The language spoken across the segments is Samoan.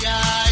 Milo.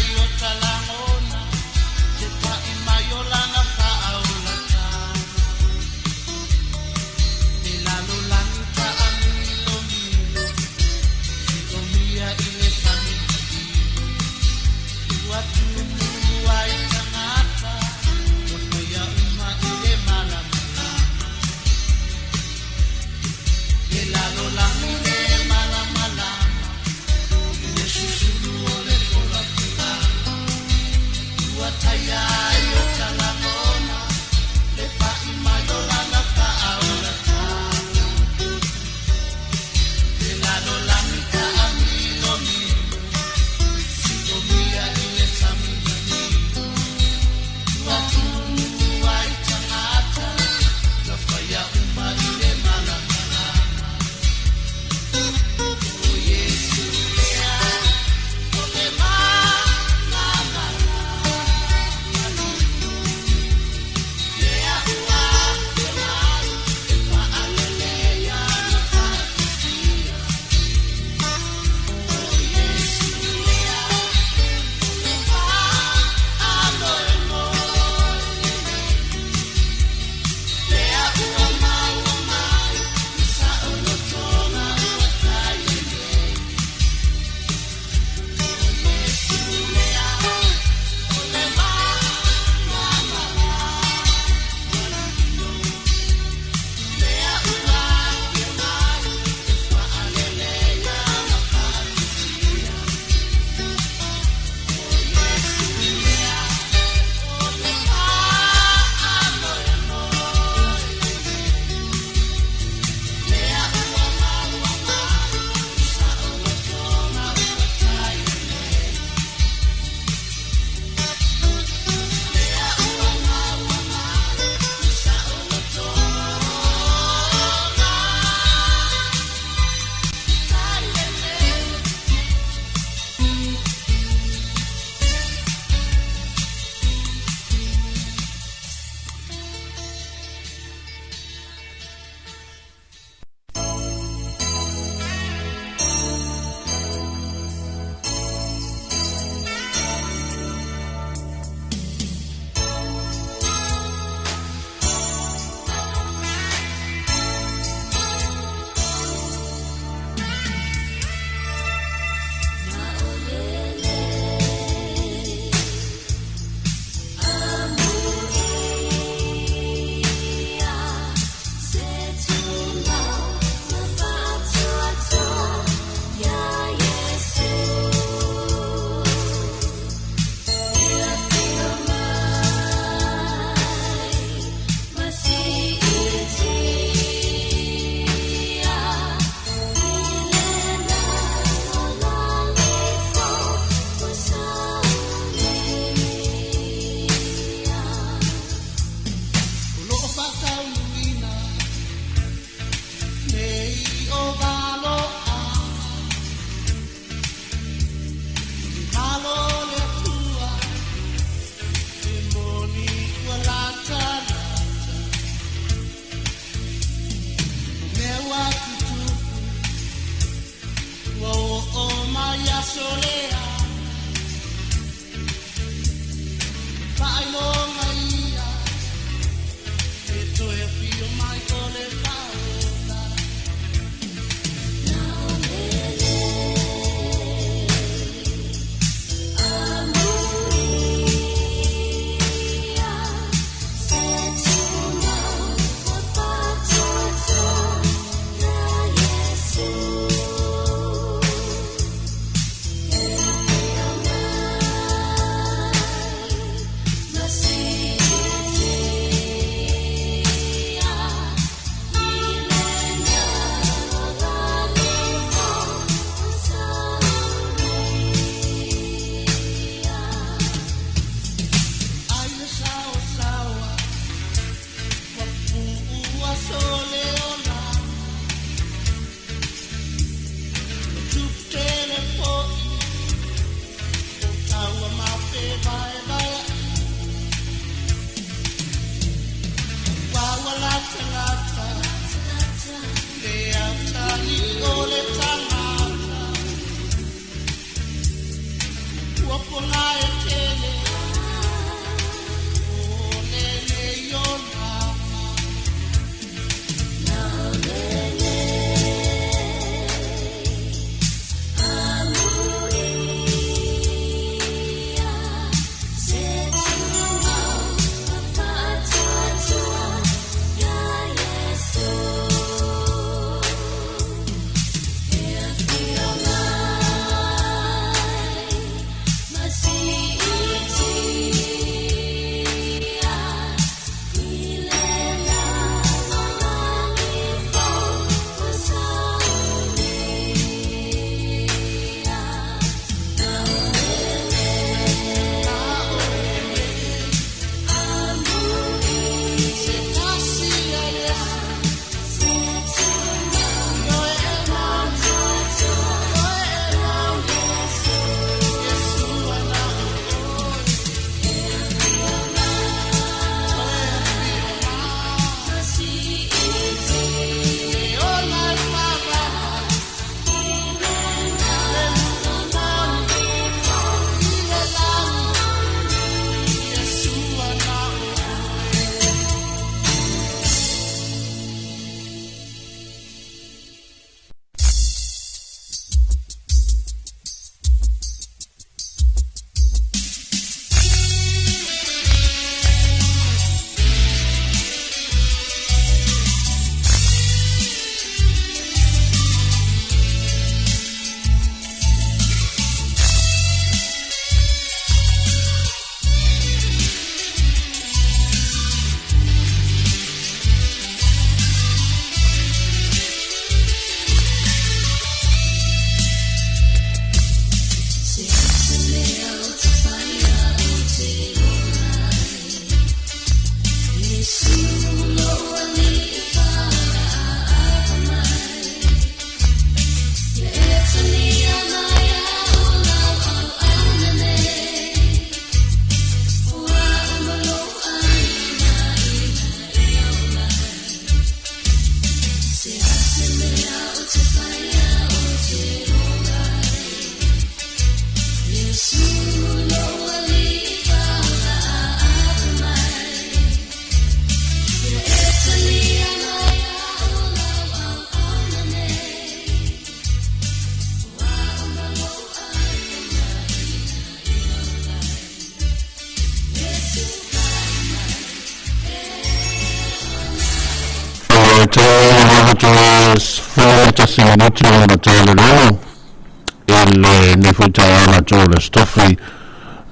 Lenei foi taeao latou o le Aso Tofi,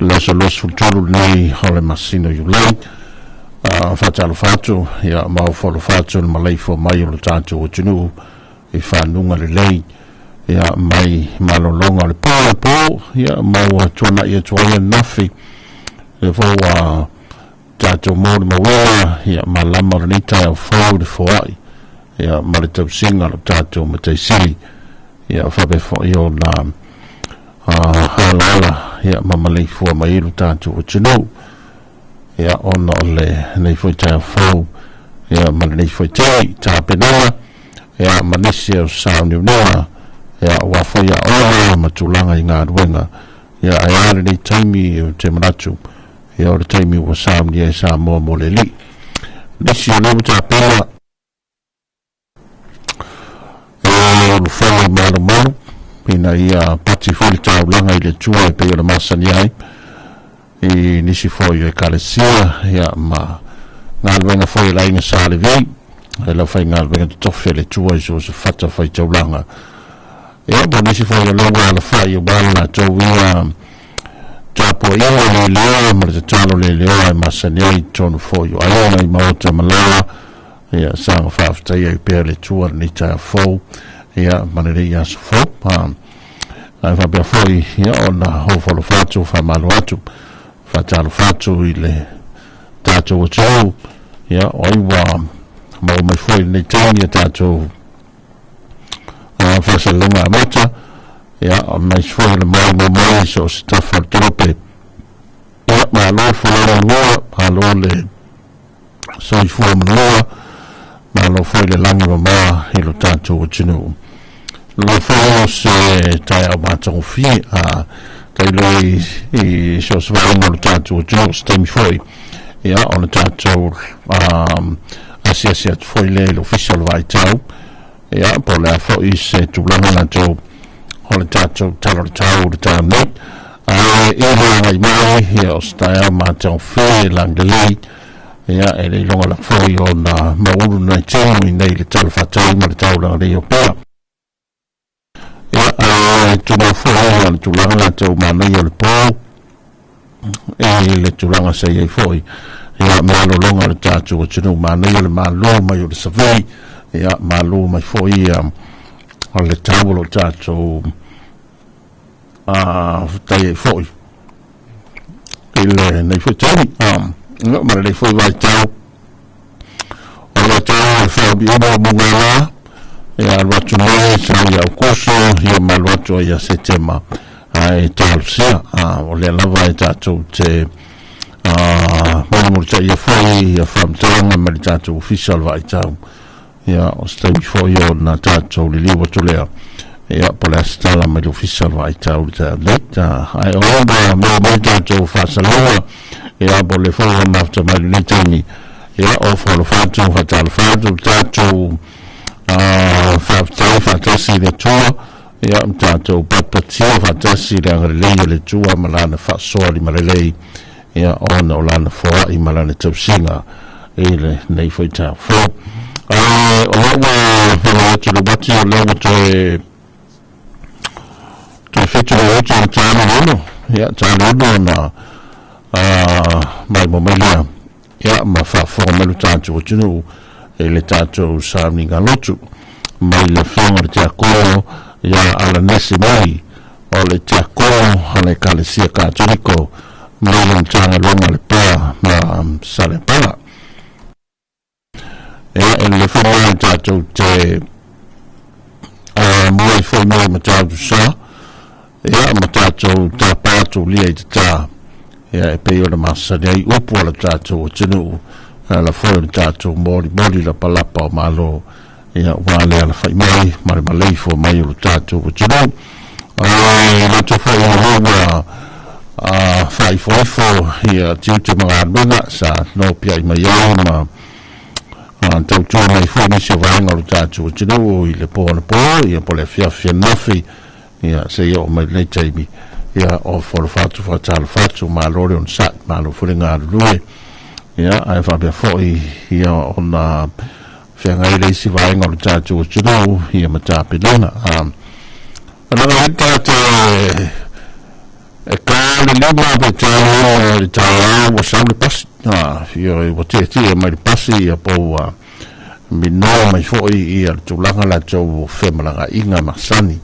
le aso 23 lenei o le masina o Iulai. Faatalofa atu, ia, ma ofo alofa atu le maleifua mai o le tatou atunuu i fanuga lelei, ia, mai malologa o le po le po, ia, ma ua tuanai atu ai ananafi, le foi ua tatou molimauina, ia, malama o lenei taeao fou i le foai, ia, ma le tausiga o le tatou Matai Sili, ia, faapea foi ona alaala, ia, ma maleifua mai i le tatou atunuu, ia, ona o lenei foi taeao fou, ia, ma lenei foi taimi tapenaga, ia, ma nisi o sauniuniga, ia, ua foi aoga ma tulaga i galuega, ia, ae a lenei taimi o te manatu, ia, o le taimi ua saunia e Samoa mo le alii. Nisi o lea ua tapena e ulufale malumalu ina ia pati foi le taulaga i le Atua e pei o le masani ai i nisi foi o ekalesia, ia, ma galuega foi e le aiga Sa Levi, e lau faigaluega totofi a le Atua i so o se fata faitaulaga. Ia, ma nisi foi o lea ua alafai aua le latou ia tapuaiga leleoa ma le tatalo leleoa e masani ai i totonu foi o aiga i maota malala, ia, saga faafetaia ai pea le Atua lenei taeao fou, ia, ma lenei aso fou. Ae faapea foi, ia, ona ofo alofa atu, faamalo atu, faatalofa atu i le tatou atunuu, ia, o ai ua maua mai foi i lenei taimi a tatou faasalalauga amata, ia, aemaise foi o le maimoa mai so o se tafa o le tolope. Ia, malo folau manua, malo le soifua manua, malo foi le lagi mama i lo tatou atunuu. Lo foi o se taeao matagofie a tailo i so se vaega o le tatou atunuu se taimi foi ia ona tatou asiasi atu foi lea i le ofisa o le vaitau ia po o le a foi se tulaga latou o le tatou tala o le tau le taeao nei. Ae i le agai mai ia o se taeao matagofie lagilelei ia e le iloga lava foi ona maulu nai tino i nei le tala faatau ma le taulaga lelei o pea. Ia, ae tumau foi o le tulaga latou manaia o le po i le tulaga sa i ai foi ia malologa o le tatou atunuu manaia le malo mai o le survey ia malo mai foi ia o le tau o lo tatou tai ai foi i lenei foi taimi ia ma lenei foi vaitau o le tau e whaomiuma o mugala ia alu atu mai sau ia Aukuso ia ma alu atu ai ia Setema ae talosia o lea lava e tatou te mulimulitaia foi ia faamatalaga ma le tatou ofisa o le vaitau ia o se taimi foi ona tatou liliu atu lea ia po o le a se tala mai le ofisa o le vaitau i le taeao nei ae o ma maua mai tatou faasalaga ia po o le foi ua mafuta mai lenei taimi ia o foalofa atu faatalofa atu tatou faafetai faatasi i le Atua ia ma tatou patipatia faatasi i le agalelei o le Atua ma lana faasoa limalelei ia ona o lana foai ma lana tausiga i lenei foi taeao fou. O lea ua faaoo atu le uati o lea ua toe 7 minute o le 6 ia 6 ona maimoa mai lea ia ma faafofoga mai lo tatou atunuu i le tatou sauniga lotu mai le afioga i le Tiakono ia Alanesi Moi o le Tiakono a le Ekalesia Katoliko mai le Matagaluega o le Pa ma Saleapaga. Ia, e lelei foi mai tatou te muai foi mai Matautu Sa, ia, ma tatou tapa atu lia i tatā, ia, e pei ona masani ai upu a le tatou atunuu, ala foi o le tatou molimoli lapalapa o Malo, ia, ua le alafai mai ma le maleifua mai o le tatou atunuu. Ae latou foi o lea ua faaifoifo ia tiute ma galuega sa nopiai mai ai ma tautua mai foi nisi o vaega o le tatou atunuu i le po anapo ia po o le afiafi ananafi ia seia oo mai lenei taimi ia o foalofa atu faatalofa atu malo le onosai malo foi le galulue ia ae faapea foi ia ona feagai le isi vaega o le tatou atunuu ia ma tapenaga Lana ai tagata e ka le lima pe taeao i le taeao ua sau le pasi. Ia ua tietie mai le pasi ia po ua minoa mai foi ia le tulaga latou o femalagaaiga masani.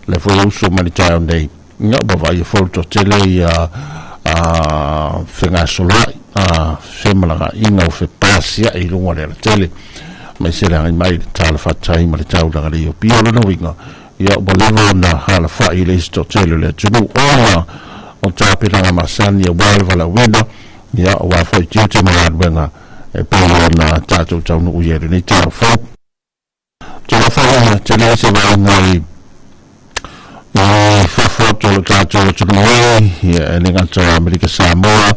Le foi uso mai le taeao nei, ia ua vaaia foi le toatele ia fegasoloai, femalagaaiga o fepasiai i luga o le alatele. Aemaise le agai mai i le talafatai ma le taulaga lelei o Apia. O lona uiga, ia ua leva ona alafai i le isi toatele o le atunuu ona o tapenaga masani aua le valaauina, ia aua foi tiute ma galuega e pei ona tatou taunuu i ai i lenei taeao fou. Tele foi tele se vaaiga i fafo atu o le tatou atunuu nei, ia e le gata o Amerika Samoa,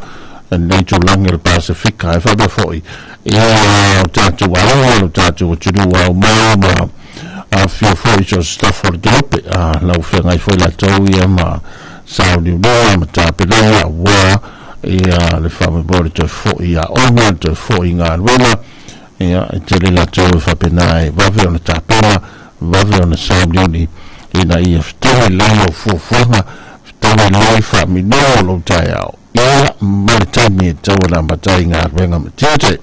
lenei tulaga o le Pasefika, ae faapea foi ia o tatou aiga, lo tatou atunuu aumau ma afifio foi so o se tafa o le tolope, lau feagai foi latou ia ma sauniuniga ma tapenaga aua ia le faamoemoe o le toe foi i aoga, le toe foi i galuega, ia e tele latou e faapena e vave ona tapena, vave ona sauniuni ina ia fetaui lelei o fuafuaga, fetaui lelei faaminoa o lou taeao, ia ma le taimi e tatau ona amata ai galuega ma tiute.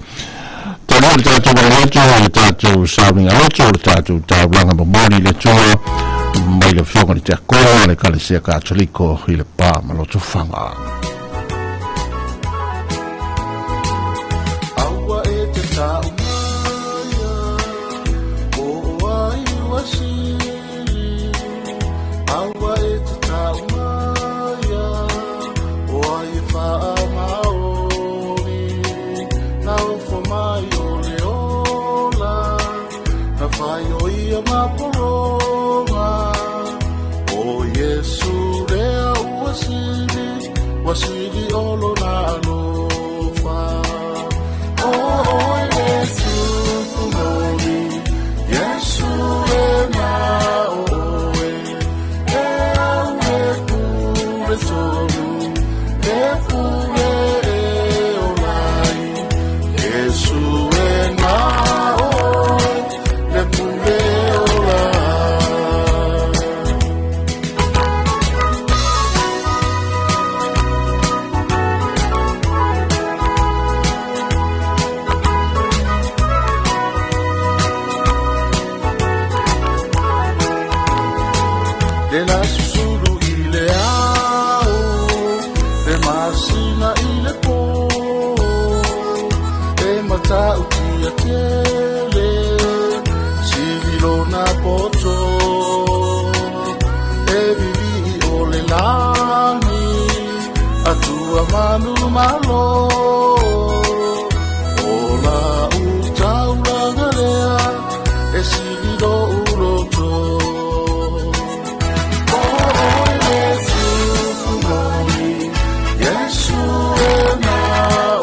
Talu le tatou manatu i le tatou sauniga lotu, o le tatou taulaga momoli i le Atua mai le Afioga i le Tiakono a le Ekalesia Katoliko i Lepa ma Lotofaga. Aua e te tau maia, o ai ua sili. Aua e te tau maia, o ai e faamaoni. Na ofo mai o le ola, na whai o ia maporoga. Ua sili o lona alofa. O oe le tupu moni, Iesu e na o oe, e au e pule tonu, e pule e olai. Iesu e na oe, le pule ola. Le la susulu i le ao, le masina i le pō, e matautia tele, sili lona poto, e vivii o le lagi, Atua manumalo. O la utaulaga lea, e sili lo'u loto. O oe le tupu moni, Iesu e na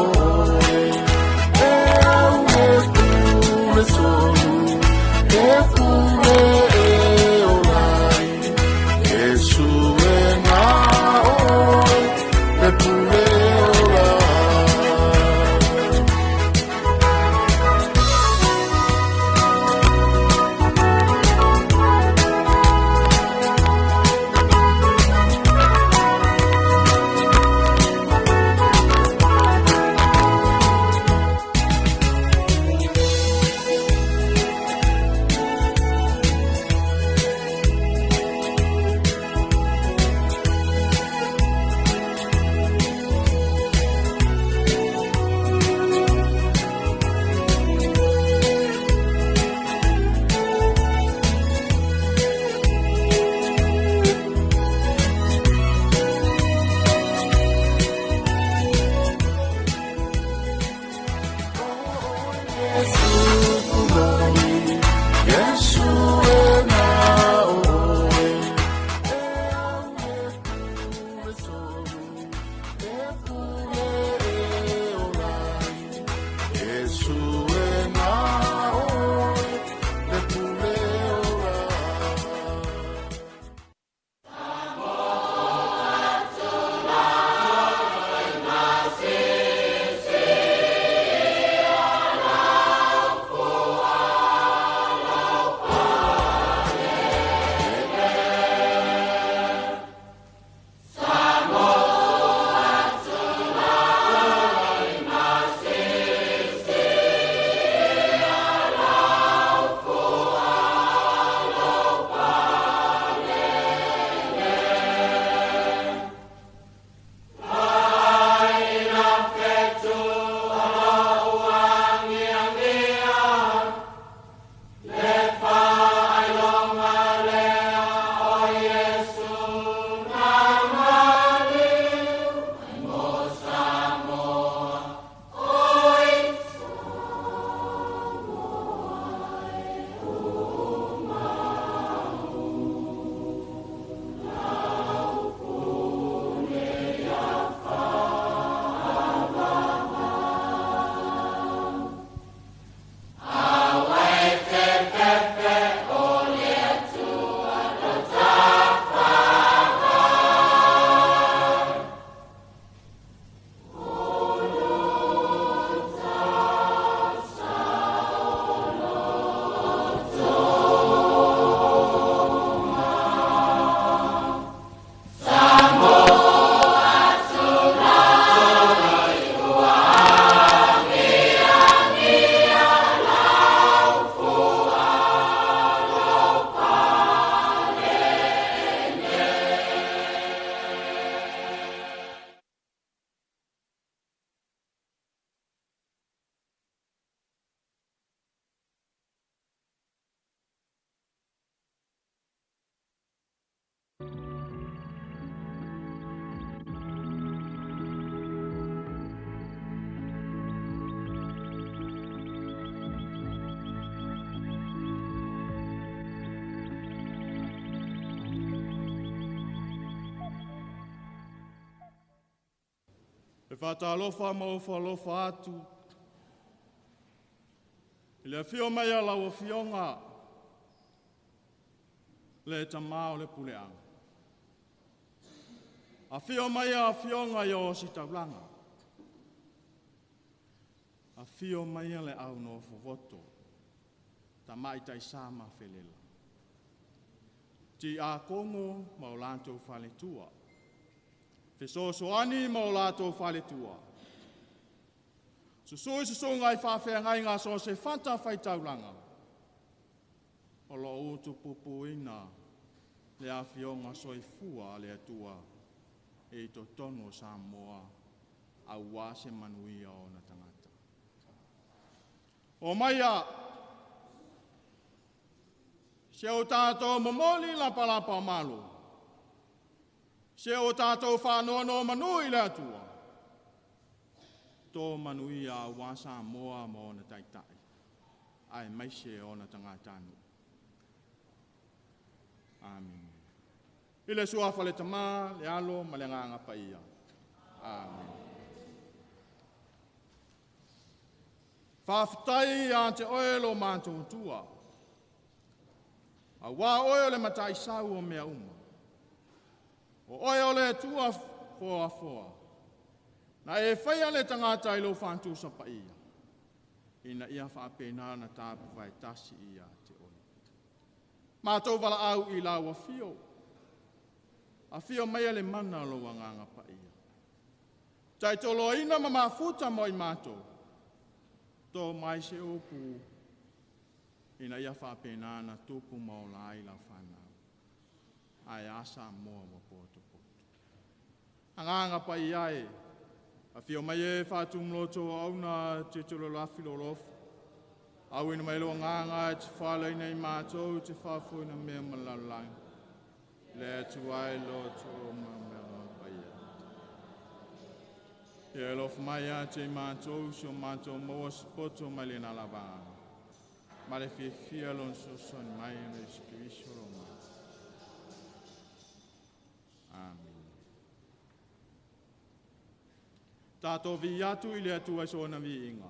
o oe, e au e pule tonu, e pule e olai. Iesu e na oe, le pule ola. Iesu e na o oe, e au e pule tonu, e pule e olai. Iesu e na oe, le pule ola. E faatalofa ma ofoalofa atu i le afio mai a lau Afioga le Tamā o le Puleaga. Afio mai a Afioga i o Ositaulaga, afio mai le au nofovoto, Tamaitai sa ma Felela, Tiakono ma o latou faletua, fesoasoani ma o latou faletua, susu i susuga i faafeagaiga i so o se fatafaitaulaga o lo o utupupuina le Afioga Soifua a le Atua i totonu o Samoa aua se manuia o ona tagata. Omaia, se o tatou momoli lapalapa o malo, se o tatou faanonomanu i le Atua, to manuia aua Samoa ma ona taitai, aemaise ona tagatanuu. Amene. I le Suafa o le Tama, le Alo ma le Agaga Paia. Amene. Faafetai ia te oe lo matou Atua, auā o oe o le Mataisau o mea uma. O oe o le Atua foafoa, na e faia le tagata i lou faatusa paia, ina ia faapena ona tapuvae tasi ia te oe. Matou valaau i lau afio, afio maia le mana o lou Agaga Paia, taitoloina ma mafuta mo i matou, to mai se upu, ina ia faapena ona tupu ma ola ai lau fanau. Ae a Samoa ua potopoto. Agaga Paia e, afio mai e faatumu loto auauna te tololafi lolofa, auina mai lo agaga e te falaina i matou te faafoeina mea ma le lalolagi. Le Atua e loto ma mea paia. Ia alofa mai ia te i matou si o matou maua se poto mai lena lava. Ma le fiafia lona fesoasoani mai ona o Iesu Keriso lo matou. Amene. Tatou viia atu i le Atua i sona viiga.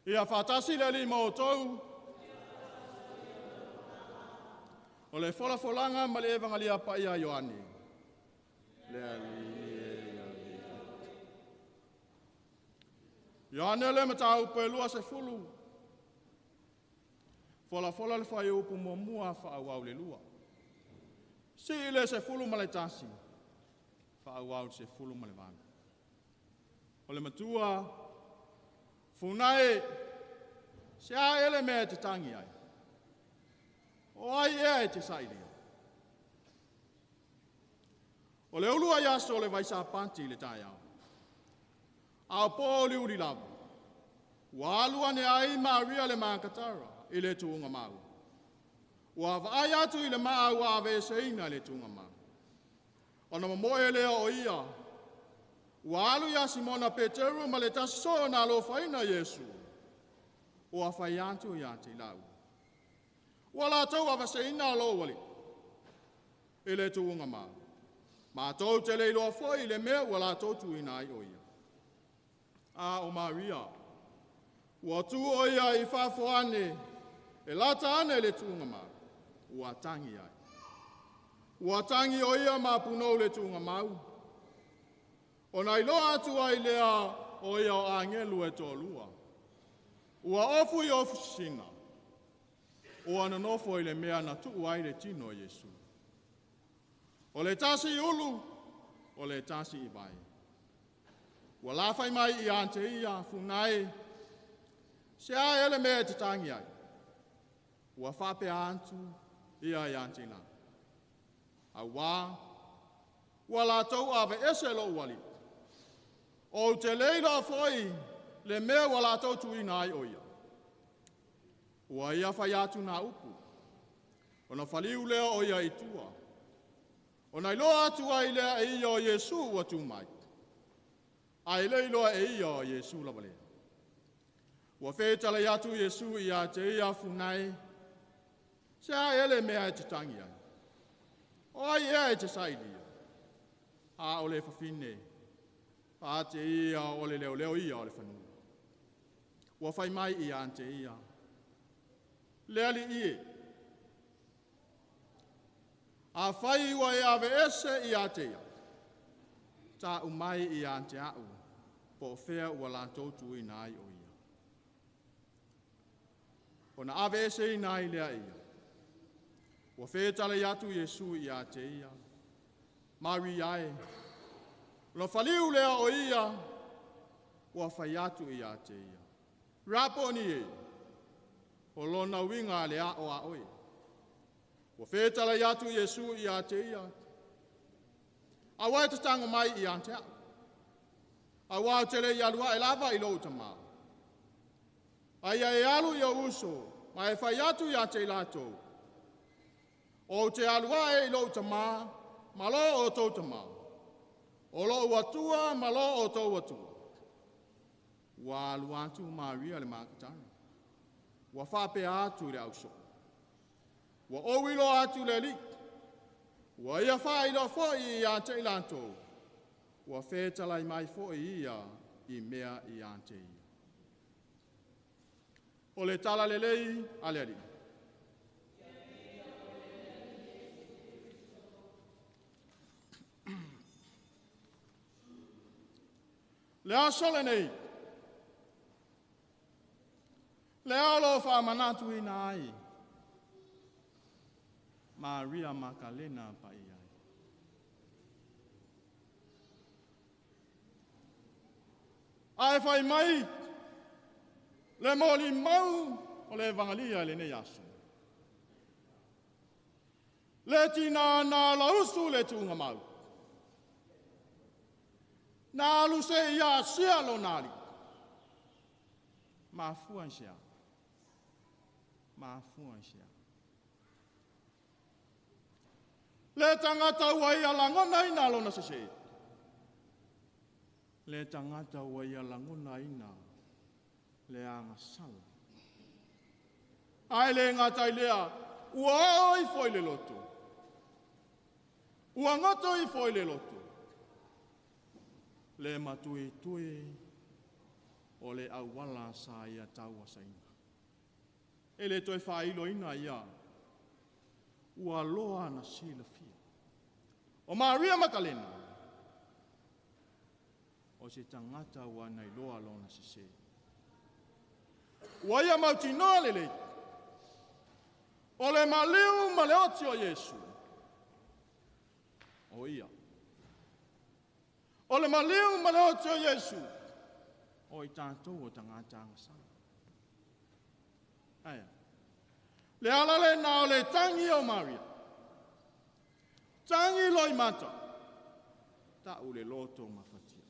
Ia faatasi le Alii ma outou. O le folafolaga ma le Evagalia Paia a Ioane. Le Alii e ia Ioane le mataupu e 20. Folafola le fuaiupu muamua faaauau le 2. Sii le 11, faaauau le 18. O le matua, funae, se a ele mea e te tagi ai? O ai ea e te sailia? O le ulu ai aso o le vaisapati i le taeao. A o po uliuli lava, ua alu ane ai Maria le Makatara i le tuuga mau. Ua vaai atu i le maa ua aveeseina i le tuuga mau. Ona momoe lea o ia, ua alu ia Simona Peteru ma le tasi soo na alofaina Iesu. Ua fai atu ia te lau. Ua latou aveseina lou Alii i le tuuga mau. Matou te le iloa foi le mea ua latou tuuina ai o ia. A o Maria, ua tu o ia i fafo ane, e lata ane le tuuga mau, ua tangi ai. Ua tangi o ia ma punou le tuuga mau. Ona iloa atu ai lea o ia o agelu e toalua. Ua ofu i ofu sisina. Ua nonofo i le mea na tuu ai le tino o Iesu. O le tasi i ulu, o le tasi i vai. Ua lafai mai ia te ia funai, se a ele mea e te tangi ai. Ua faapea atu ia ia te la. Auā, ua latou aveese lou Alii. Ou te le iloa foi le mea ua latou tuuina ai o ia. Ua ia fai atu nā upu, ona whaliu lea o ia i tua. Ona iloa atu ai lea e ia o Iesu ua tu mai. Ai le iloa e ia o Iesu lava lea. Ua fetalai atu Iesu ia te ia funai, se a ele mea e te tangi ai. O ai ea e te sailia. A o le fafine, a te ia o le leo leo ia o le fanua. Ua fai mai ia te ia. Le Alii e, a fai ua e aveese ia te ia, ta umai ia te au, po o fea ua latou tuuina ai o ia. Ona aveese ina ai lea ia. Ua fetalai atu Iesu ia te ia. Maria e, lo whaliu lea o ia, ua fai atu ia te ia. Raponi e, o lona uiga le a o a oe. Ua fetalai atu Iesu ia te ia. Aua e te tango mai ia te au. Aua o te le i alua e lava i lou tamā. Aia e alu i o uso, ma e fai atu ia te i latou. O te alua e i lou tamā, ma lo o tou tamā. O lou atua, ma lo o tou atua. Ua alu atu Maria le Makatara. Ua faapea atu i le auso. Ua ou iloa atu le Alii. Ua ia faailoa foi ia te i latou. Ua fetalai mai foi ia i mea ia te ia. O le tala lelei a le Alii. Le aso lenei, le alo faamanatuina ai, Maria Makalena pai ai. Ae fai mai, le moli mau o le evangelia i lenei aso. Le tina na lausu le tuuga mau. Na alu se ia asia lona ali. Mafua i se a. Mafua i se a. Le tagata ua ia lagona ina lona sese. Le tagata ua ia lagona ina le agasala. Ai le ngata i lea, ua o ifo i le loto. Ua goto ifo i le loto. Le matuitui O le auala sa ia tauasaina. E le toe faailoina ia, ua loa na silafia. O Maria Matalena, o se tagata ua na iloa lona sesē. Ua ia mautinoa lelei, o le maliu ma le oti o Iesu, o ia. O le maliu ma le oti o Iesu, o i tatou o tagata agasala. Aia. Le ala lena o le tangi o Maria. Tangi loimata. Ta'u le loto mafatia.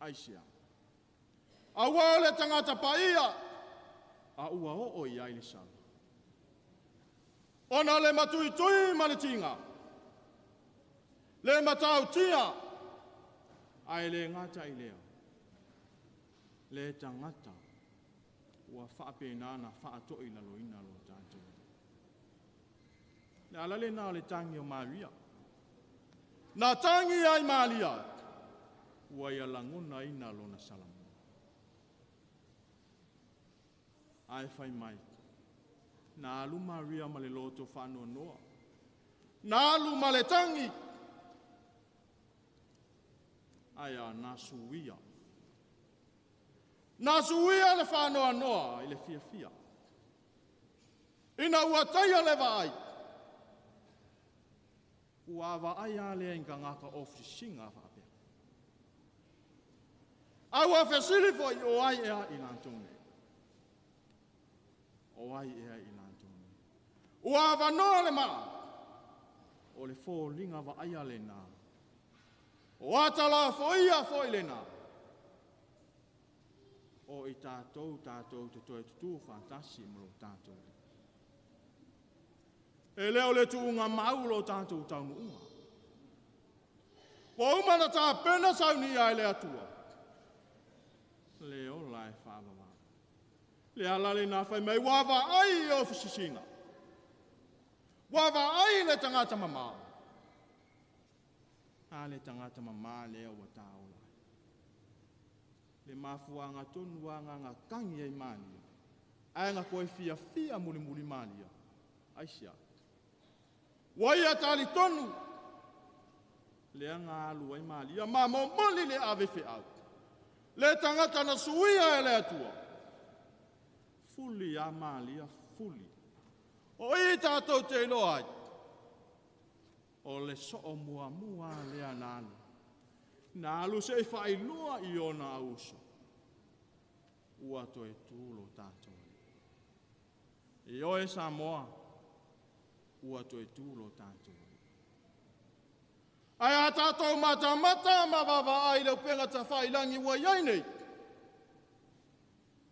Aisea? Aua o le tagata paia, a ua oo i ai le sala. Ona le matuitui ma le tiga, le matautia, ae le gata i lea, le tagata ua faapena na faatoilaloina lo tatou. Le ala lena o le tangi o Maria. Na tangi ai Maria, ua ia lagonaina lona salamua. Ae fai mai, na alu Maria ma le loto faanoanoa, na alu ma le tangi, ae na suia. Na suia le faanoanoa i le fiafia. Ina ua taia le vaai, ua vaai a lea i tagata ofisiga faapea. A ua fesili foi o ai ea i latou nei. O ai ea i latou nei. Ua avanoa le maa, o le foliga vaaia lena. O ata la foia foi lena. O i tatou tatou te toe tutu faatasi ma lo tatou. E leo le tuuga mau lo tatou taunuuga. Ua uma na tapena saunia e le Atua. Le ola e faavavau. Le ala lena fai mai, ua vaai i ofisisina. Ua vaai le tagata mamao. A le tagata mamā lea ua tāola ai. Le mafuanga tonu a ngā tangi ai Maria. Ae nga koe fiafia mulimuli Maria. Aisia. Ua ia talitonu. Lea ngā alu ai Maria. Ma momoli le ave feau. Le tagata na suia e le Atua. Fuli a Maria, fuli. O i tātou te iloa ai. O le soo muamua lea na alu. Na alu se i whailua i ona auso. Ua toe tū lo tātou. I oe Samoa, ua toe tū lo tātou. Ae a tātou matamata ma vavaai le upenga tawhailangi ua iai nei.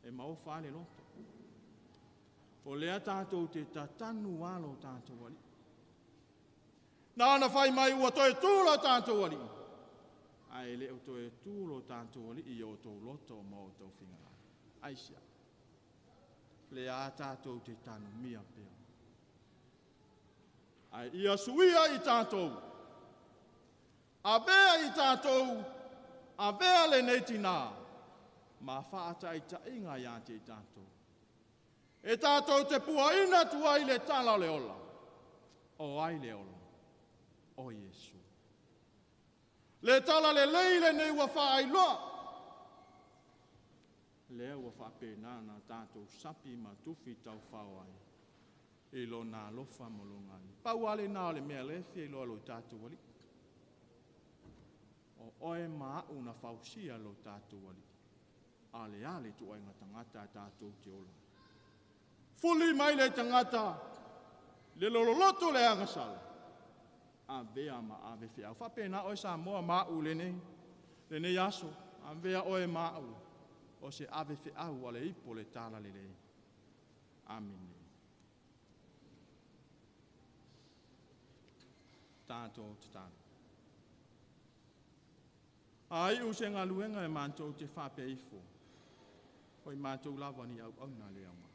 E maofa le loto. O lea tātou te tatanu a lo tātou ali. Na ana whai mai ua toe tū lo tātou ali. Ae le o toe tū lo tātou ali i o tō loto ma o tō finga. Aisia. Le a tātou te tanu mia pea. Ae ia suia i tātou. Avea i tātou. Avea le nei tina. Ma whaataitaiga ia te i tātou. E tātou te puaina tua i le tala o le ola. O ai le ola. O Iesu. Le tala le lei le nei ua whaailoa. Lea ua whaapena na tātou sapi ma tufi tau whao ai. I lo nā lofa mo lo ngani. Pau ale nā o le mea le fia i loa lo tātou ali. O oe maau na fausia lo tātou ali. Ale ale tu ai ngā tangata a tātou te ola. Fuli mai le tangata, le lololoto le agasala. Avea ma ave feau. Whapena oe Samoa maau le nei. Le nei aso. Avea oe maau. O se ave feau ale ipo le tala le lei. Amine. Tātou te tātou. Ai u se ngaluenga e mātou te whapea ifo. Hoi mātou lava ni au au nā lea ma.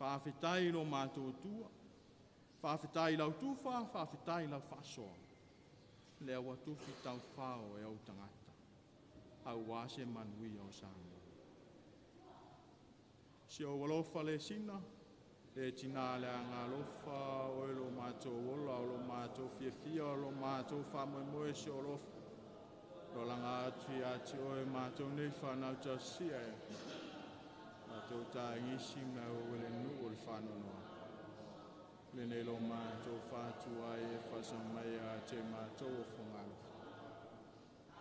Whaafetai lo mātou tua. Whaafetai lau tufa, whaafetai lau whaasoa. Lea ua tufi tau whao e au tangata. Auā se manuia o Samoa. Si ou alofa le sina, le tina le agalofa, oe lo matou ola, o lo matou fiafia, o lo matou faamoemoe si o alofa. Lo laga atu ia te oe matou nei fanau tasia e. Matou tagisi ma o le nuu o le faanoanoa. Lenei lo matou faatua ai e fasa mai ia te matou o fogalofa.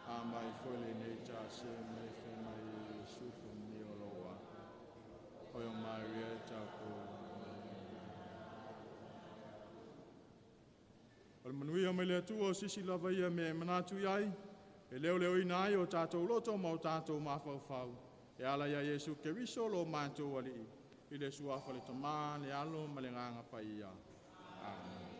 A mai foi lenei tase mai fe mai Iesu ni o loa. Oe o Maria e tapu. O le manuia mai le Atua o sisi lava ia me manatu i ai, e leo leo ina ai o tātou loto ma o tātou mafaufau. E ala ia Iesu Keriso lo mātou alii, i le suafa le Tamā, le Alo ma le Agaga Paia. Amen.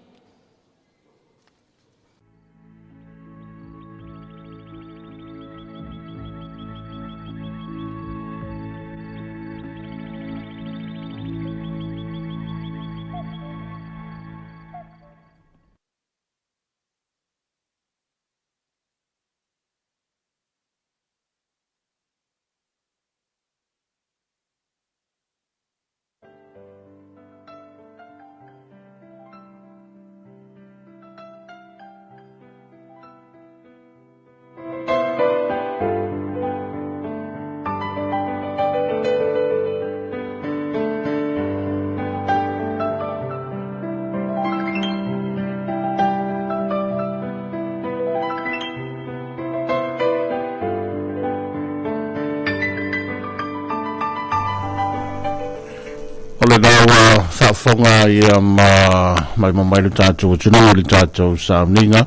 O le ua faafofoga ia ma mai ma mai le tatou atunuu le tatou sauniga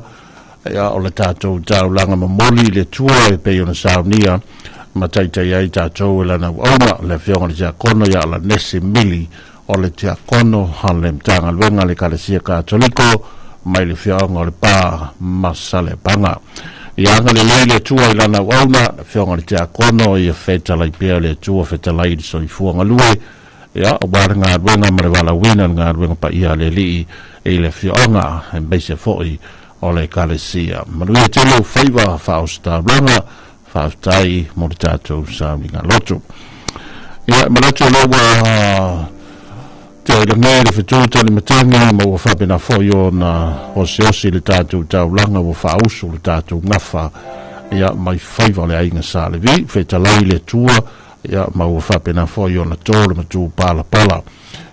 ia o le tatou taulaga momoli i le Atua e pei ona saunia ma taitai ai tatou e lana auauna le afioga i le Tiakono ia Alanesi Mili o le Tiakono a le Matagaluega a le Ekalesia Katoliko mai le afioaga o Lepa ma Saleapaga. Ia agalelei le Atua i lana auauna le afioga i le Tiakono ia fetalai pea le Atua fetalai i le soifua galue ia aua le galuega ma le valaauina o le galuega paia a le Alii i le afioaga aemaise foi o le Ekalesia. Manuia tele ou faiva faaositaulaga, faafetai mo le tatou sauniga loto. Ia, manatu o lea ua tea i lagi le fetu tali matagi ma ua faapena foi ona osiosi le tatou taulaga ua faausu le tatou gafa ia mai faiva o le aiga Sa Levi, fetalai le Atua ia ma ua faapena foi ona tō le matu palapala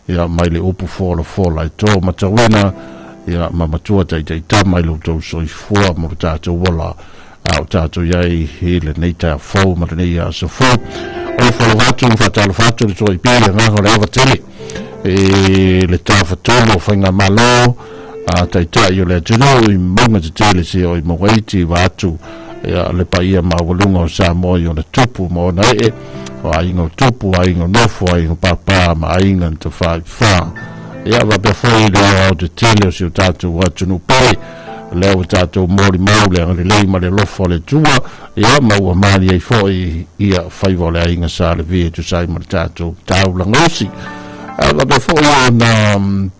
ia mai le upu folafola e tō matauina ia ma matua taitaitama i lo outou soifua ma lo tatou ola a o tatou i ai i lenei taeao fou ma lenei aso fou. O le falofa atu ma faatalofa atu le Tuai Pili agaga o le ava tele i le tafatolu o faigamalo a taitai o le atunuu i mauga tetele se o i Maugaiti va atu ia le paia maualuga o Samoa i ona tupu ma ona ee o aiga o tupu, aiga o nofo, aiga o pāpā ma aiga na tafaifa. Ia faapea foi le aoao tetele o si o tatou atunuu pele lea ua tatou molimau le agalelei ma le alofa o le Atua ia ma ua mali ai foi ia faiva o le aiga Sa Levi e tusa ai ma le tatou taulaga osi. A faapea foi ona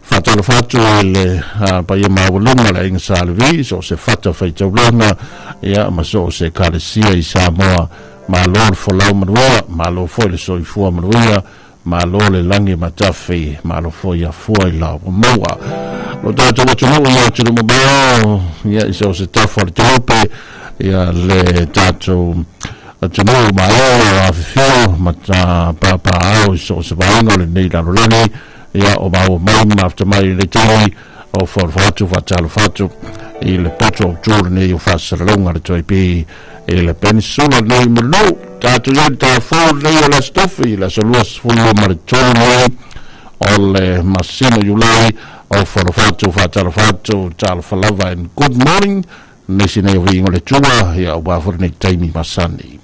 faatalofa atu i le paia maualuga o le aiga Sa Levi, so o se fata faitaulaga ia ma so o se ekalesia i Samoa. Malo le folau manuia, malo foi le soifua manuia, malo le lagi matafi, malo foi afua i la ua maua. Lo tatou atunuu i atunuu mamao, ia i so o se tafa o le talope, ia le tatou atunuu ma aiga o afifio ma pāpāao i so o se vaega o lenei lalolagi, ia o maua mai ma mafuta mai i lenei taimi o faalofa atu faatalofa atu i le poto autu lenei o faasalalauga le Toi Pi i le Peninsula lenei manu tatou i ai le taeao lenei o le Aso Tofi le aso 23 nei o le masina o Iulai o faalofa atu faatalofa atu talofa lava and good morning nisi nei o viiga o le Atua ia aua foi lenei taimi masani.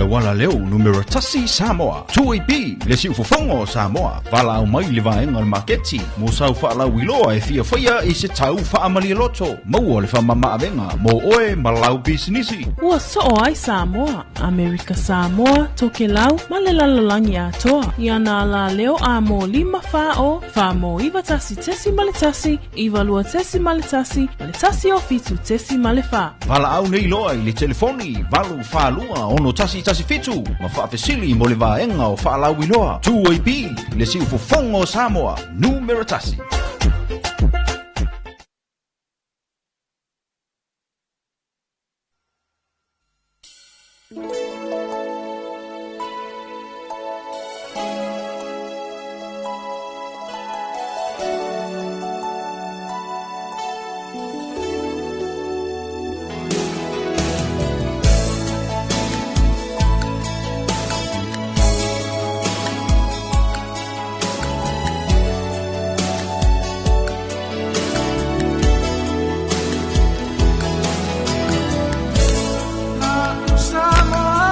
Wala leo numero tasi Samoa. 2AP le siufofogo o Samoa. Valaau mai le vaega o le maketi mo sau faalauiloa e fiafaia i se tau faamalialoto. Maua le faamamaavega mo oe ma lau pisinisi. Ua soo ai Samoa, Amerika Samoa, Tokelau ma le lalolagi atoa. I ana alaleo a mo 5 4 0 4 mo 9 1.1 9 2 1 ma le 1 o 7 4. Valaau nei loa i le telefoni 8 4 2 6 1 1 7 ma faafesili mo le vaega o faalauiloa. 2AP le siufofogo o Samoa, numera tasi. Samoa.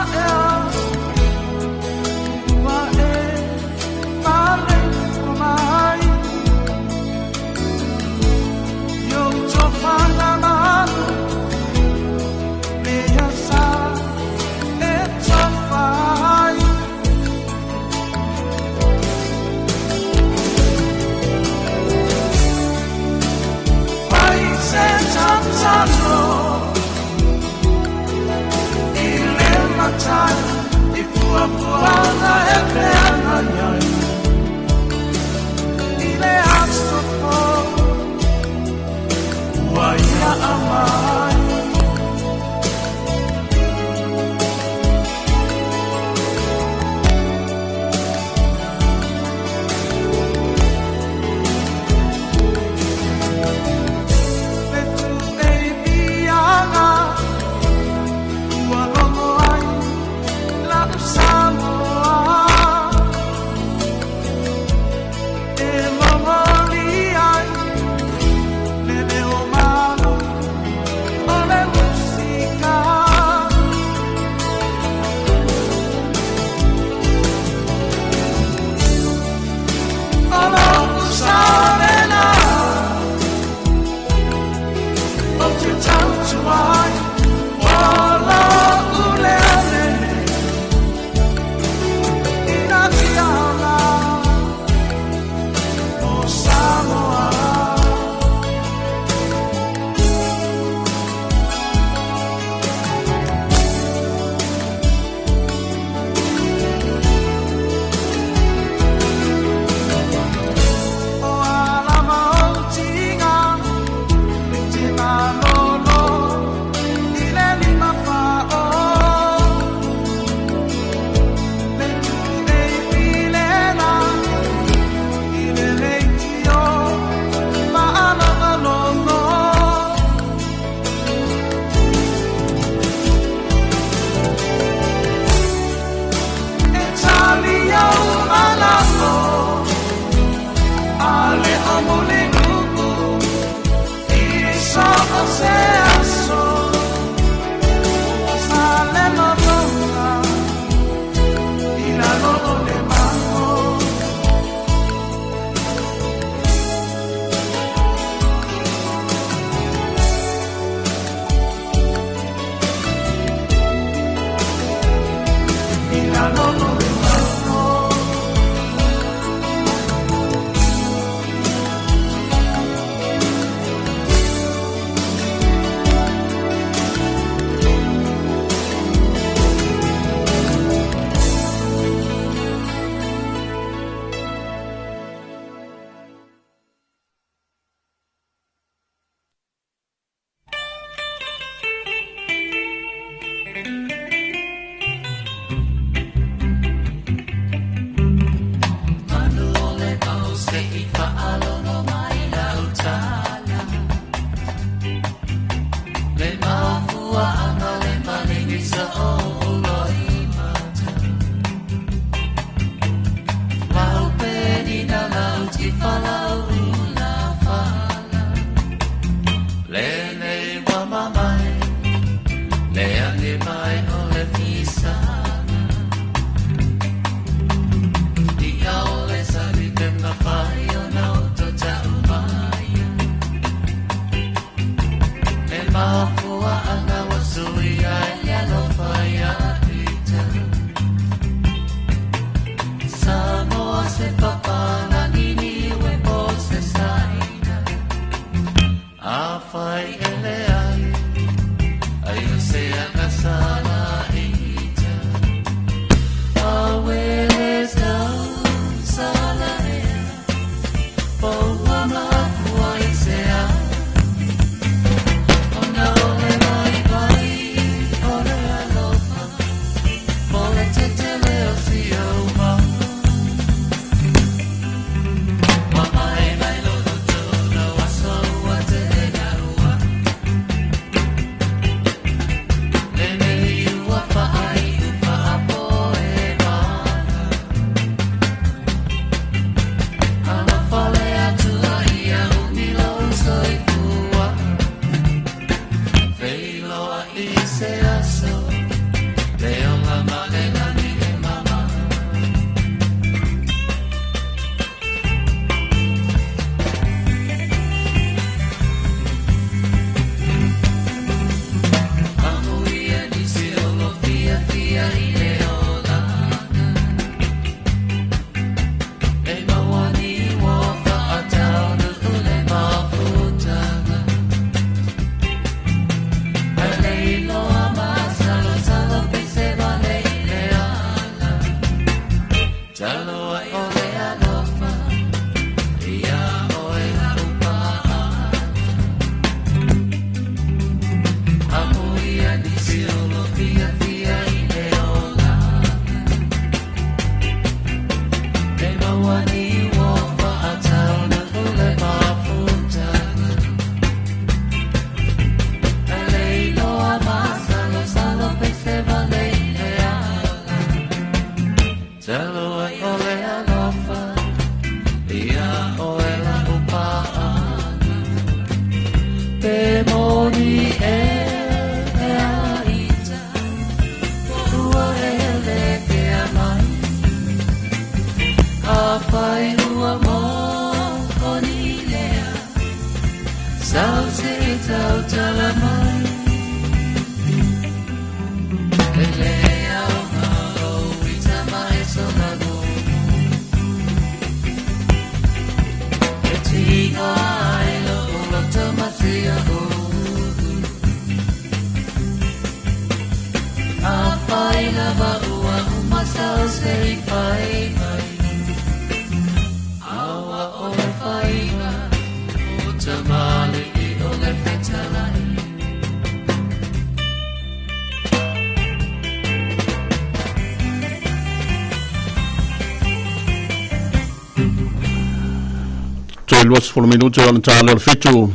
Toe 20 minute ona ta leo le 7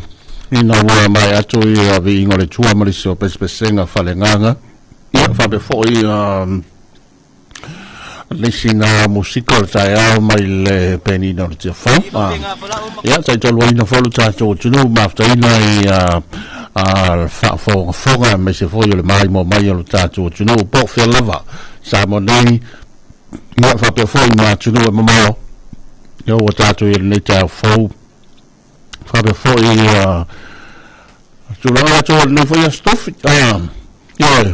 ina ua mai atu i a viiga o le Atua ma nisi o pesepesega faaleagaga. Ia, faapea foi nisi na musika o le taeao mai le penina o le Tiafau. Ia, taitoluaina foi lo tatou atunuu mafutaina i le faafogafoga aemaise foi o le maimoa mai o lo tatou atunuu po o fea lava Samoa nei, ia faapea foi ma atunuu e mamao. Ia ua tatou i lenei taeao fou faapea foi tulaga atoa o lenei foi aso tofi. Ia,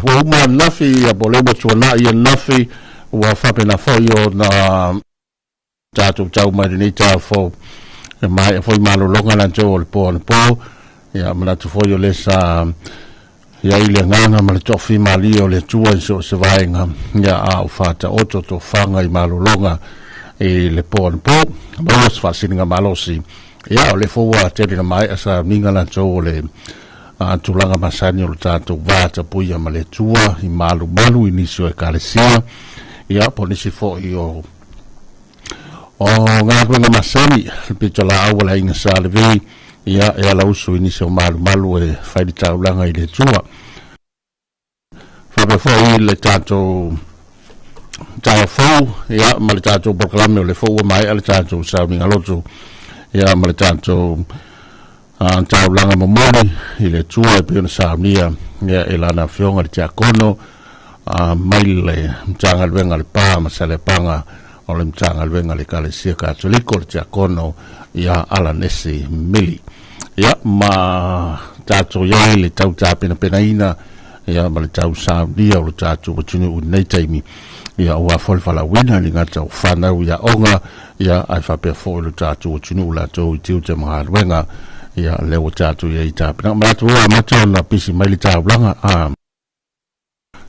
ua uma ananafi, ia po o lea ua tuanai ananafi, Ua faapena foi ona tatou tau mai lenei taeao fou e maea foi malologa latou o le po anapo. Ia manatu foi o lea sa i ai le agaga ma le toafimalie o le Atua i so o se vaega, ia a o faataoto tofaga i malologa i le po anapo. Maua se faasiliga malosi. Ia o lea foi ua tele na maea sauniga latou o le tulaga masani o le tatou va tapuia ma le Atua i malumalu i nisi o ekalesia, ia po o nisi foi o galuega masani, le pitolaau a le aiga Sa Levi, ia e ala usu i nisi o malumalu e fai le taulaga i le Atua. Faapea foi le tatou taeao fou, ia, ma le tatou polokalame o le foi ua maea le tatou sauniga lotu, ia, ma le tatou taulaga momoli i le Atua e pei ona saunia, ia, e lana afioga le tiakono mai le Matagaluega a le Pa ma Saleapaga o le Matagaluega a le Ekalesia Katoliko, le tiakono ia Alanesi Mili. Ia, ma tatou i ai le tau tapenapenaina, ia, ma le tau saunia o le tatou atunuu i lenei taimi, ia, aua foi le valaauina i le gata o fanau i aoga, ia, ae faapea foi le tatou atunuu latou i tiute ma galuega, ia, lea ua tatou i ai i tapenaga. Manatu ua amata ona pisi mai le taulaga, a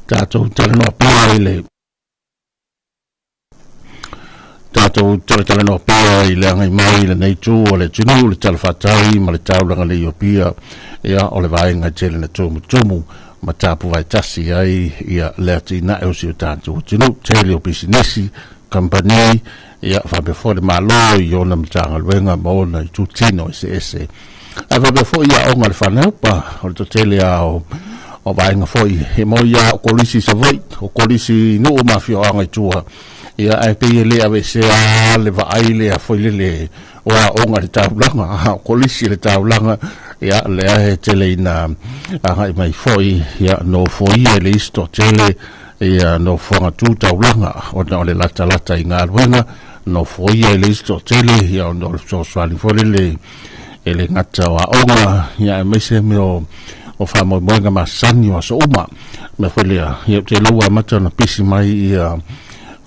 tatou talanoa pea i le tatou talatalanoa pea i le agai mai i lenei itu o le atunuu, le talafatai ma le taulaga nei o Apia, ia, o le vaega e tele na tumutumu ma tapuvae tasi ai ia le atinae o si o tatou atunuu, tele o pisinisi, kamupani, ia, faapea foi le Malo i ona Matagaluega ma ona itutino eseese. Ae faapea foi aoga a le fanau, pa, o le toatele lava o vaega foi e moi lava o kolisi i Savaii, o kolisi i nuu ma afioaga i tua, ia, ae pei e le aveesea lava le vaai lea foi lele o aoga i le taulaga, o kolisi i le taulaga, ia, lea e tele ina agai mai foi, ia, nofoia e le isi toatele ia nofoaga tu taulaga ona o le latalata i galuega, nofoia e le isi toatele, ia, ona o le fesoasoani foi lele e le gata o aoga, ia, aemaise mea o faamoemoega masani o aso uma. Mea foi lea, ia, ou te iloa ua amata ona pisi mai ia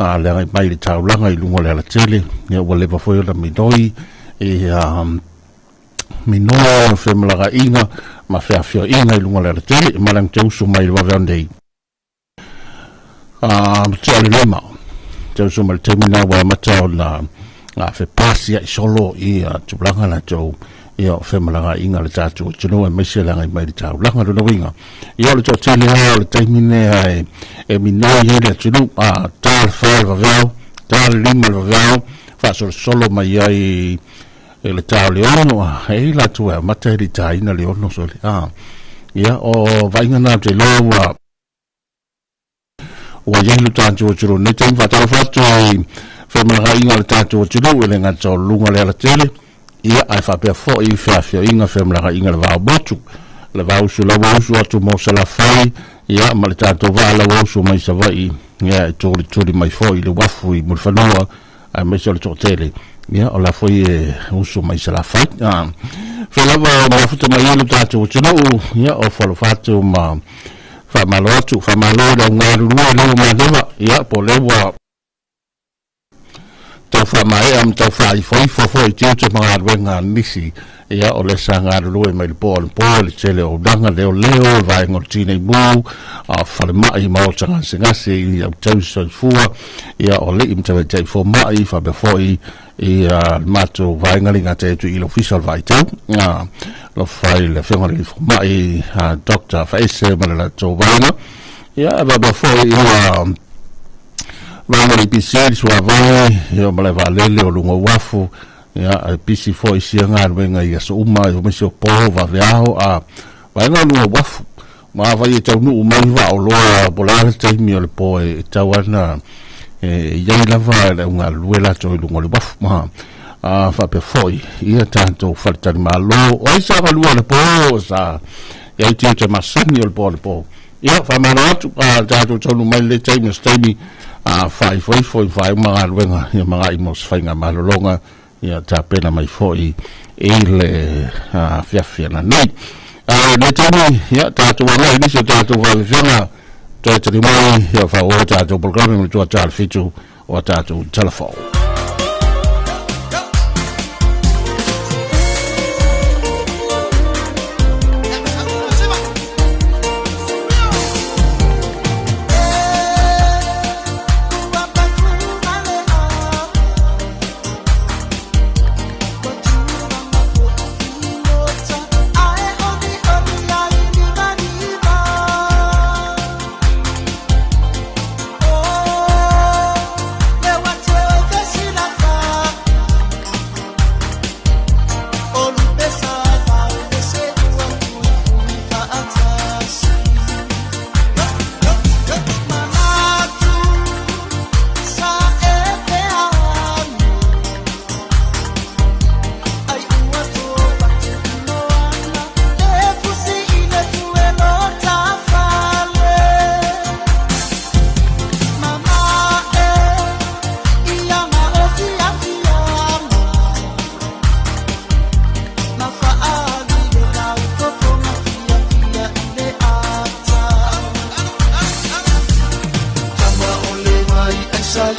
le agai mai i le taulaga i luga o le alatele, ia, ua leva foi ona minoi ia minoi o femalagaaiga ma feafioaiga i luga o le alatele, ma le te usu mai i le vaveao nei. Tea o le lima, te usu mai le taimi na ua amata ona fepasi ai solo ia tulaga latou ia o femalagaaiga a le tatou atunuu aemaise le agai mai i le taulaga. Lona uiga, ia o le toatele lava o le taimi lea e minoi ai le atunuu, ta le fa le vaveao, ta le lima le vaveao, faasolosolo mai ai e le ta o le ono, e i ai latou e amata e le i taina le ono sole. Ia, o vaaiga na ou te iloa ua ua i ai lo tatou atunuu. Nei taimi faatalofa atu i femalagaaiga o le tatou atunuu e le gata o luga le alatele, ia, ae faapea foi feafioaiga femalagaaiga le vao motu, le vausu laua usu atu mo Salafai, ia, ma le tatou vaa laua usu mai Savaii, ia, e tulituli mai foi i le uafu i Mulifanua, aemaise o le toatele, ia, o la foi e usu mai Salafai. Fea lava o mafuta mai ai lo tatou atunuu, ia, o falofa atu ma faamalo atu, faamalo i le au galulue lea ua maneva, ia, po o lea ua tau faamaea ma tau faaifoifo foi i tiute ma galuega a nisi, ia, o lea sa galulue mai le po anapo i le tele o auaunaga leoleo, le vaega o le Tinei Mu, falemai ma maota gasegase i au tausi soifua, ia, o alii ma tamaitai fomai, faapea foi ia le matou vaega le gata atu i le ofisa o le vaitau, alofa i le afioga i le fomai Dr. Faese ma le latou vaega, ia, faapea foi ia vaega o le EPC, le suavai, ia, ma le vaalele o luga o uafu, ia, e pisi foi sia galuega i aso uma, aemaise o po, vaveao, a vaega o luga o uafu. Ma afai e taunuu mai vaaoloa po o le a le taimi o le po e tau ana e i ai lava le au galulue latou i luga o le uafu. Ma a faapea foi ia tatou faletalimalo, o ai sa galue o le po, sa i ai tiute masani o le po o le po. Ia, faamalo atu, a tatou taunuu mai le taimi o se taimi, a faaifoifo i faaiuma galuega, ia magai mo se faiga malologa, ia tapena mai foi i le afiafi ananei. A o lenei taimi, ia tatou agai i nisi o tatou faafefega Toe tali mai ia wha o tātou programe mo tua tāle whitu o tātou telefon. Sa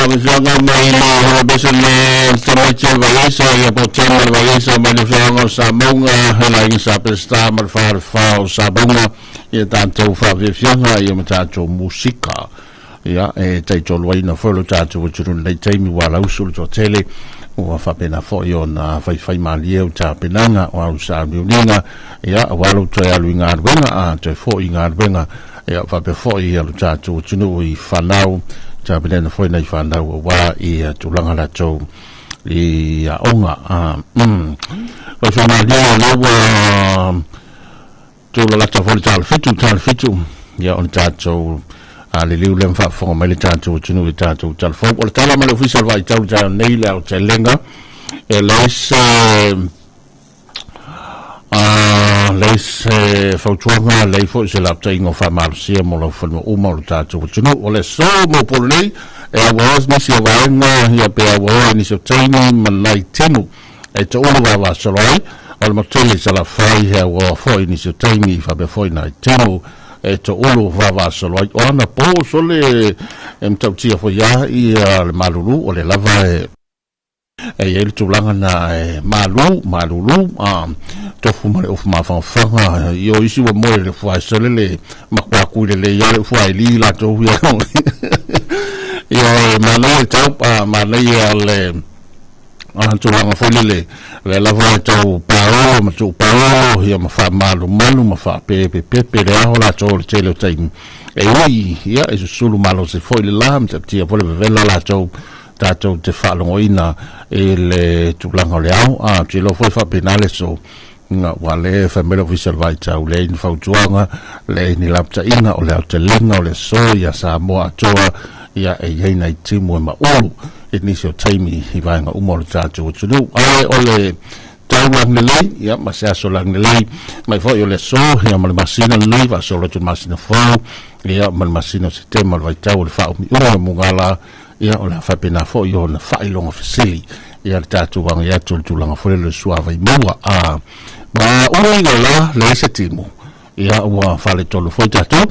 Faafiafiaga mai le bese le tamaiti o le Vaiasa, ia po tama le Vaiasa mai le afioaga o Samauga, le aiga sa Peseta ma le falefa o Samauga, ia tatou faafiafiaga ia ma tatou musika. Ia, e taitoluaina foi lo tatou atunuu i lenei taimi ua alausu le toatele, ua faapena foi ona faifai malie o tapenaga o au sauniuniga, ia, aua lou toe alu i galuega, a toe foi i galuega, ia, faapea foi ia lo tatou atunuu i fanau, tapenena foi nai fanau aua i tulaga latou i aoga. Faifai malie o lea ua tulalata foi le tala fitu, ia o le tatou liliu lea faafofoga mai le tatou atunuu i tatou talafou. O le tala ma le ofisa o le vaitau le taeao nei le aotelega, e leai se fautuaga, leai foi se lapataiga o faamalosia mo lau fanua uma o le tatou atunuu. O le aso mo Upolu nei, e auaoa nisi o vaega, ia pe auaoa nisi o taimi ma nai timu e to'ulu vavasolo ai, o le motele i Salafai, he auaoa foi nisi o taimi faapea foi nai timu e to'ulu vavasolo ai. O ana po sole e matautia foi a ia le malulu, o le lava e e iai le tulaga na e malu malulu tofu ma le ufu mafangafaga i o isi ua moe le fuae sole le makuakui lelei a le ufu ai li latou ia ia e manaia le tau manaia le tulaga foi lele le lava e tau paolo ma tuu paolo ia ma faamalumalu ma faapepepepe le ao latou o le tele o taimi e ui ia e susulu malosi foi le la ma tatia foi le vevela latou tatou te faalogoina i le tulaga o le ao te iloa foi faapena le aso nga ua le fai mai le ofisa o le vaitau leai ni fautuaga leai ni lapataiga o le aotelega o le aso ia Samoa atoa ia e iai nai timu e maulu i nisi o taimi i vaega uma o le tatou atunuu. Ae o le tau lagilelei ia ma se aso lagilelei mai foi o le aso ia ma le masina lenei faasolo atu le masina fou ia ma le masina o Setema o le vaitau o le faaumiumi o mugala ia o le a faapena foi ona faailoga fesili ia le tatou agai atu o le tulaga foi lele o le suavai maua ma umi la leai se timu ia ua faaletonu foi tatou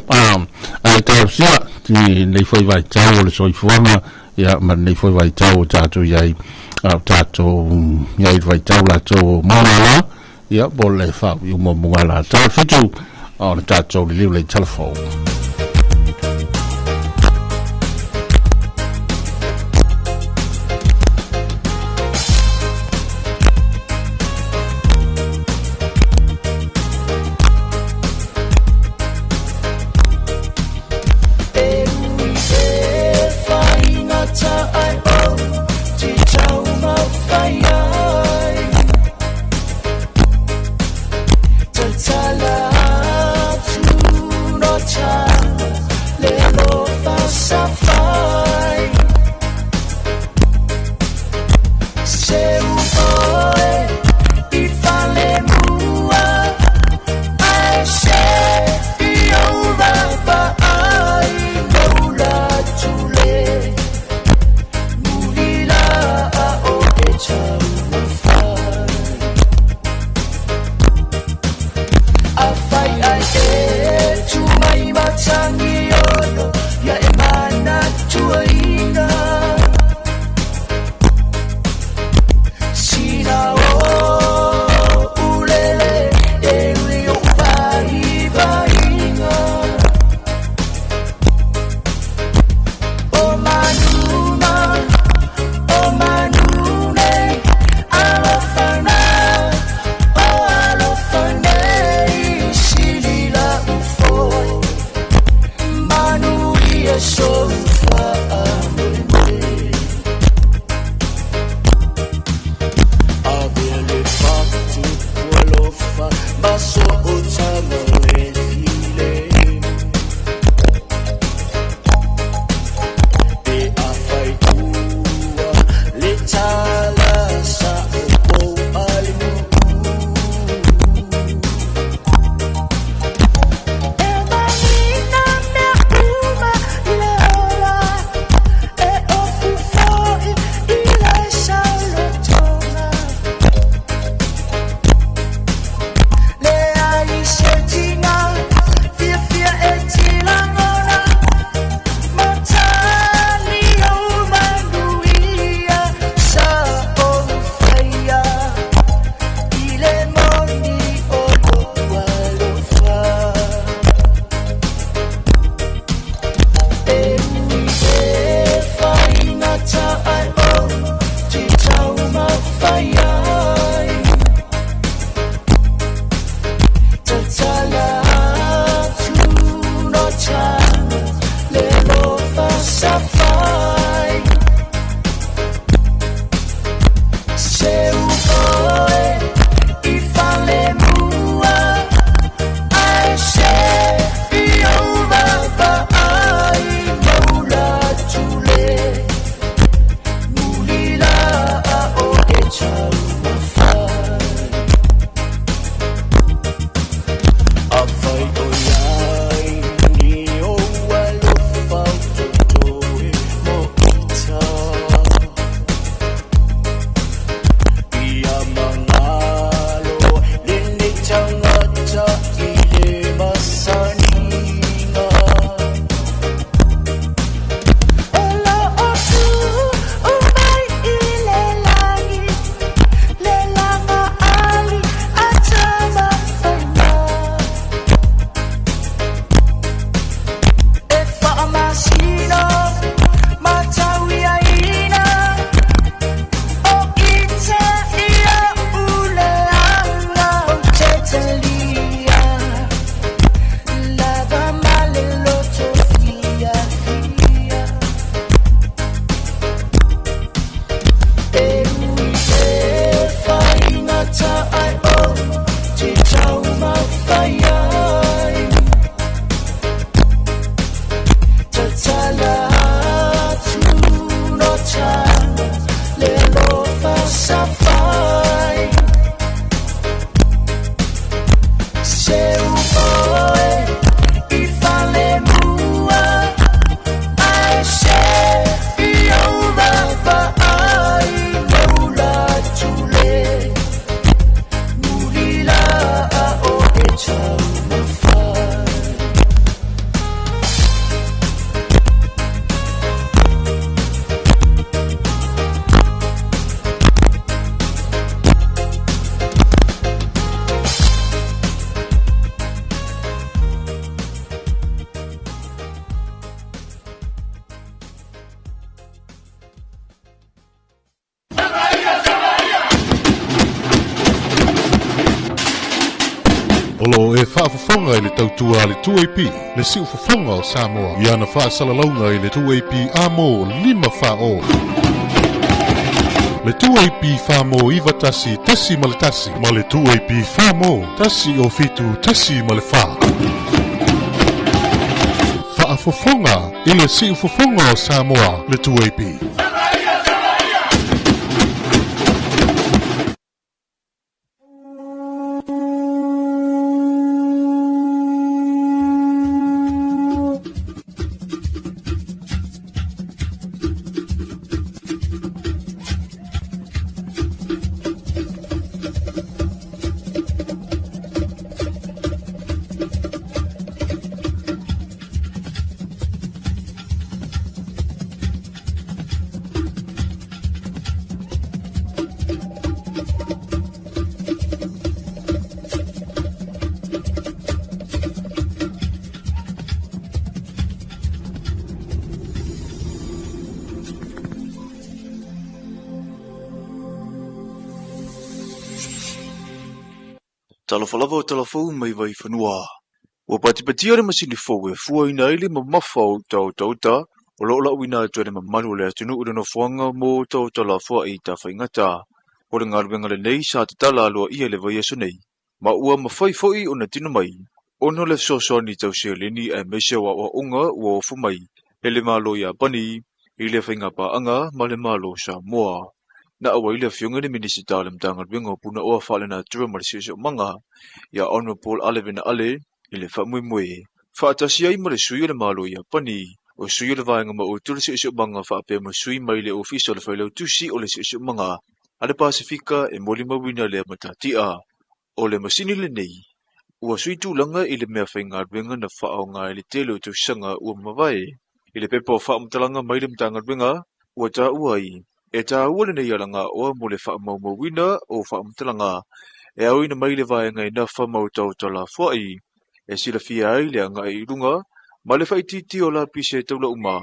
ae talosia i lenei foi vaitau o le soifuaga ia ma lenei foi vaitau o tatou iai o tatou iai le vaitau latou o mugala ia po o le faauiuma o mugala tala fitu o le tatou liliu le telefou. E ui e whaingata ai o Te tau mawhai ai Tatala atu no Faafofoga i le tautua a le 2AP, le siufofoga o Samoa, i ana faasalalauga i le 2AP Amo 540. Le 2AP Famo 91.1 ma le 2AP Famo 107.4. Faafofoga i le siufofoga o Samoa, le 2AP. Talofa lava o talafou mai Vaifanua. Ua patipatia le masini fou e fuaina ai le mamafa o uta otaota o lo o lauina atu e le mamalu o le atunuu i le nofoaga mo otaota lafoai i Tafaigata. O le galuega lenei sa tatala aloaia i le vaiaso nei, ma ua mafai foi ona tino mai ona o le fesoasoani tau seleni aemaise o aoaoga ua ofo mai e le Malo o Iapani i le faigapaaga ma le Malo o Samoa. Na auai le Afioga i le Minisita o le Matagaluega o Punaoa Faalenatura ma le Siosiomaga, ia Honourable Ale Venaale, i le faamoemoe, faatasi ai ma le sui o le Malo o Iapani, o sui o le Vaega Maotu o le Siosiomaga faapea ma sui mai le Ofisa o le Failautusi o le Siosiomaga a le Pasefika e molimauina lea matatia. O le masini lenei, ua sui tulaga i le meafaigaluega na faaaoga i le tele o tausaga ua mavae. I le pepa o faamatalaga mai le Matagaluega, ua taua ai, e taua lenei alagaoa mo le faamaumauina o faamatalaga e aoina mai le vaega e nafa ma otaota lafoai, e silafia ai le agai i luga ma le faaitiitia o lapisi e taula uma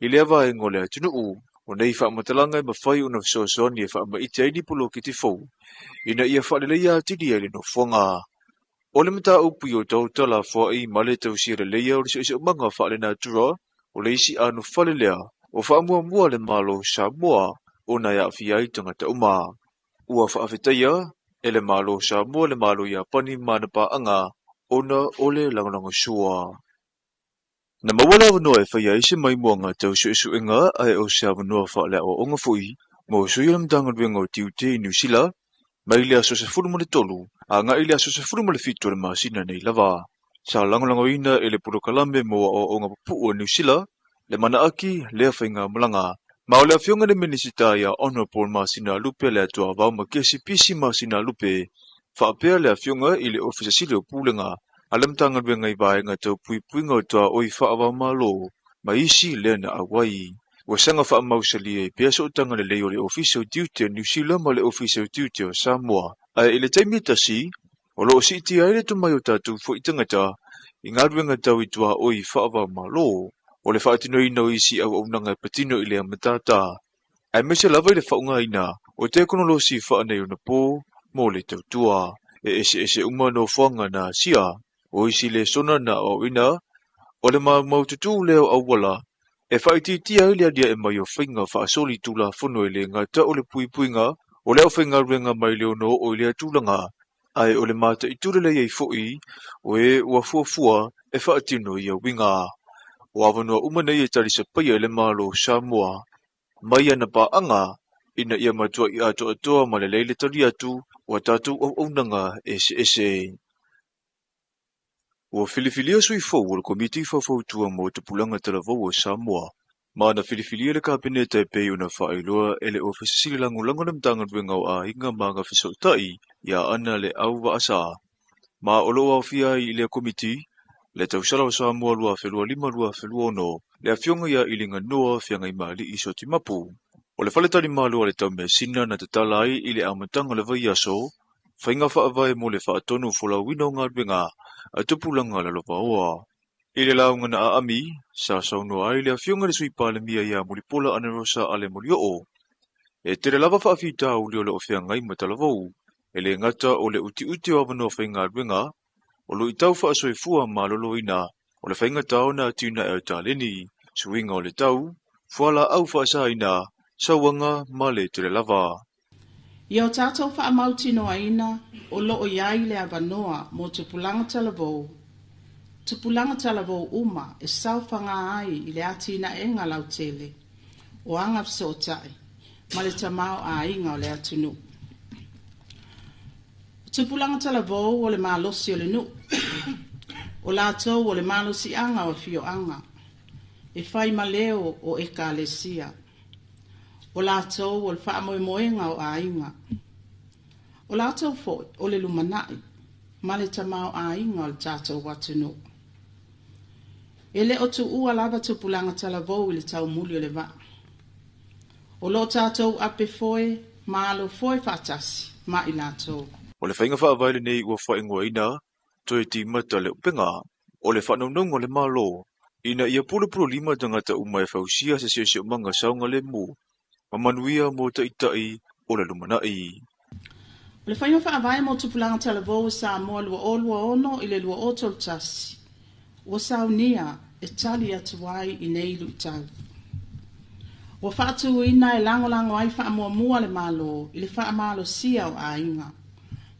i lea vaega o le atunuu. O nei faamatalaga e mafai ona fesoasoani e faamaite ai ni poloketi fou ina ia faaleleia atili ai le nofoaga. O le mataupu i otaota lafoai ma le tausia leleia o le siosiomaga faalenatura o le isi anofale lea o faamuamua le Malo o Samoa ona e aafia ai tagata uma. Ua faafetaia e le Malo o Samoa le Malo o Iapani ma ana paaga ona o le lagolagosua. Na maua le avanoa e faia ai se maimoaga tau suesuega ae o se avanoa faaleaoaoga foi mo sui o le Matagaluega o Tiute i Niu Sila mai le aso 13 agai i le aso 17 o le masina nei lava. Sa lagolagoina e le polokalame mo aoaoga pupuu a Niu Sila le manaaki lea faigamalaga. Ma o le Afioga i le Minisita ia Honourable Masina Lupe Leatuavao Makesi Pisi Masina Lupe faapea le Afioga i le Ofisa Sili o Pulega a le Matagaluega i vaega tau puipuiga o tuaoi faava-o-Malo ma isi lea na auai. Ua saga faamausali ai pea sootaga lelei o le Ofisa o Tiute o Niu Sila ma le Ofisa o Tiute o Samoa. Ae i le taimi e tasi, o lo o siitia ai le tomai o tatou foi tagata i galuega tau i tuaoi faava-o-Malo. O le faatinoina o isi auaunaga e patino i lea matata, aemaise lava i le faaaogaina o tekonolosi faaneionapo mo le tautua. E eseese uma nofoaga na asia, o isi lesona na aoaoina, o le maumaututu lea o auala e faaitiitia ai le aliae mai o faiga faasoli tulafono e le gata o le puipuiga o le aufaigaluega mai le ono oo i lea tulaga, ae o le mataitu lelei ai foi o e ua fuafua e faatino ia uiga. O avanoa uma nei e talisapaia e le Malo o Samoa mai ana paaga ina ia matuai atoatoa ma lelei le tali atu o a tatou auaunaga eseese. Ua filifilia sui fou o le Komiti Faufautua mo Tupulaga Talavou o Samoa, ma na filifilia le Kapeneta e pei ona faailoa e le Ofisa Sili Lagolago o le Matagaluega o Aiga ma Agafesootai ia Ana Leau Vaasa. Ma o lo o aofia ai i lea Komiti le tausala o Samoa 2025-2026, le Afioga ia Iliganoa Feagaimaalii Sotimapu. O le faletalimalo a le Taumeasina na tatala ai i le amataga o le vaiaso Faiga faavae mo le faatonu folauina o galuega a tupulaga lalovaoa. I le lauga na aami, sa saunoa ai le Afioga i le Sui Palemia ia Mulipola Anarosa Ale Molioo, e tele lava faafitauli o lo o feagai ma talavou, e le gata o le utiuti o avanoa faigaluega, O luʻitau faasoifua maloloina o le faigata ona atinae o taleni, suiga o le tau, fualaau faasaina, sauaga ma le tele lava. Ia o tatou faamautinoaina o loo i ai le avanoa mo tupulaga talavou, tupulaga talavou uma e saofaga ai i le atinaega lautele o agafesootai ma le tamaoaiga o le atunuu. O tupulaga talavou o le malosi o le nuu, o latou o le malosiaga o afioaga, e fai ma leo o ekalesia. O latou o le faamoemoega o aiga. O latou foi o le lumanai ma le tamaoaiga o le tatou atunuu. E le o tuua lava tupulaga talavou i le taumuli o le vaa. O loo tatou ape foe ma alo foe faatasi ma i latou. O le faiga faavae lenei ua faaigoaina Toe Timata le Upega, o le faanaunauga a le Malo ina ia pulupululima tagata uma e fausia se siosiomaga saogalemu ma manuia mo taitai o le lumanai. O le faiga faavae mo tupulaga talavou o Samoa 2026 i le 2031 ua saunia e tali atu ai i nei luitau. Ua faatuina e lagolago ai faamuamua le Malo i le faamalosia o aiga,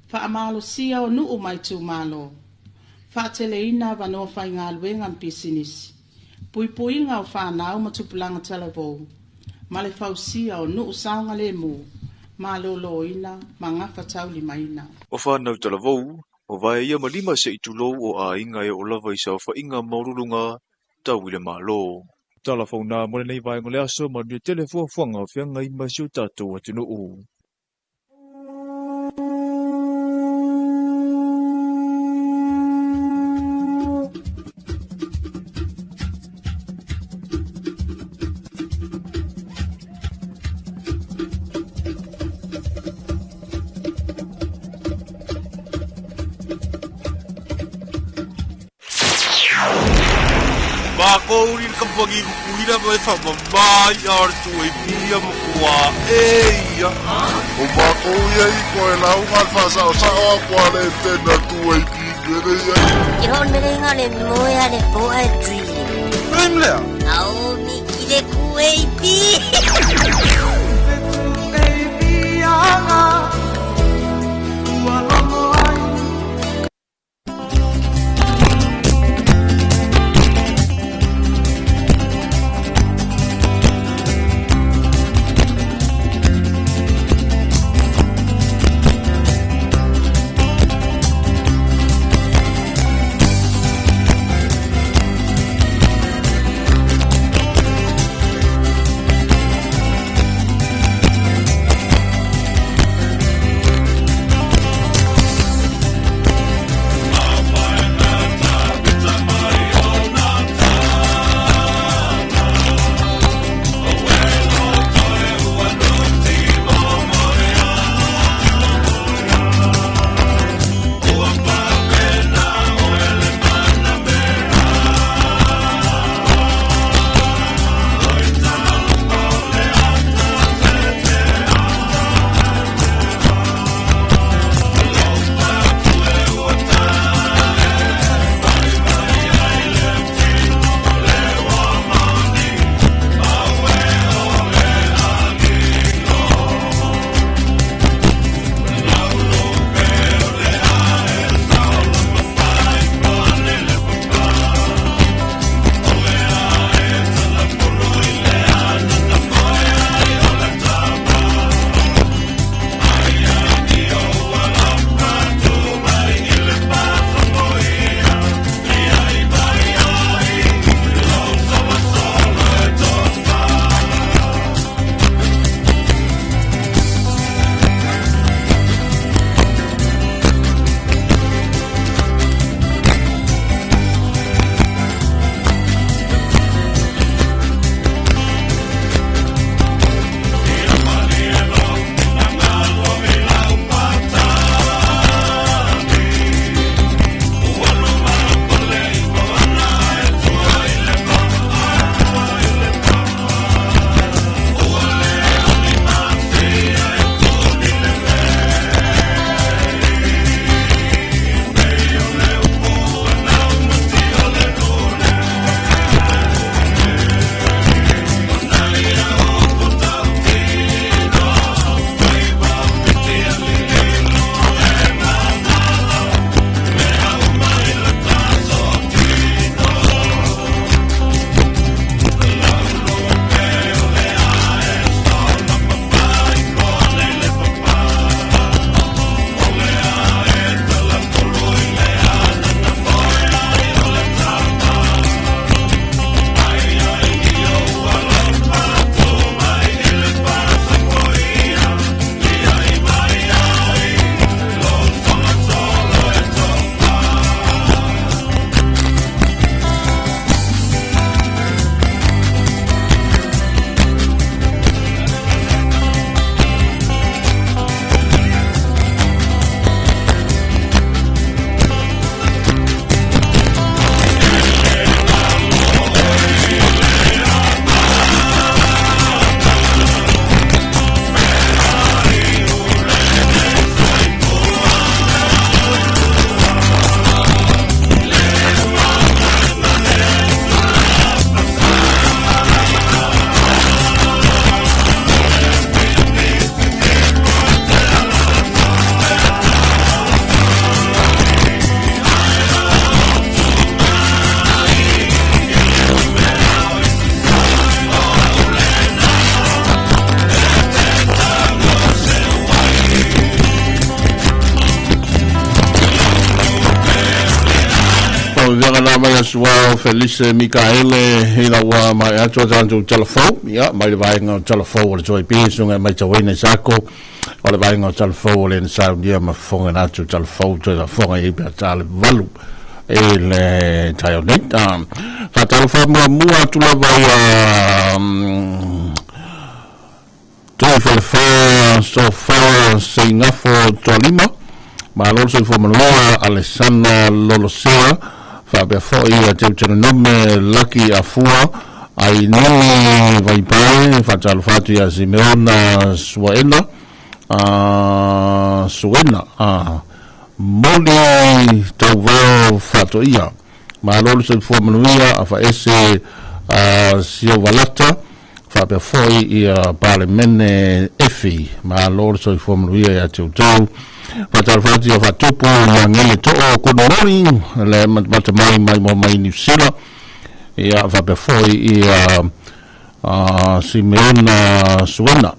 faamalosia o nuu ma itumalo, faateleina avanoa faigaluega ma pisinisi, puipuiga o fanau ma tupulaga talavou, ma le fausia o nuu saogalemu, maloloina ma gafataulimaina. O fanau talavou, ua vae ia ma lima seʻi tulou o aiga e oo lava i saofaiga maualuluga tau i le Malo. Tala fauna mo lenei vaega o le aso, manuia tele fuafuaga o feagai ma si o tatou atunuu. Mākou i le kamupani kukuila ma e faamama i'a o le 2AP ia ma kua e ia. O mākou ia i koe lauga le faasaosao aku a le tena 2AP mele ia. Ke hon mele nga le moe a le po a dream. Dream lea? Ao mi ki le 2AP. la mai a Suao Felice Mikaele ina ua maea atu a tatou talafou, ia, mai le vaega o talafou o le 2AP, susuga e maitauina i Sako, o le vaega o talafou o le na saunia ma fofoga na atu talafou toe fofoga i pe a le valu i le taeao nei. Faatalofa muamua atu lava ia Tui Falefa Sofa Seigafo Toalima, malo le soifua manuia Alesana Lolosea, faapea foi ia Teuteronome Laki Afua, Ainini Vaipae, faatalofa atu ia Simeona Suaena, Suena, Moli Tauvao Faatoia, malo le soifua manuia Afaese Siovalata, faapea foi ia Palemene Efi, malo le soifua manuia ia te outou. Faatalofa atu ia Faatupu Magele Too, good morning, le matamata mai mai mo mai Niu Sila, ia faapea foi ia Simeona Suena,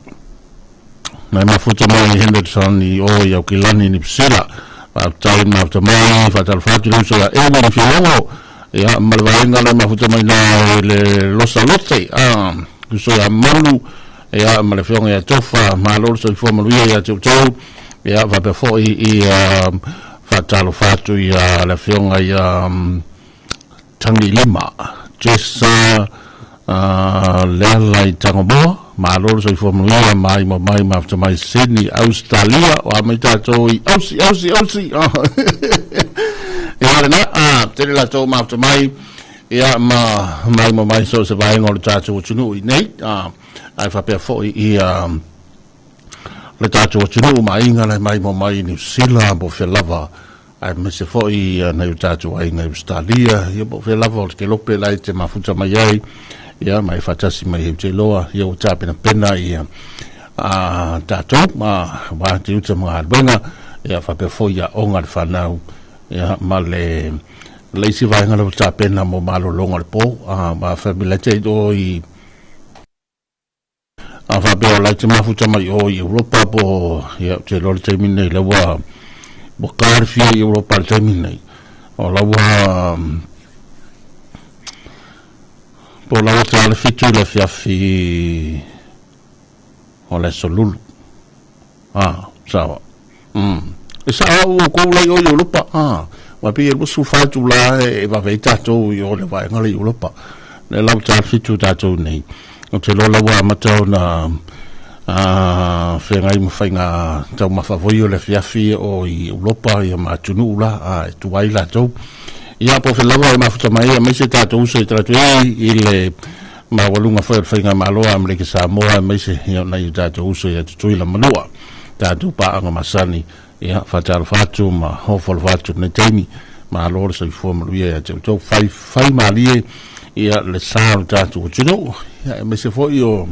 mai mafuta mai Henderson i o i Aukilani Niu Sila. Faafetai mafuta mai, faatalofa atu le uso ia Ewin Filogo, ia ma le vaega le mafuta mai na i le Losa Lote, uso ia Malu, ia ma le afioga ia Tofa, malo le soifua manuia ia te outou, ia faapea foi ia faatalofa atu ia le afioga ia Tagilima, Jessa Leala i Tangomoa, malo le soifua manuia, mai ma mai mafuta mai Sydney, Australia, o a mai tatou i Aussie, Aussie, Aussie. Ia lena, tele latou mafuta mai, ia ma mai ma mai so se vaega o le tatou atunuu i nei, ai faapea foi ia le tatou atunuu ma aiga le mai ma mai Niu Sila, po o fea lava, aemaise foi nai o tatou aiga i Ausetalia, ia po o fea lava o le kelope la e te mafuta mai ai, ia ma e faatasi mai ai ou te iloa, ia ua tapenapena ia tatou ma aua tiute ma galuega, ia faapea foi aoga a le fanau, ia ma le le isi vaega lea ua tapena mo malologa o le po, ma family te o i A faapea o la e te mafuta mai o i Europa po ia ou te iloa le taimi lenei la ua ua kalifia i Europa i le taimi lenei. O la ua po o la ua ta le 7 i le afiafi o le aso Lulu. Sawa. E sao au o kou la i o i Europa. Ua pei e 24 itula e vave ai tatou i o le vaega lea i Europa. Lea la ua ta le 7 tatou nei. Ou te iloa la ua amata ona feagai ma faiga taumafa foi o le afiafi o i Europa ia ma atunuu la e tua ai latou. Ia po o fea lava e mafuta mai ai aemaise tatou uso i talaatu i le maualuga foi o le faigamalo a Amerika Samoa aemaise ia nai o tatou uso ia Tutuila Manua, tatou paaga masani, ia faatalofa atu ma ofo alofa atu i lenei taimi. Malo le soifua manuia ia te outou, faifai malie ia le sa o le tatou atunuu, ia aemaise foi o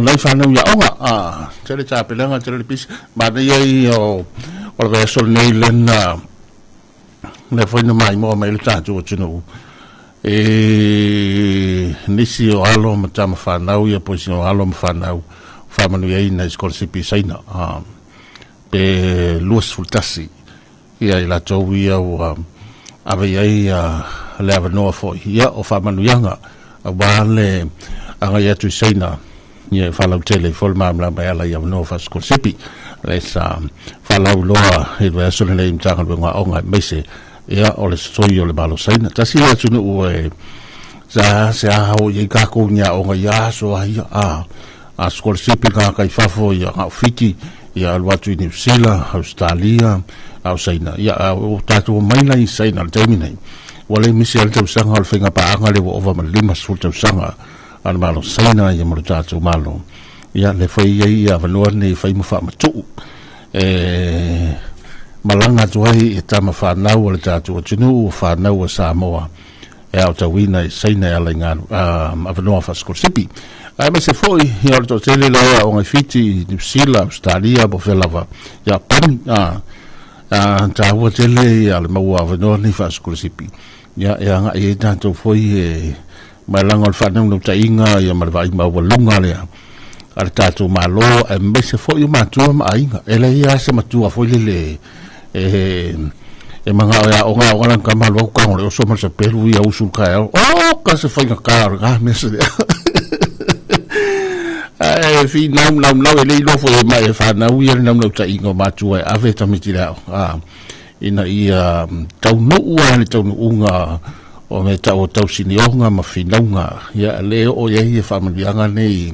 nai fanau i aoga. Tele tapenaga, tele le pisi, manaia ia o le vaiaso lenei lena lea foi na maimoa mai le tatou atunuu e nisi o alo ma tama fanau ia po isi o alo ma fanau faamanuiaina i sikolasipi i Saina pe 21 ia i latou ia ua ave i ai le avanoa foi ia o faamanuiaga aua le agai atu i Saina ia e faalautele ai foi le malamalama e ala i avanoa faasikolasipi le sa faalauiloa i le vaiaso lenei i Matagaluega o Aoga aemaise ia o le sosoi o le Malo Saina. Tasi le atunuu e sa se a o i ai kākou ni aoga i aso a ia a sikolasipi ngā kai fafo ia ngā ufiti ia alu atu i Niu Sila, Australia, a o Saina. Ia a o tātou mai la i Saina le taimi nei. Ua le misi ai le tausaga o le faiga paaga lea ua ova ma le 50 tausaga a le Malo Saina ia ma lo tatou Malo. Ia le fai ai ia avanoa nei fai ma faamatuu e malaga atu ai e tama whanau o le tatou atunuu o whanau a Samoa e aotauina i Saina e ala i ngā avanoa faasikolasipi. Aemaise foi ia o le toatele la e aoga i Fiti, Niu Sila, Australia, po o fea lava, Iapani, taua tele ia le maua avanoa nei faasikolasipi. Ia e agai ai tatou foi e malaga o le faanaunautaiga ia ma le vaai maualuga lea a le tatou Malo, aemaise foi o matua ma aiga. E leai lava se matua foi lele e E manao e aoga aoga lana tama alu atu tago i le oso ma le sapelu ia usu i le taeao. Oka se faigata o lena mea se lea. Ae finau naunau e le iloa foi e mai e fanau ia le naunautaiga o matua e ave tamaiti i le aoga a ina ia taunuu lava i le taunuuga o mea tau o tausinioga ma finauga ia le oo i ai ia faamanuiaga nei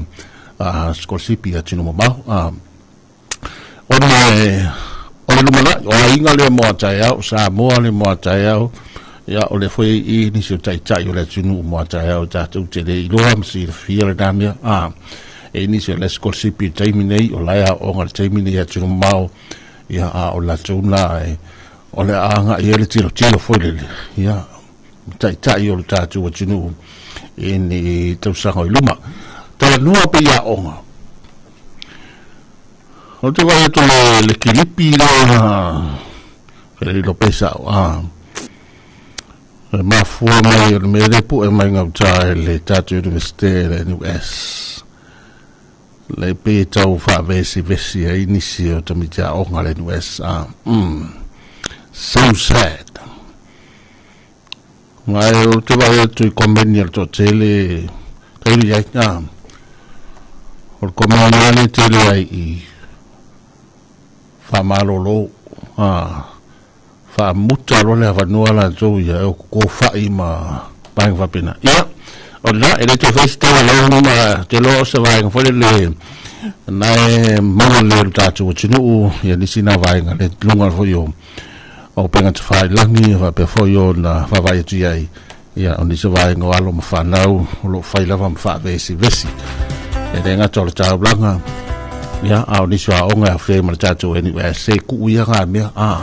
a sikolasipi i atunuu mamao a ona e o le lumanai o aiga lea mo a taeao o Samoa lea mo a taeao ia o lea foi i nisi o taitai o le atunuu mo a taeao tatou te le iloa ma silafia lena mea a e nisi o le sikolasipi i le taimi nei o la e aooga i le taimi nei i atunuu mamao ia a o latou na e o le a agai ai le tilotilo foi lele ia taitai o le tatou atunuu i ni tausaga o i luma. Talanoa pei aoga. O te vaai atu le, le kilipi lea e le iloa pe sao a e mafua mai o le mea lea pue mai gauta e le tatou Universite le NUS le pei e tau faavesivesi ai nisi o tamaiti aoga le NUS a so sad. Ae ou te vaai atu i komeni a le toatele, tailo i ai, a, o le komeni lava lea e tele ai i faamalolo, a, faamuta loa le avanoa latou ia e o kofai ma vaega faapena. Ia, o lena, e le toe fai se tala lau ma te iloa o se vaega foi lele na e maua lelei e le tatou atunuu, ia nisi na vaega le luga foi o o upega tafailagi faapea foi ona vaavaai atu i ai ia o nisi o vaega o alo ma fanau o lo o fai lava ma faavesivesi e le gata o le taulaga ia a o nisi o aoga e aofia ai ma le tatou NUS e kuu ia ngā mea a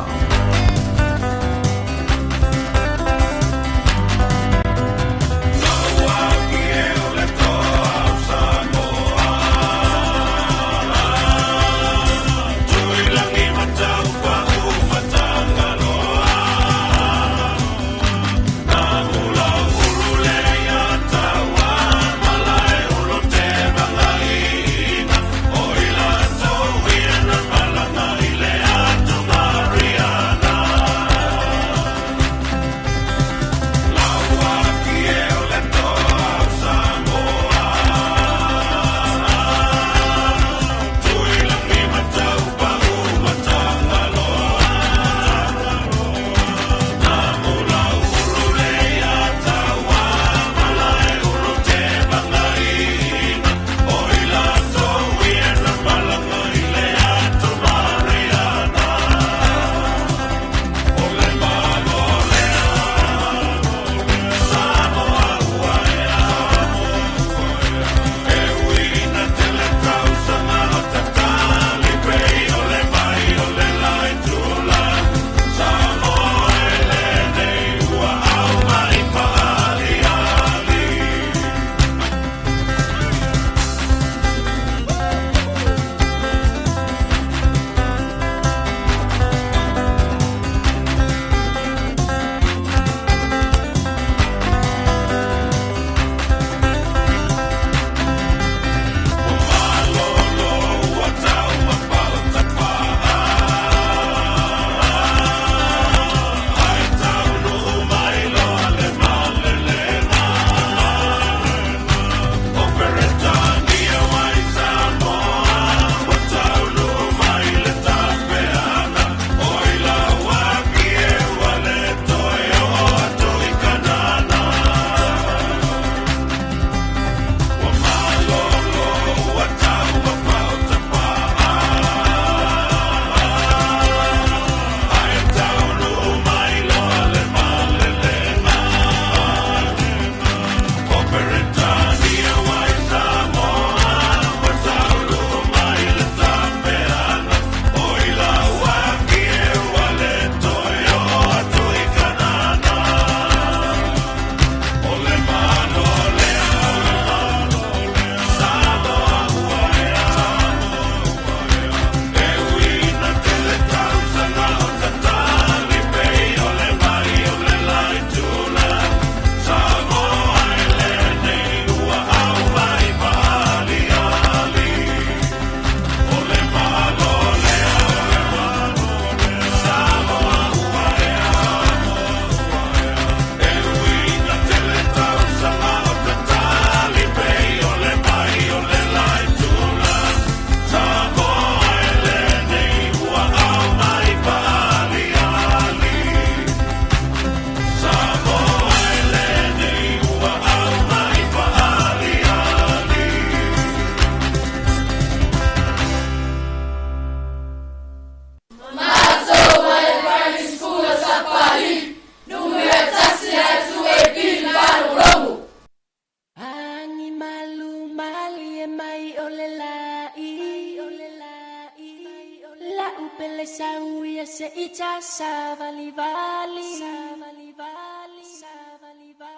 i ta savali vali. Savali vali. Savali vali.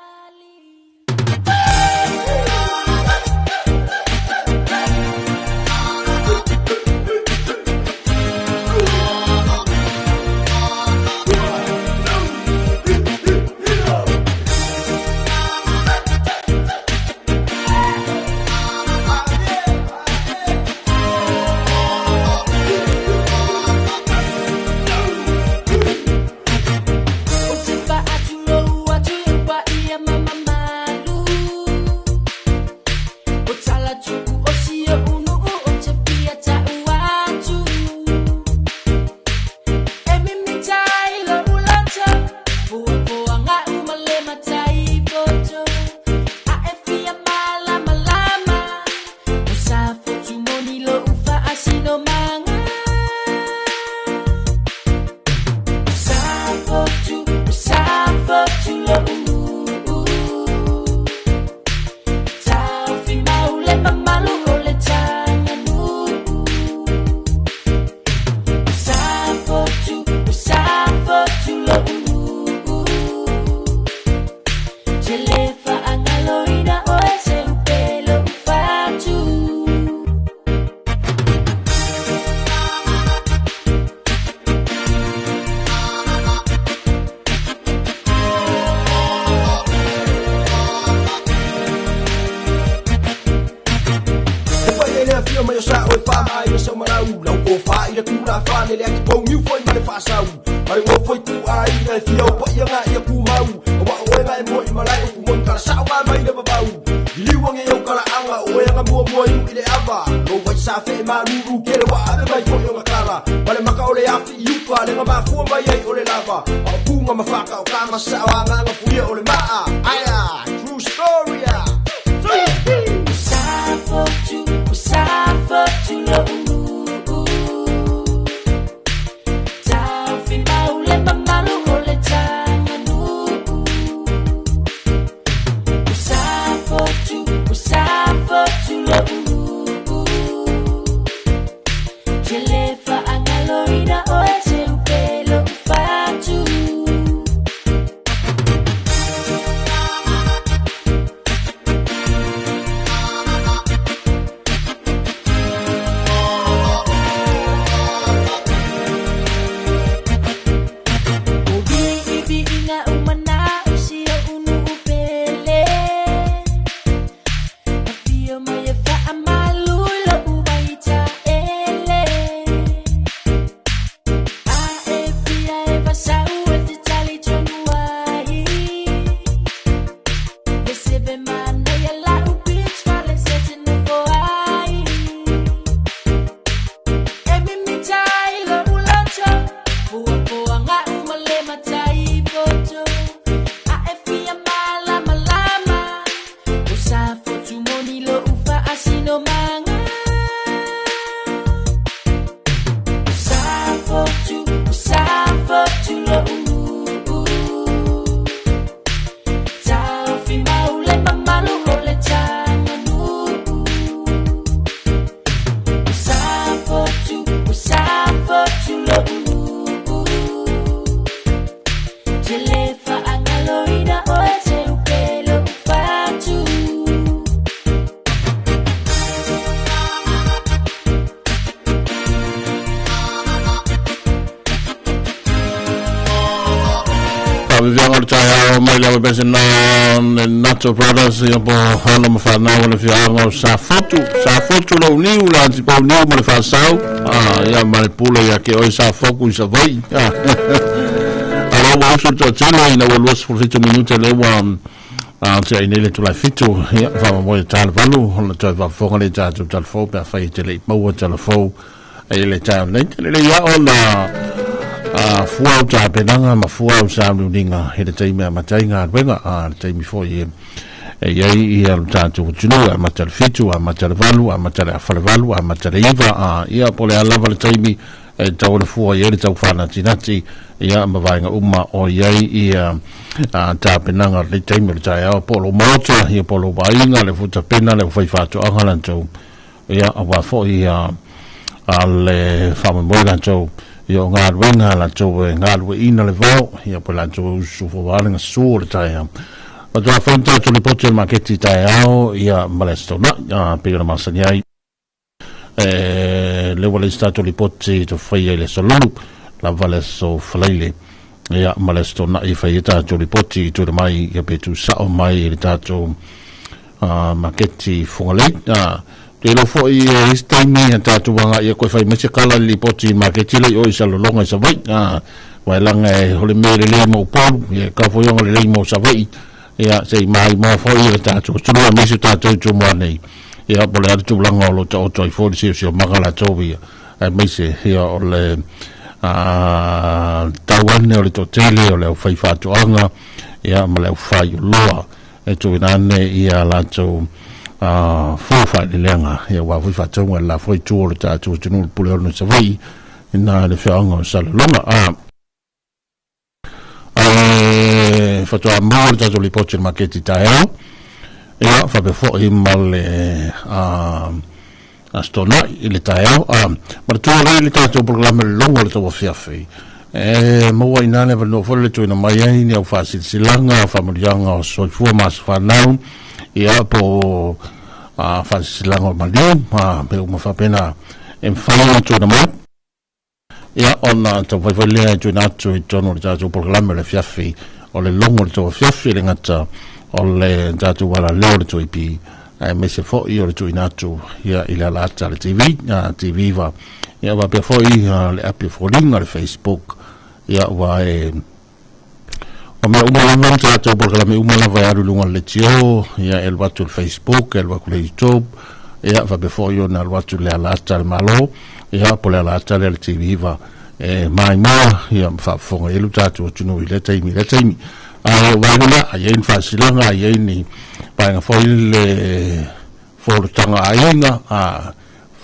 Nato Brothers ia po hana ma whanau le fiaga o Safotu. Safotu lau niu la ati pau niu ma le whasau. Ia ma le pule ia ke oi Safoku i Savai. Alo ua usu le toatele ina ua 27 minute le ua te ai nei le tulai fitu. Ia whamamoe e tāle valu. Ona toe whafonga le tātou talafou pe a whai te lei maua talafou. E le tāu nei. Te le ia ona fua o tāpenanga ma fua o sāmunininga he le taimi a matai ngā ruenga a le taimi foi e iai ia lo tātou atunuu a mata le 7 a mata le 8 a mata le 8 a mata le 9 a ia po le a lava le taimi e tau le fua i le tau whanatinati ia ma vaenga uma o iai ia tāpenanga le taimi o le taeao po lo maota ia po lo vainga le futapena le whai whātoanga lantou ia a wā foi a le whamamoe lantou Ia o galuega a latou e galueaiina le vao, ia po o latou e usu fua le gasu o le taeao. Faatoa fai le tatou lipoti o le maketi taeao, ia ma le Aso Toonai, a pei ona masani ai. E le ua leai se tatou lipoti e faia i le aso Lulu, lava le aso Faraile. Ia ma le Aso Toonai e fai ai tatou lipoti i tuuina mai ia pe tuusao mai i le tatou maketi Fugalei. Ou te iloa foi e isi taimi a tatou agai e koe fai mai se kala i le lipoti i le maketi lea i o i Salelologa i Savaii. Aua e laga e o le mea e lelei mo Upolu, ia e tatau foi ona lelei mo Savaii. Ia se i maimoa foi le tatou atunuu aemaise o tatou i Tumua nei. Ia po o le a le tulaga o lo o taoto ai foi le siosiomaga latou ia, aemaise ia o le tau ane o le toatele o le aufaifaatoaga ia ma le aufaioloa e tuuina ane ia latou fua faaleleaga ia aua foi faatauga i le la foi itu o le tatou atunuu i le Puleono i Savaii ina le afioaga o Salelologa. Ae faatoa maua le tatou lipoti i le maketi taeao ia faapea foi ma le Aso Toonai i le taeao. Ma le tua lea i le tatou polokalame le logo o le tauafiafi e maua i ina le avanoa foi le tuuina mai ai ni au faasilasilaga, faamanuiaga o soifua ma aso fanau, ia po o faasilasilaga o maliu, mea uma faapena e mafai ona tuuina mai. Ia, ona taumafai foi lea e tuuina atu i totonu o le tatou polokalame o le afiafi o le logo o le tou afiafi, e le gata o le tatou alaleo o le 2AP, aemaise foi o le tuuina atu ia i le alaata a le TV, TV va. Ia, faapea foi le api o foliga, le Facebook, ia, ua e o mea uma lava le tatou polokalame uma lava e alu i luga o le leitio, ia e alu atu i le Facebook, e alu atu i le YouTube, ia faapea foi ona alu atu i le alaata a le Malo, ia po o le alaata lea a le TV9 e maimoa ia ma faafofoga i ai lo tatou atunuu i lea taimi i lea taimi. Ae o vaega na, a i ai ni faasilasilaga, a i ai ni vaega foi le folotaga aiga, a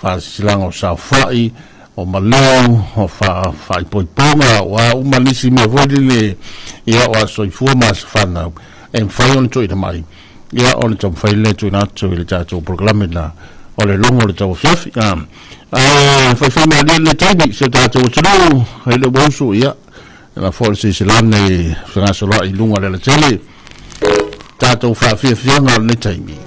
faasilasilaga o saofai, o maleu, o faaipoipoga, o a uma nisi mea foi lele, ia, o aso soifua ma aso fanau, e mafai ona tuuina mai, ia, ona taumafai lea e tuuina atu i le tatou polokalame lena o le logo o le tauafiafi. Ae faifai malie le taimi i si o tatou atunuu, e le ua usu, ia, e la foi le silasila ane i fegasoloai i luga o le alatele, tatou faafiafiaga o lenei taimi.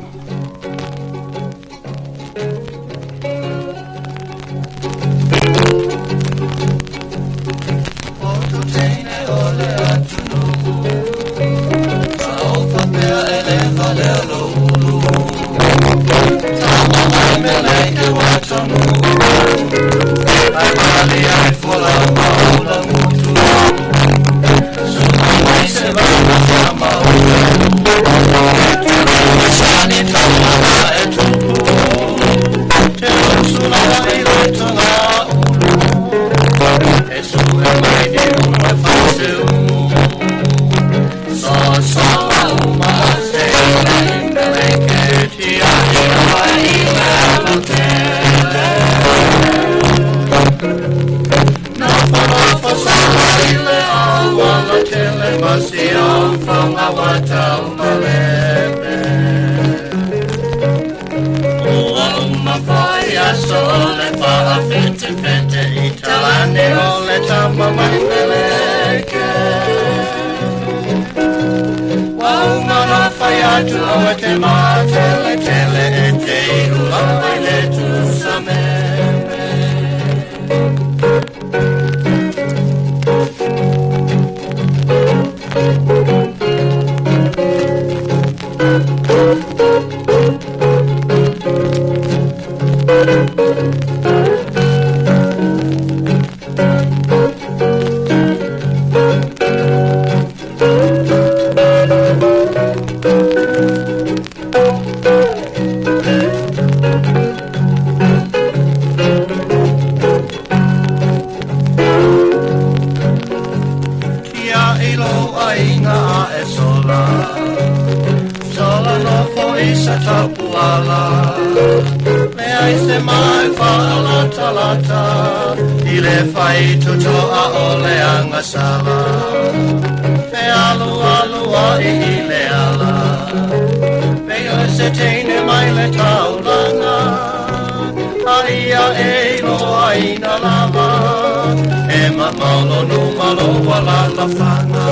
o lo nu ma lo wala la fanga.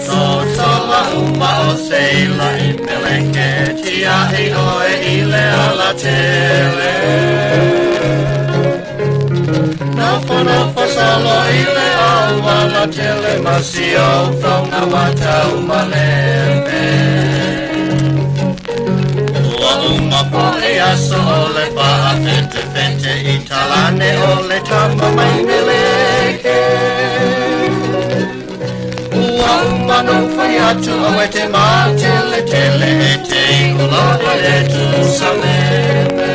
So sola uma o seila i meleke tia i oe i le ala tele. Nofo nofo solo i le au ala tele masi o whaunga wata umaleme. Ua uma po e aso o le paa fete fete i talane o le tama mai meleke. Ua uma no whai atu o e te matele tele e te ula e le tu sameme.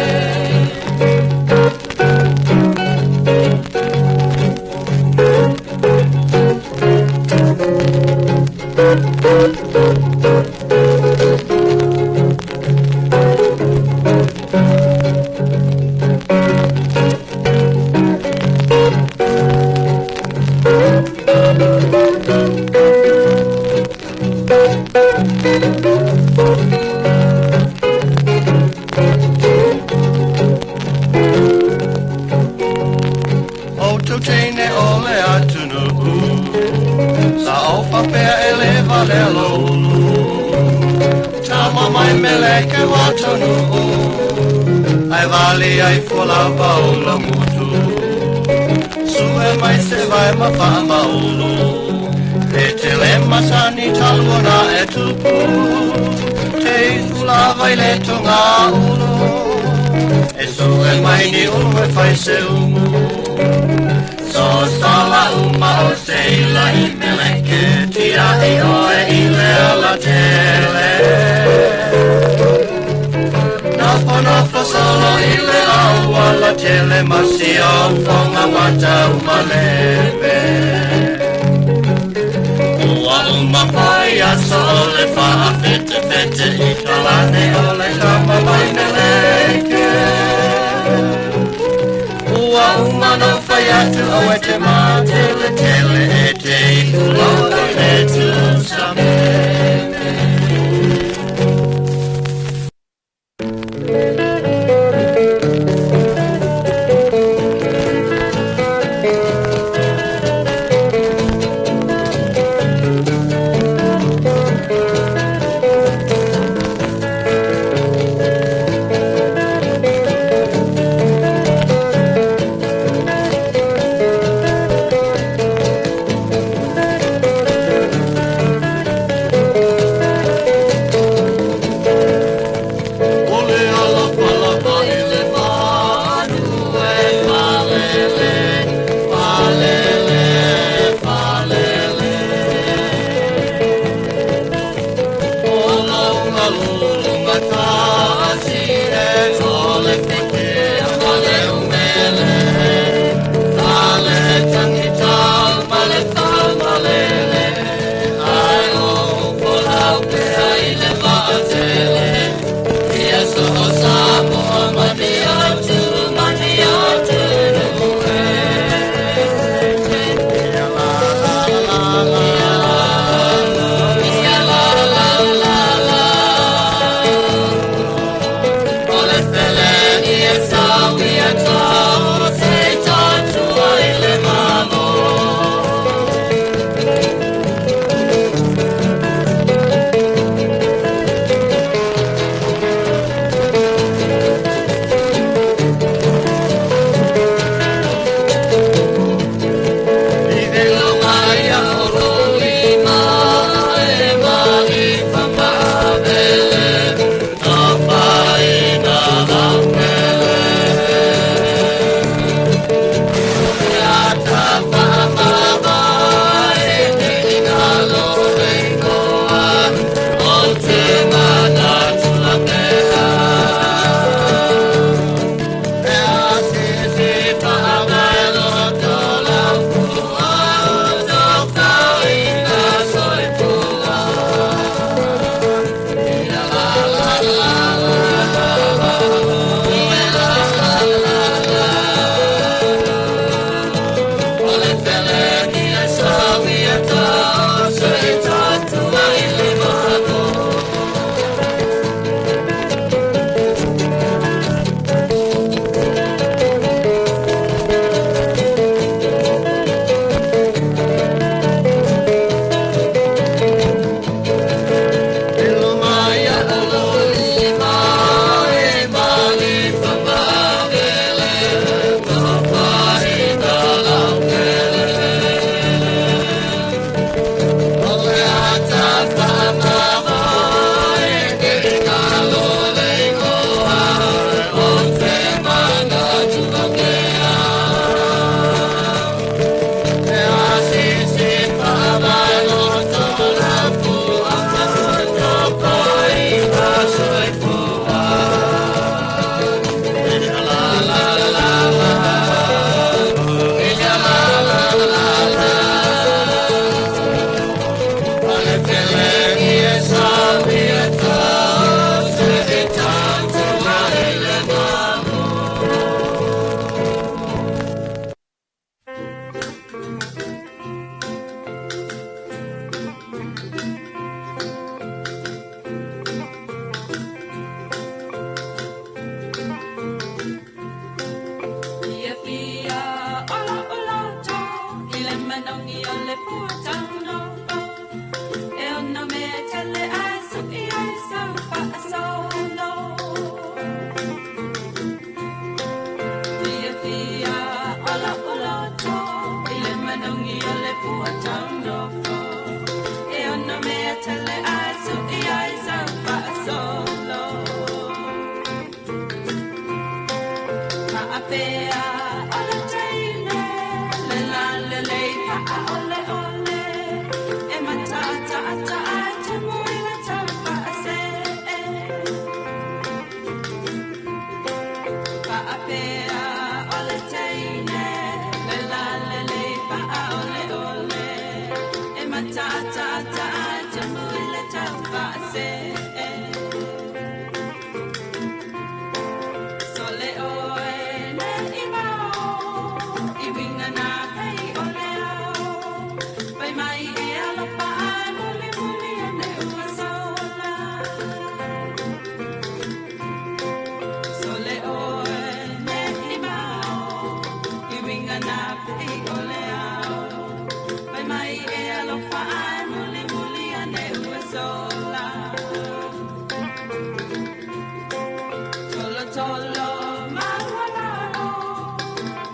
Tolo tolo maualalo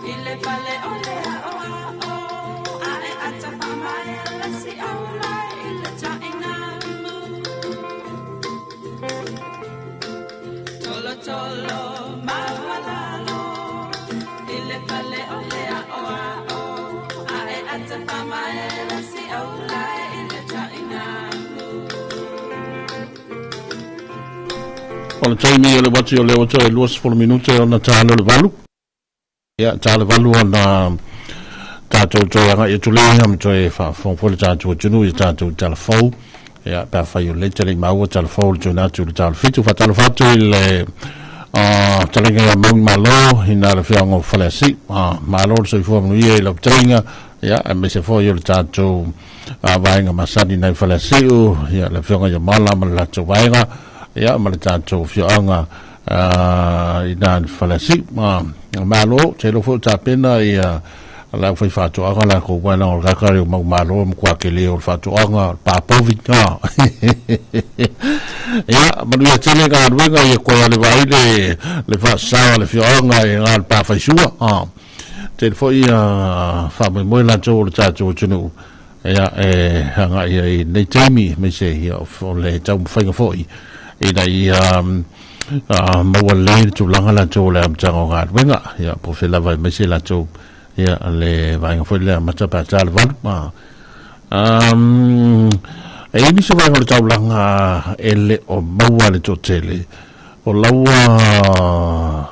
i le pale o le aʻoaʻo aʻe ata faamaea si aulai i le taʻinamu. Tolo tolo maualalo i le pale o le aʻoaʻo aʻe ata faamaea si aulai i le taʻinamu. O le taimi o le uati o lea ua toe 20 minute ona ta lea o le valu. Ia, ta le valu ona tatou toe agai atu lea ma toe faafofoga foi le tatou atunuu i tatou tala fou. Ia, pe afai o lea e te le i maua tala fou i le tuuina atu i le ta o le fitu. Faatalofa atu i le fetalaiga ia Maui Malo i na le afioaga o Faleasiu. Malo le soifua manuia i lau fetalaiga, ia, aemaise foi o le tatou vaega masani nai Faleasiu, ia, le afioga ia Mala ma le latou vaega, ia, ma le tatou afioaga i na i Faleasiu. Malo, te iloa foi o tapena ia le aufai faatoaga latou aua leaga o le tagata lea o mau malo e matua tele o le faatoaga, o le papovi. Ia, manuia tele galuega ia toe alewa ai le, le faasao a le afioaga i ga le pafaisua. Tele foi ia faamoemoe latou o le tatou atunuu ia e agai ai i lenei taimi, aemaise ia o le taumafaiga foi ina ia maua lelei le tulaga latou o le amataga o galuega, ia po o fea lava aemaise latou ia le vaega foi lea amata pe a ta le valu. E i ai nisi o vaega o le taulaga e le o maua le toatele o laua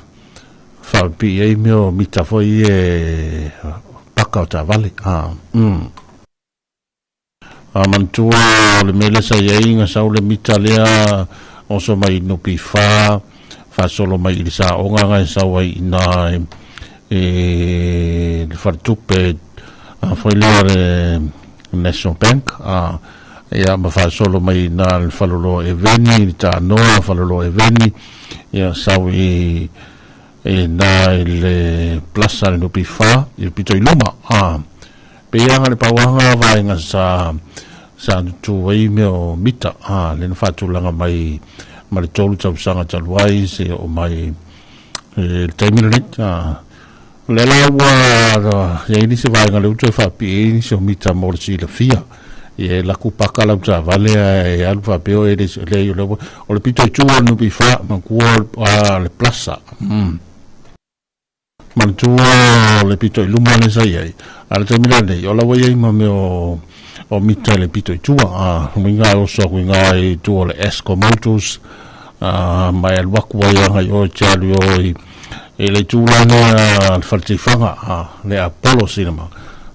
faapipii ai mea o mita foi e paka o taavale. A manatua o le mea lea sa i ai na sau le mita lea oso mai i NPF faasolo mai i le saoga na e sau ai i ina i le faletupe foi lea le National Bank ia ma faasolo mai i ina le faleoloa Eveni le Tanoa faleoloa Eveni ia sau i ina i le Plaza le NPF i le pito i luma. Pei lava le pauaga vaega sa sa tutu ai mea o mita a le na faatulaga mai ma le tolu tausaga talu ai se o mai e le taimi lenei a o lea la ua i ai nisi vaega lea ua toe faapipii ai nisi o mita mo le silafia ia e laku paka lau taavale ae alu faapea o e le leai o lea ua o le pito i tua o le NPF manatua le Plaza. Manatua o le pito i luma lea sa i ai, a o le taimi lenei, o la ua i ai ma mea o mita i le pito i tua. A, uiga e oso atu i ina i tua o le Esco Motors, a, ma e alu atu ai agai i o e te alu i o i, i le itu la lea le faletaifaga, a, le Apollo Cinema.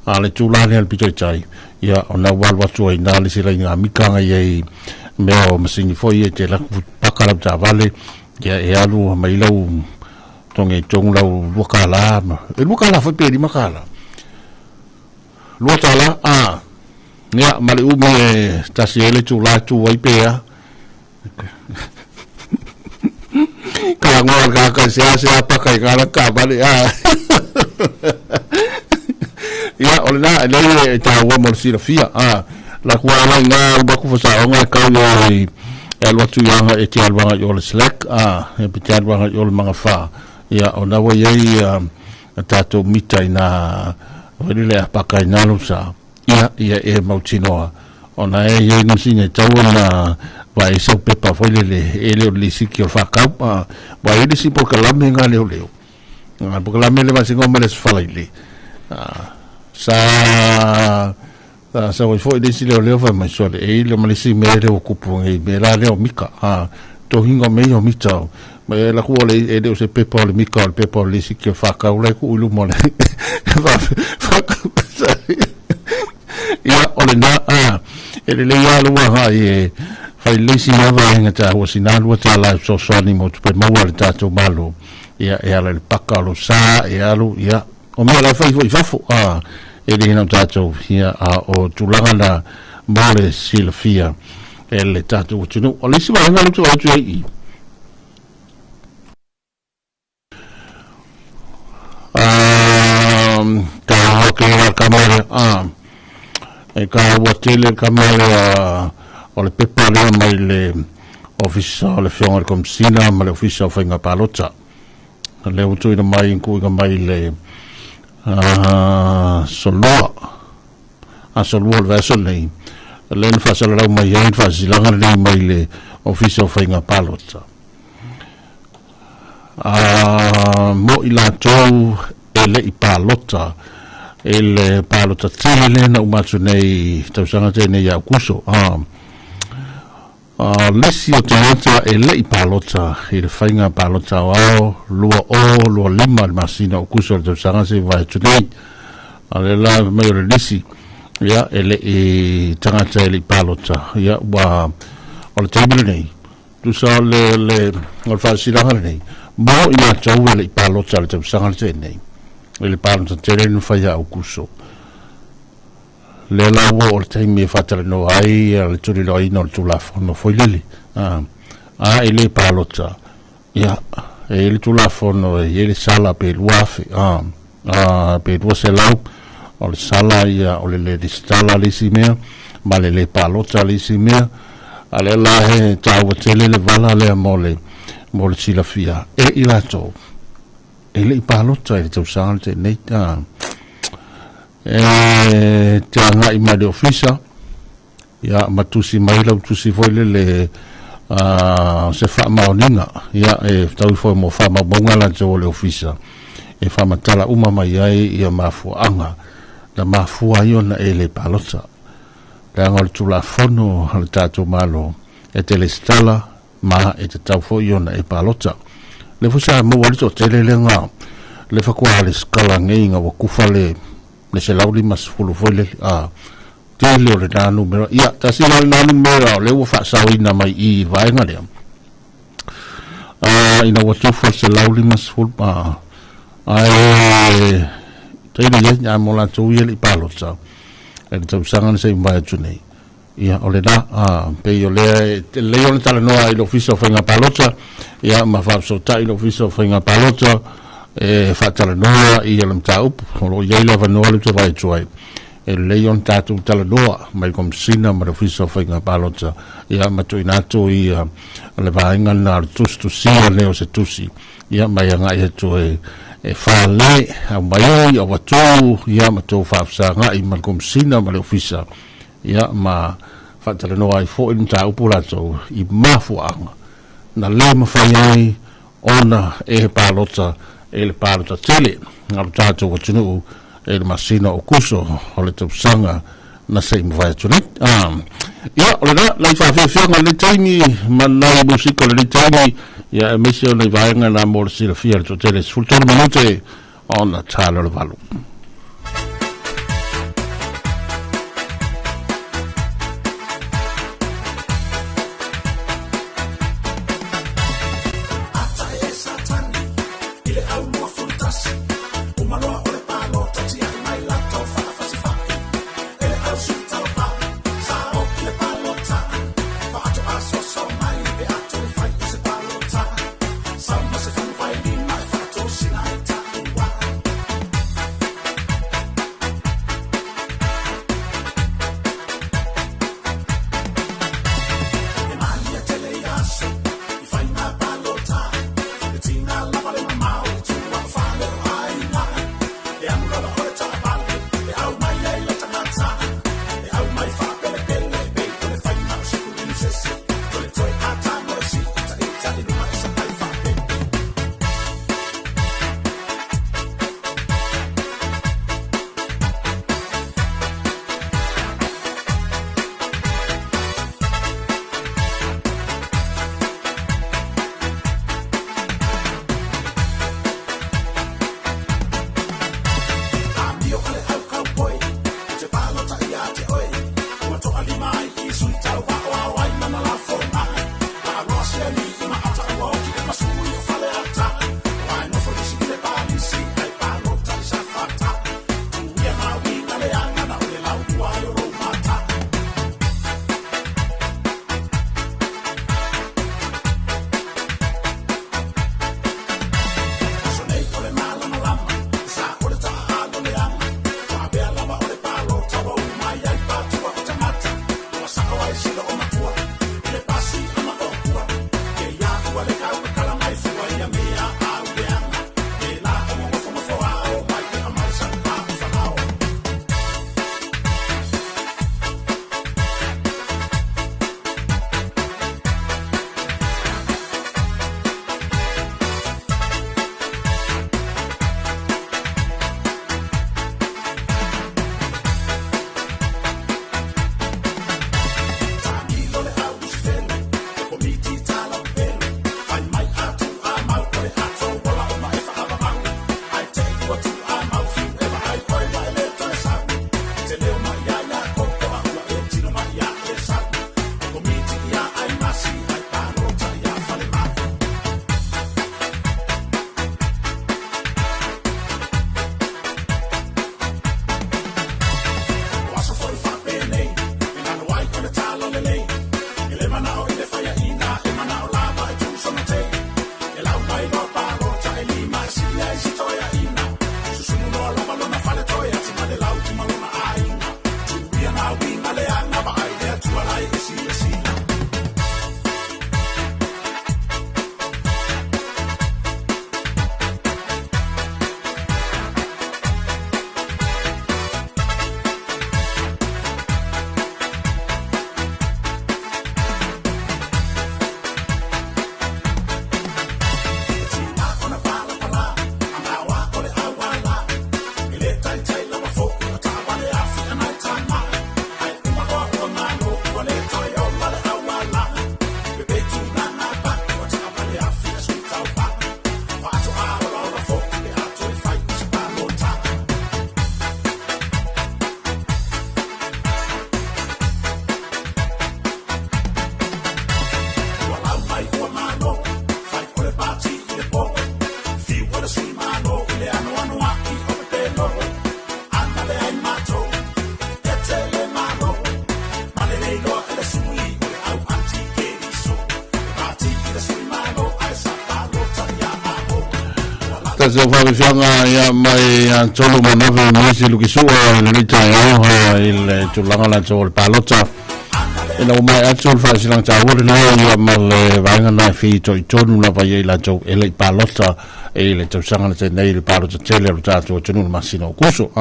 A le itu la lea le pito i tai, ia, o na ua alu atu ai i ina le isi laina mita na i ai mea o masini foi ia e te alu atu paka lau taavale, ia, e alu mai lau Togi tonu lau lua kālā, e lua kālā foi pe lima kālā. Lua tālā, a, ia, ma le umi e tasi ai le itulā e tū ai pe a. Ka langoa le kāka i sea sea paka i ngā kāmale, a. Ia, o lena, e lei e tāua mo le silafia, a. La kua ala i ngā alu aku fasaonga e kau i e alu atu i anga e te alu anga i o le slack, a, e pe te alu anga i o le mangawhā. Ia, o na wai ai a tātou mita i nā, whairi le apaka i nā lusa, ia, ia e mautinoa. O na e iai nisi nei tau na wa e sau pepa foi lele, e leo le lisiki o le whakau, a, wa e lisi po ka lame ngā leo leo. Ngā po ka lame le vasingo ma le sfala i le. A, sa, Sa sau ai foi le isi leoleo fai mai sole e ile ma le isi mea lea ua kupu nei mea la lea o mika a tohinga o mea ia o mita o ma e la ku o le e le o se pepa o le mika o le pepa o le isi kia whakau lai ku i luma o le whakau ia o le nā a e le lei a lua ha i e whai leisi nā vaenga tā hua sina lua tā lai fesoasoani mo tupe maua le tātou malo ia e ala i le paka o lo sa e alu ia O mea la whai foi fafo, a, e le hina o tātou, ia, a, o tulaga na mo le silafia e le tātou atunuu. O le isi vaega le atu ai i. Ka hoa ke ra kamere, a, e ka ua tele kamere a, o le pepa lea mai le, Ofisa o le Afioga i le Komesina ma le Ofisa o Faiga Palota. Lea ua tuuina mai tuuina mai le aso Lua, aso Lua o le vaiaso lenei, lea na faasalalau mai ai le faasilaga lenei mai le Ofisa o Faiga Palota. Mo i latou e le i palota i le palota tele lea na uma atu nei tausaga tenei ia Aokuso. Lesi o tagata e le i palota i le faiga palota aoao 2025 le masina o Aokuso o le tausaga se vai atu nei. A le la mai o le lisi, ia, e le i tagata e le i palota, ia, ua o le taimi lenei, tusa o le faasilaga lenei, mo i latou e le i palota le tausaga le tenei, i le palota tele na fai ia Aokuso. Lea la ua o le taimi e faatalanoa ai le tuliloaina o le Tulafono foi lele. A e le palota, ia, e i ai le Tulafono e i ai le sala pe 2,000, pe 200, o le sala ia o le le resitala le isi mea, ma le le palota le isi mea. A lea la he taua tele le vala lea mo le silafia e i latou e le i palota i le tausaga le tenei. E te agai mai le ofisa, ia, ma tusi mai lau tusi foi lele se faamaoniga, ia, e tau foi mo faamaumauga latou o le ofisa, e faamatala uma mai ai ia mafuaaga na mafua ai ona e le palota. Leaga o le Tulafono a le tatou Malo, e te lesitala ma e te tau foi ona e palota. Le foi sa maua le toatele lea le faatoa lesitala nei ina ua kufa le 150 foi lele, tele o lena numera. Ia, tasi la lena numera o lea ua faasaoina mai i vaega lea. Ina ua tufa le 150, ae tele ia a mo latou ia le i palota e le tausaga na se i mavae atu nei. Ia, o lena, pei o lea e lelei ona talanoa i le Ofisa o Faiga Palota, ia, ma faafesootai i le Ofisa o Faiga Palota, e faatalanoa ia le mataupu. O lo o i ai le avanoa le ou te vaai atu ai. E lelei ona tatou talanoa mai le Komesina ma le Ofisa o Faiga Palota, ia, ma tuuina atu ia le vaega lena o le tusitusia lea o se tusi, ia, mai agai atu e fale, aumai ai, avatu, ia, ma tou faafesagai ma le Komesina ma le Ofisa, ia, ma faatalanoa ai foi le mataupu latou i mafuaaga na le mafai ai ona e palota e le palota tele a lo tatou atunuu e le masina o Aokuso o le tausaga na se i mavae atu nei. Ia, o lena, nai faafiafiaga o lenei taimi ma nai musika o lenei taimi, ia, aemaise o nai vaega na mo le silafia le toatele 13 minute ona tala o le 8. Ia, se faafiafiaga ia mai ia tolu ma nave nisi lukisua i lenei taeao i le tulaga latou o le palota. Ina ua maea atu le faasilanga taua lena ia ma le vaega na e fitoitonu lava i ai latou e le i palota i le tausaga na tea nei i le palota tele o le tatou atunuu i le masina o Aokuso.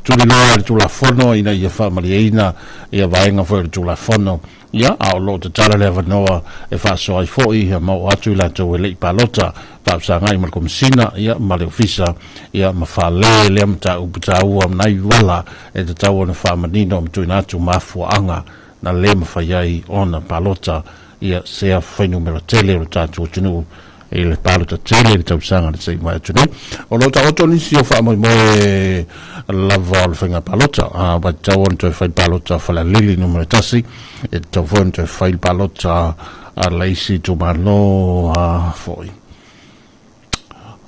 Tuliloa i le Tulafono ina ia faamalieina ia vaega foi o le Tulafono. Ia, a o lo o tatala le avanoa e faasoa ai foi ma oo atu i latou e le i palota, faafesagai ma le Komesina, ia, ma le Ofisa, ia, ma fale lea mataupu taua nai vala e tatau ona faamanino ma tuuina atu mafuaaga na le mafai ai ona palota, ia, sea fuainumera tele o le tatou atunuu i le palota tele i le tausaga na se i mai atu nei. O lo o taoto nisi o faamoemoe lava o le faiga palota. A ua tatau ona toe fai palota Falealili numera 1, e tatau foi ona toe fai le palota a le isi itumalo foi.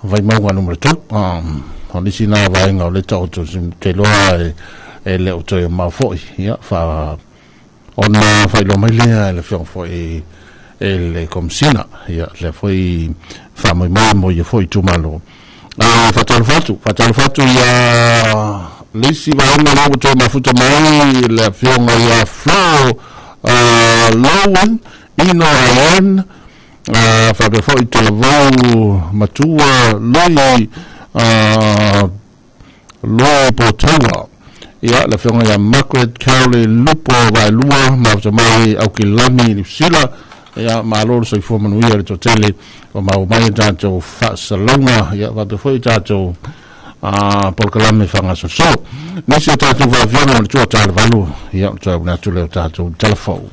Vaimauga numera 3. O nisi nā vaega o le taoto te loa e le o toe mau foi. Ia, wha ona faailoa mai lea e le afioga foi e le Komesina, ia lea foi faamoemoe mo ia foi itumalo. Faatalofa atu, faatalofa atu ia le isi vaega lea ua toe mafuta mai le afioga ia Flo Lowen Ino Ayen, faapea foi Talavou Matua Lui Lui Potaua. Ia, le afioga ia Margaret Cowley Lupo Vaelua, mafuta mai Aukilani Niu Sila. Ia, malo le soifua manuia le toatele o maua mai a tatou faasalauga, ia, faapea foi tatou polokalame faagasosoo. Nisi o tatou faaafioga o le tua talevalu, ia, o le toe atu lea o tatou talafou.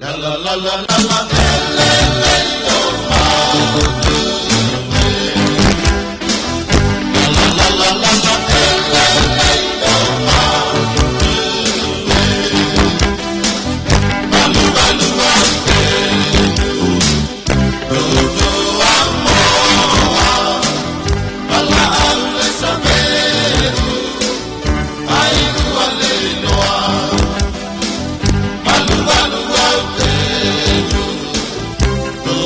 La la la la la ele le o ma La la la la la ele le o ma Malu malu ai te tu amoa Ala au le saveru ai ua le noa Malu malu au te tu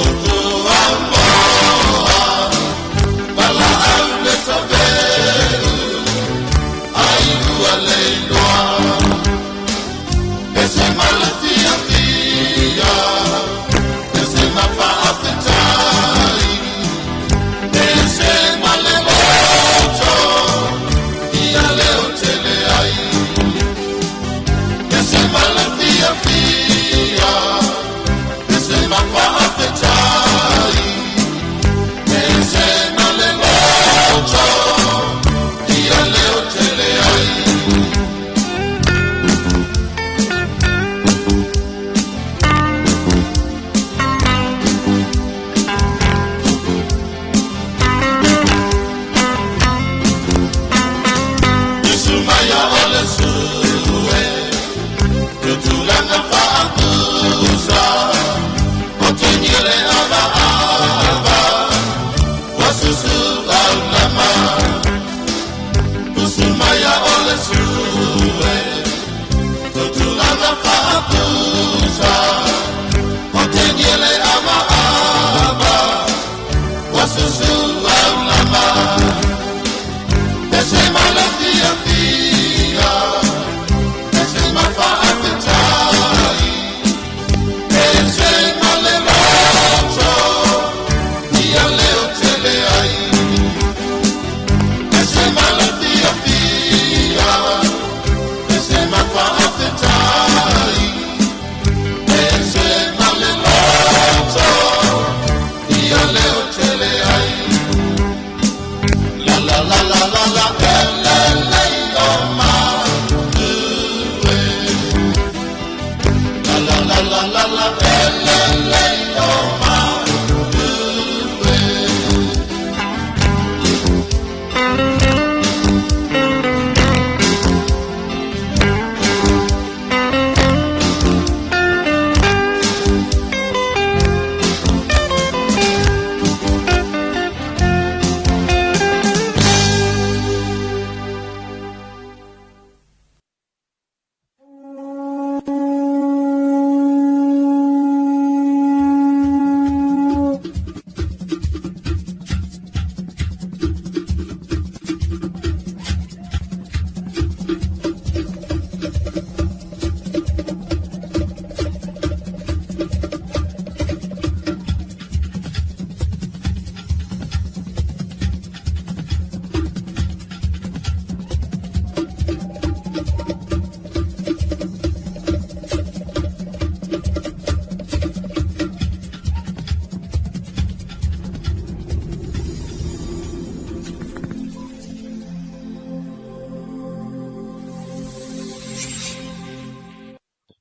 amoa Ala au le saveru ai ua le noa Ese malatia fia, ese mafaafetai, ese malemoto, ia leo tele ai. Ese malatia fia, ese mafaafetai, ese malemoto, ia leo tele ai. Isumaya ole sue, tutulanga faakusa, otenyele ava ava, wasusu aulama. Usumaya ole sue, tutulanga faakusa, otenyele ava ava, wasusu aulama. Ese malatia fia, ese mafaafetai, ese malemoto, ia leo tele ai. Ese malatia fia, ese mafaafetai, ese malemoto, ia leo tele ai. La la la la la la ele le o ma ue. La la la la la la ele le o ma ue.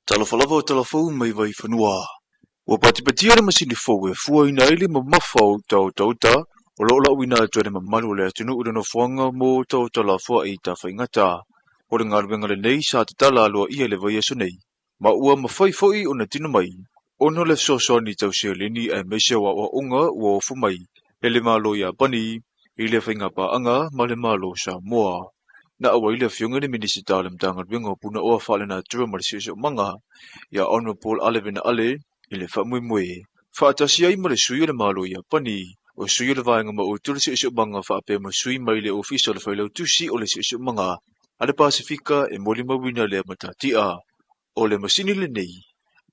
Talofa lava o talafou mai vai fanua. Ua patipatia le masini fou e fuaina ai le mamafa o uta o tauta o loo lauina atu e le mamalu o le atunuu i le nofoaga mo taota lafoai i tafaigata. O le galuega lenei sa tatala aloaia i le vaiaso nei, ma ua mafai foi ona tino mai, ona o le fesoasoani tau seleni aemaise o aoaoga ua ofo mai e le Malo Iapani i le faigapaaga ma le Malo o Samoa. Na auai le afioga i le Minisita o le Matagaluega o Punaoa Faalenatura ma le Siosiomaga ia Honourable Alevena Ale i le faamoemoe. Faatasi ai ma le sui o le Malo Iapani, o sui o le Vaega Maotu o le Siosiomaga faapea ma sui mai le Ofisa o le Failautusi o le Siosiomaga a le Pasefika e molimauina lea matatia. O le masini lenei,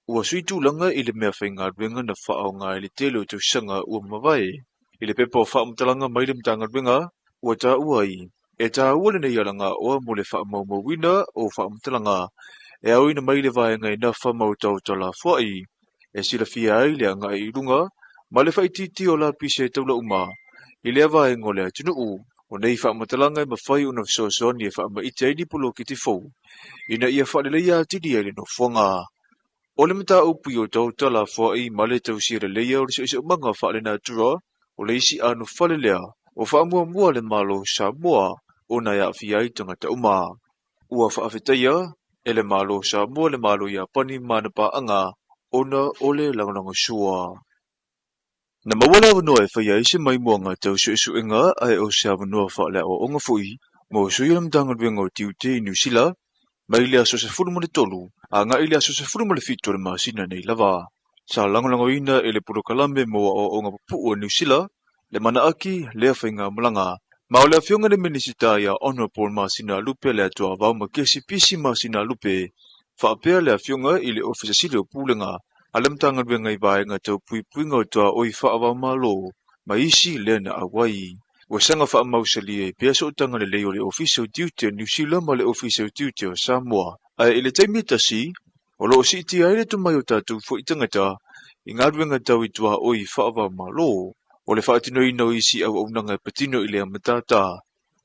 ua sui tulaga i le mea faigaluega na faaaoga i le tele o tausaga ua mavae. I le pepa o faamatalaga mai le Matagaluega, ua taua ai, e taua lenei alagaoa mo le faamaumauina o faamatalaga e aoina mai le vaega i nafa ma otaota lafoai, e silafia ai le agai i luga ma le faaitiitia o lapisi e taula uma i lea vaega o le atunuu. O nei faamatalaga e mafai ona fesoasoani e faamaite ai ni poloketi fou ina ia faaleleia atili ai le nofoaga. O le mataupu i o tautalafoai ma le tausia leleia o le siosiomaga faalenatura o le isi anofale lea o faamuamua le Malo o Samoa ona e aafia ai tagata uma. Ua faafetaia e le Malo o Samoa le Malo o Iapani ma ana paaga ona o le lagolagosua. Na maua le avanoa e faia ai se maimoaga tau suesuega ae o se avanoa faaleaoaoga foi mo sui o le Matagaluega o Tiute i Niu Sila mai le aso 13 agai i le aso 17 o le masina nei lava. Sa lagolagoina e le polokalame mo aoaoga pupuu a Niu Sila le manaaki lea faigamalaga. Ma o le afioga i le Minisita ia Honourable Masina Lupe le Atuavao ma Kesi Pisi Masina Lupe faapea le afioga i le Ofisa Sili o Pulega a le Matagaluega i vaega tau puipuiga o tuaoi faava-o-Malo ma isi lea na auai. Ua saga faamausali ai pea sootaga lelei o le Ofisa o Tiute o Niu Sila ma le Ofisa o Tiute o Samoa. Ae i le taimi e tasi, o loo siitia ai le tomai o tatou foi tagata i galuega tau i tuaoi faava-o-Malo. O le faatinoina o isi auaunaga e patino i lea matata,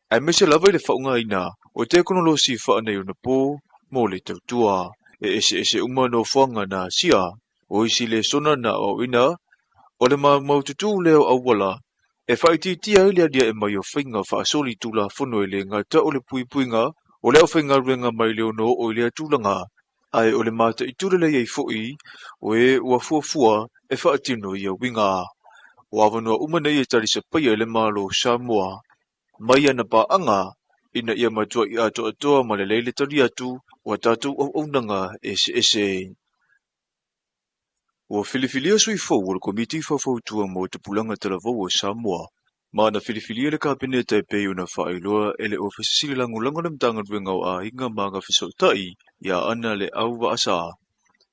aemaise lava i le faaaogaina o tekonolosi faaneionapo mo le tautua. E eseese uma nofoaga na asia. O isi lesona na aoaoina o le maumaututu lea o auala e faaitiitia ai le aliae mai o faiga faasoli tulafono e le gata o le puipuiga o le aufaigaluega mai le ono oo i lea tulaga, ae o le mataitu lelei ai foi o e ua fuafua e faatino ia uiga. O avanoa uma nei e talisapaia e le Malo o Samoa mai ana paaga ina ia matuai atoatoa ma lelei le tali atu o a tatou auaunaga eseese. Ua filifilia sui fou o le Komiti Faufautua mo Tupulaga Talavou o Samoa, ma na filifilia le Kapeneta e pei ona faailoa e le Ofisa Sili Lagolago o le Matagaluega o Aiga ma Agafesootai ia Ana le Au Vaasa.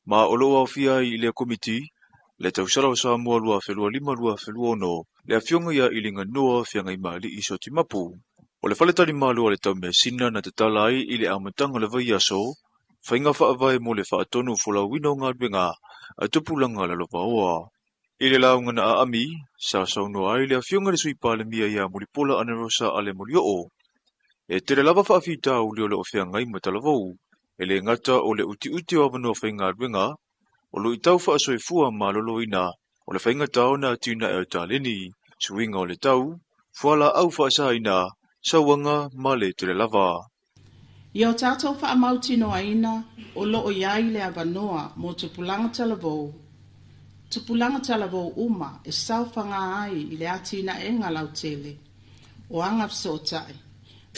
Ma o loo aofia ai i lea komiti le tausala o Samoa 2025-2026 le afioga ia Iliganoa Feagaimali'i Sotimapu. O le faletalimalo a le Taumeasina na tatala ai i le amataga o le vaiaso faiga faavae mo le faatonu folauina o galuega a tupulaga lalovaoa. I le lauga na aami, sa saunoa ai le afioga i le Sui Palemia ia Mulipola Anarosa Ale Molioo. E tele lava faafitauli o loo feagai ma talavou, e le gata o le utiuti o avanoa faigaluega, o luitau faasoifua maloloina, o le faigata ona atinae o taleni, suiga o le tau, fualaau faasaina, sauaga ma le tele lava. Ia o tatou faamautinoaina o loo iai le avanoa mo tupulaga talavou. Tupulaga talavou uma e saofaga ai i le atinaega lautele o agafesootai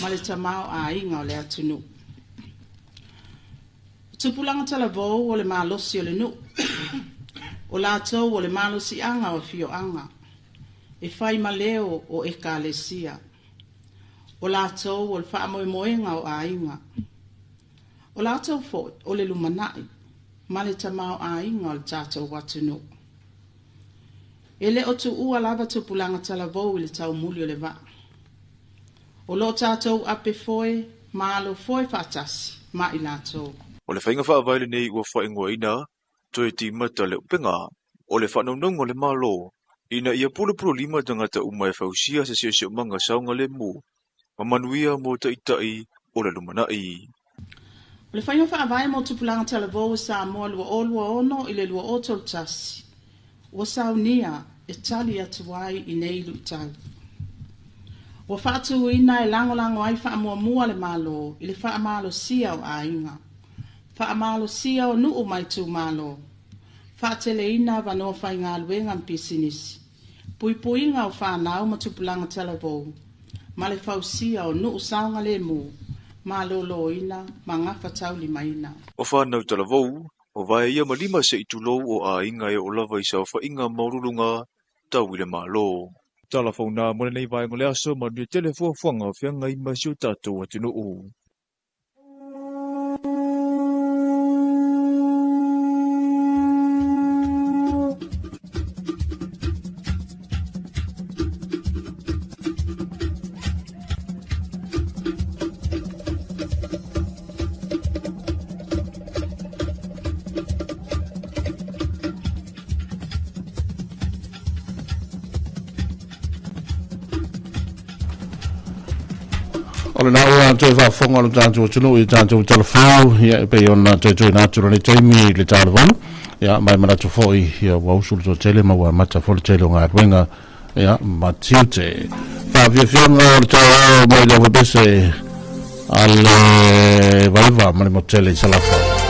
ma le tamaoaiga o le atunuu. Tupulaga talavou o le malosi o le nuu, o latou o le malosiaga o afioaga, e fai ma leo o ekalesia. O latou o le faamoemoega o aiga. O latou foi o le lumanai ma le tamaoaiga o le tatou atunuu. E le o tuua lava tupulaga talavou i le taumuli o le vaa. O loo tatou ape foe ma alo foe faatasi ma i latou. O le faiga faavae lenei ua faaigoaina toe timata le upega o le faanaunauga o le Malo ina ia pulupululima tagata uma e fausia se siosiomaga saogalemu ma manuia mo taitai o le lumanai. O le faiga faavae mo tupulaga talavou o Samoa 2026 i le 2031 ua saunia e tali atu ai i nei luitau. Ua faatuina e lagolago ai faamuamua le Malo i le faamalosia o aiga, faamalosia o nuu ma itumalo, faateleina avanoa faigaluega ma pisinisi, puipuiga o fanau ma tupulaga talavou, ma le fausia o nuu saogalemu, maloloina ma gafataulimaina. O whanau talavou, o vae ia ma lima se itulou o aiga e o lava i saofaiga maualuluga tau i le Malo. Tala fauna mo lenei vaega o le aso, manuia tele fuafuaga o feagai ma si o tatou atunuu. O lena ua toe faafofoga lo tatou atunuu i tatou talafou, ia e pei ona toe tuuina atu lenei taimi i le ta o le 8, ia ma e manatu foi ia ua usu le toatele ma ua amata foi le tele o galuega ia ma tiute. Faafiafiaga o le taeao mai le aufepese a le Vaiva ma le Motele i Salafai.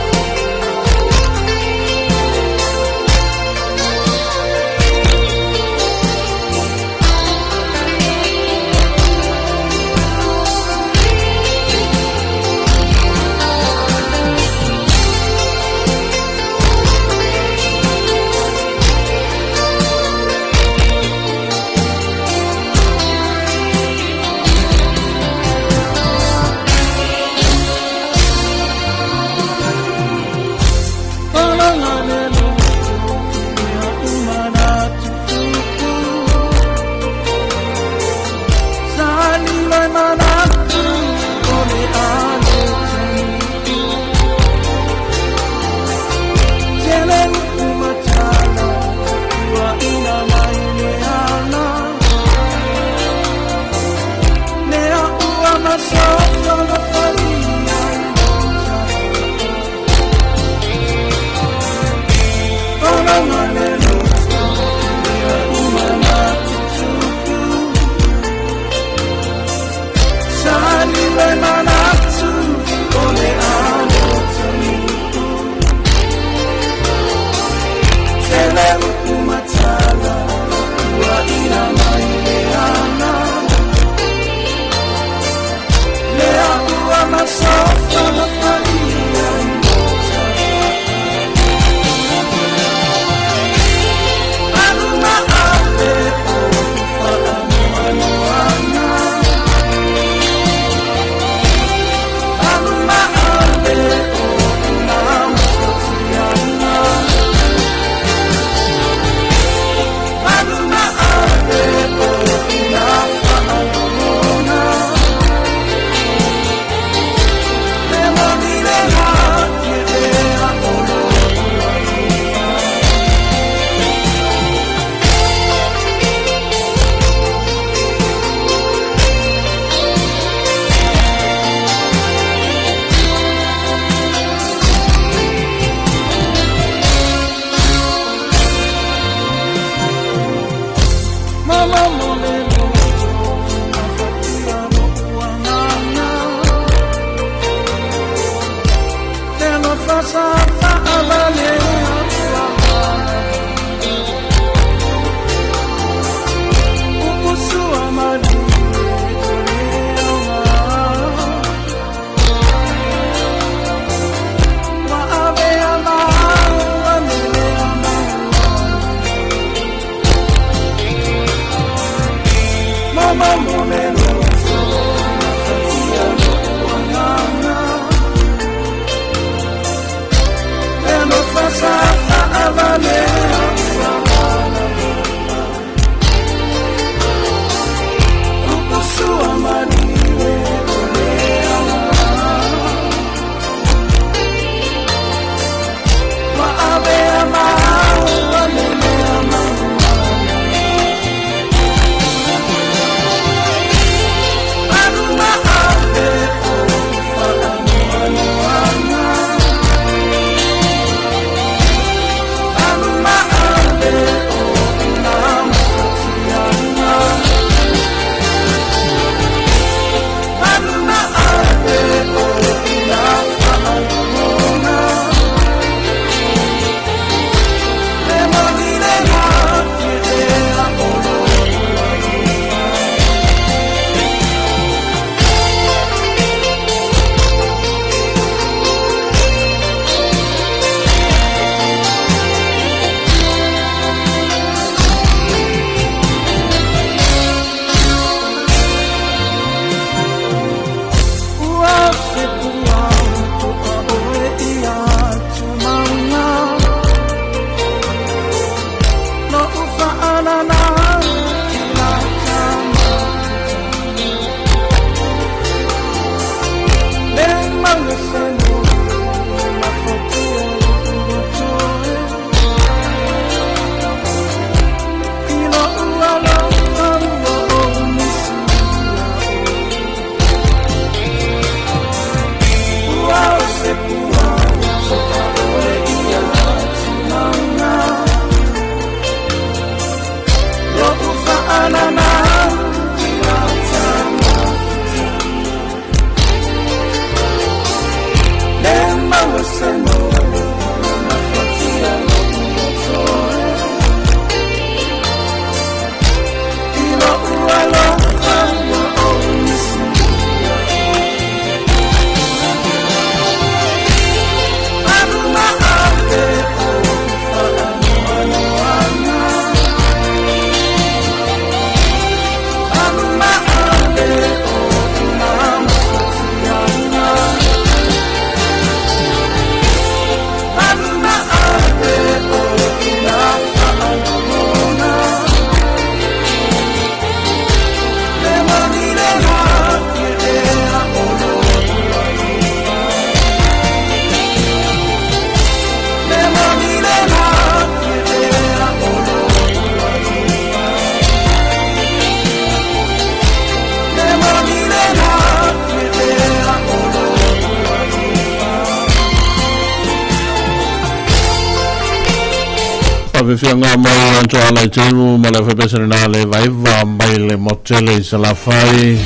faafefiaga mai Antoala i Teimu ma le faipese lena le vaeva mai le motele i Salafai.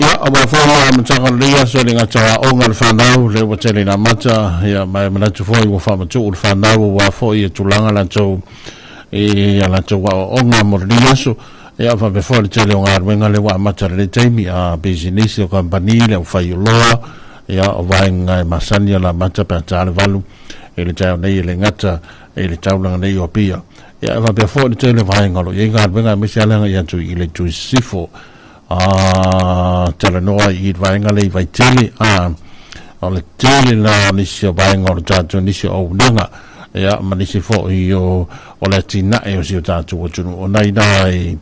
Ia, aua foi le amataga o lenei aso e le gata o aoga le fanau, lea ua tele ina amata, ia, ma e manatu foi ua faamatuu le fanau aua foi e tulaga latou i a latou aoaoga mo lenei aso. Ia, faapea foi le tele o galuega lea ua amata i lenei taimi, a pisinisi o kamupani, le aufaioloa, ia, o vaega e masani ona amata pe a ta le 8 i le taeao nei e le gata i le taulaga nei o Apia. Ia, e faapea foi le tele o vaega o lo o i ai galuega aemaise lava le agai atu i le Itu i Sisifo. A talanoa i le vaega lea i Vaitele, a o le tele la o nisi o vaega o le tatou nisi o auaunaga, ia, ma nisi foi o, o le atinae o si o tatou atunuu. O nai la i,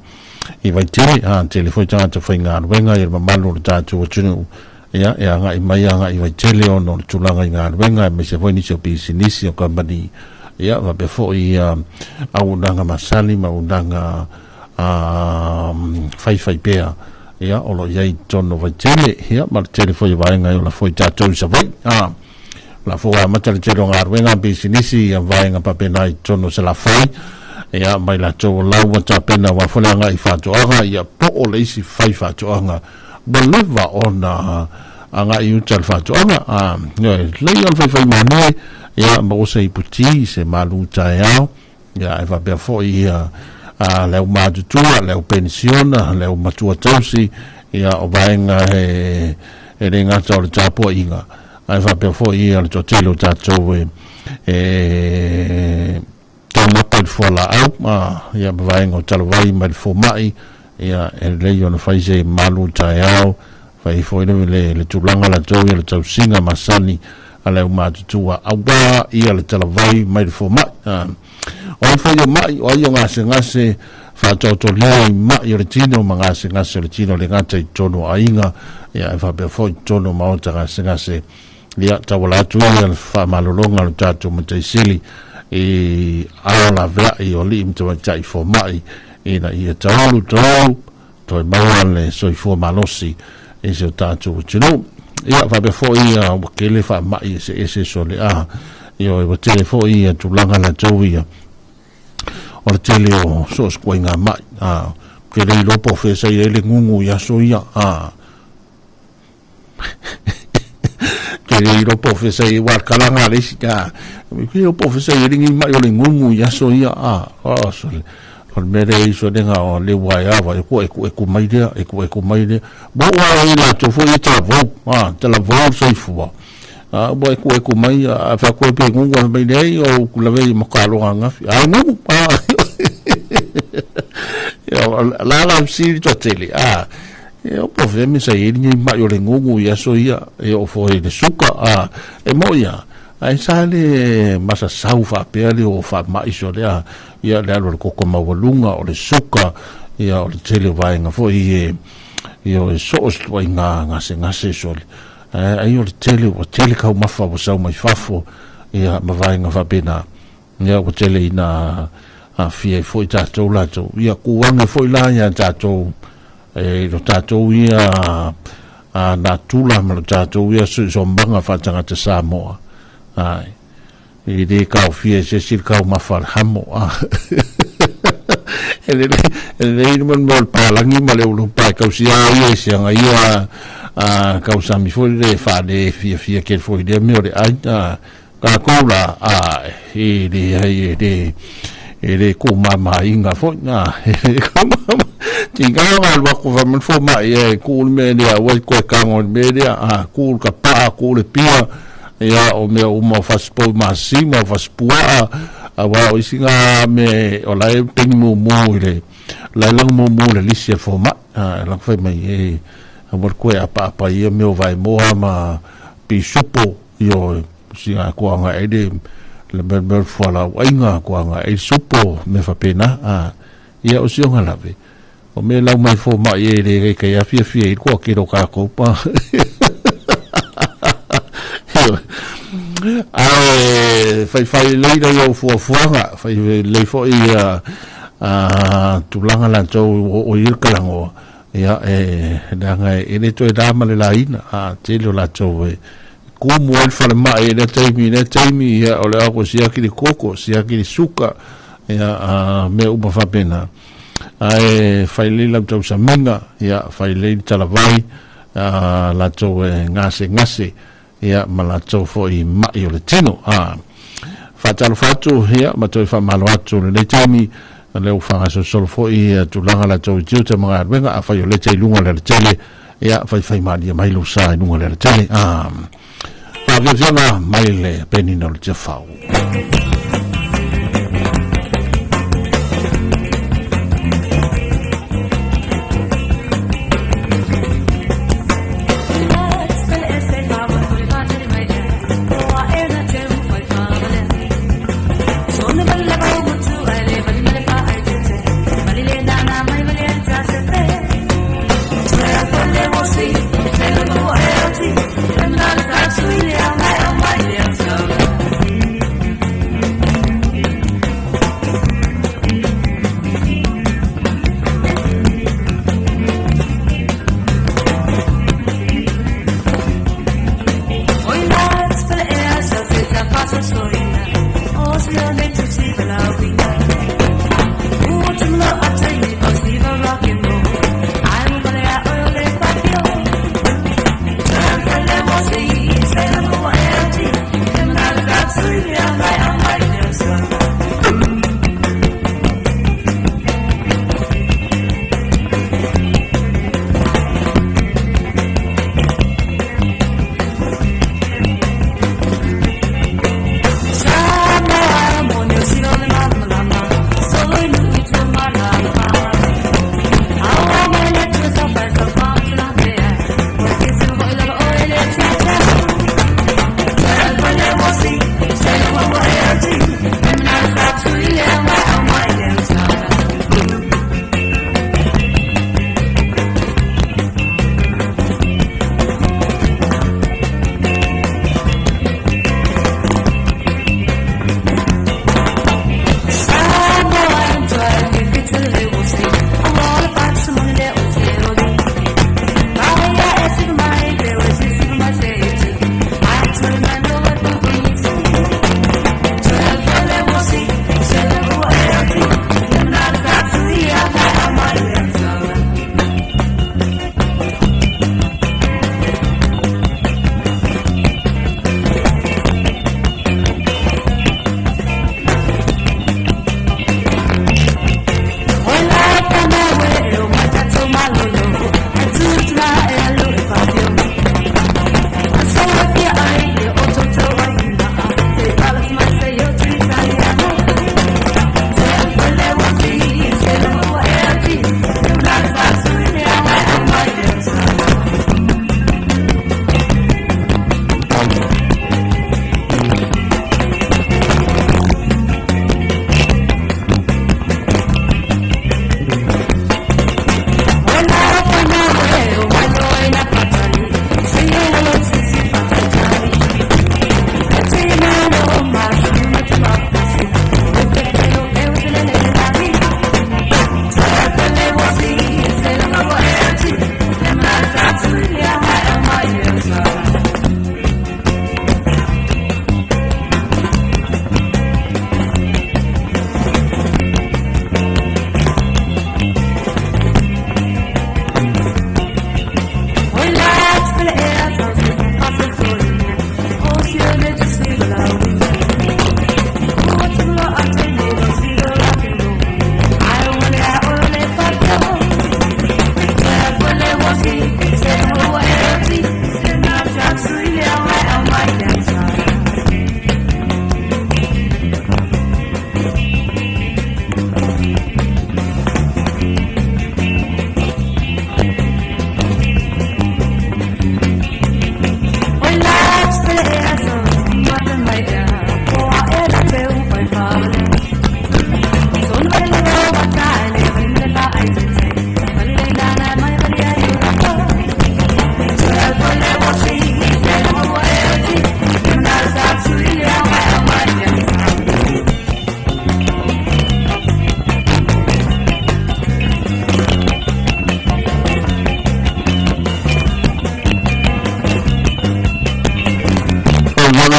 i Vaitele, a tele foi tagata faigaluega i le mamalu o le tatou atunuu, ia, e agai mai agai i Vaitele ona o le tulaga i galuega, aemaise foi nisi o pisinisi o kamupani, ia, faapea foi ia auaunaga masani ma auaunaga faifai pea, ia, o lo o i ai i totonu o Vaitele, ia, ma le tele foi o vaega e ola foi tatou i Savaii. A, la foi ua amata le tele o galuega a pisinisi ia vaega faapena i totonu o Salafai, ia, mai latou o la ua tapena aua foi le agai i faatoaga, ia, po o le isi fai faatoaga ua leva ona agai i uta i le faatoaga. A, ioe, lelei o le faifai malie, ia, maua se iputi, se malu taeao, Ia, e faapea foi ia a, le au matutua, le au penisiona, le au matua tausi, ia, o vaega e, e le gata o le tapuaiga, ae faapea foi ia le toatele o tatou e, e taumapa i le fualaau, a, ia, ma vaega o talavai mai le fomai, ia, e lelei ona fai se malu taeao, fai foi le, le, le tulaga latou ia le tausiga masani a le aumatutua aua ia le talavai mai le fomai. O ai foi o mai, o ai o gasegase faataotolia i mai o le tino ma gasegase o le tino le gata i totonu o aiga, ia e faapea foi i totonu o maota gasegase. Ia tauala atu ia le faamalologa o le tatou Matai Sili i ao laveai o alii ma tamaitai fomai ina ia taulu taulu toe maua le soifua malosi i si o tatou atunuu. Ia, faapea foi ia ua tele faamai eseese sole a, ia ua tele foi ia tulaga latou ia o le tele o so o se ituaiga mai. A, ke le iloa po o fea sa i ai le gugu i aso ia. A, ke le iloa po o fea sa i ai, ua kalaga le isi, a, ke le iloa po o fea sa i ai le mai o le gugu i aso ia. A, o, sole. O le mea lea iso le nga o le ua e awa e kua e ku e ku mai lea, e ku e ku mai lea. Mo ua e la to fo e ta vou, a, te la vou soifua. A, ua e ku e ku mai, a, fa koe pe ngungu a mai nei, o ku lave i makaloga ngafi. A, ngungu, a, la la sili to tele, a, e o po fe me sa i ni mai o le ngungu i aso ia, e o fo e le suka, a, e mo ia, a e sa le masasau faapea le o faamai so le a, ia le alu o le koko maualuga, o le suka, ia o le tele o vaega foi e ia o e soo se ituaiga gasegase sole. Ae ai o le tele, ua tele taumafa ua sau mai fafo, ia ma vaega faapena. Ia ua tele ina aafia ai foi tatou latou. Ia kuange foi la ia tatou e lo tatou ia a natura ma lo tatou ia somaga faatagata Samoa. Ai. E le taofia e se isi le taumafa a le hamo. E lelei le mea o le palagi ma le ulupa e tausia ai ia i siaga ia a tausami foi le faale fiafia tele foi i lea mea o le ai. A tatou la, a e leai e le e le tumamaina foi. A e le tumama. Tiga ona alu atu fai mai le fomai e tuu le mea lea aua e toe tago i le mea lea. A tuu le tapaa, tuu le pia. Ia, o mea uma o fasipou masima, o fasipuaa, aua o isi ngā me o la e peni mumu i le, la e laga mumu i le lisi a le fomai. A, e laga fai mai, e, aua le koe apaapa i ia mea o vaemoa ma pisupo, ioe, sina koa agai le, le mea mea o le fualaau aiga, koa agai le supo, mea faapena. A, ia o si ona lave, o mea lau mai fomai e le kai afiafia i le toatele o tatou pa. Ae faifai lelei lai au fuafuaga, fai lelei foi ia tulaga latou o i le kalagoa. Ia, e leaga e le toe la ma le laina, a tele o latou e kumu ai le falemai i lea taimi i lea taimi, ia, o le a ua siaki le koko, siaki le suka, ia, a mea uma faapena. Ae fai lelei lau tausamiga, ia, fai lelei le talavai, a latou e gasegase, ia, ma latou foi mai o le tino. A faatalofa atu, ia, ma toe faamalo atu lenei taimi, lea ua faagasolosolo foi ia tulaga latou i tiute ma galuega. Afai o lea te i luga o le alatele, ia, faifaimalie mai lou sa i luga o le alatele. A faafiafiaga mai le penina o le Tiafau.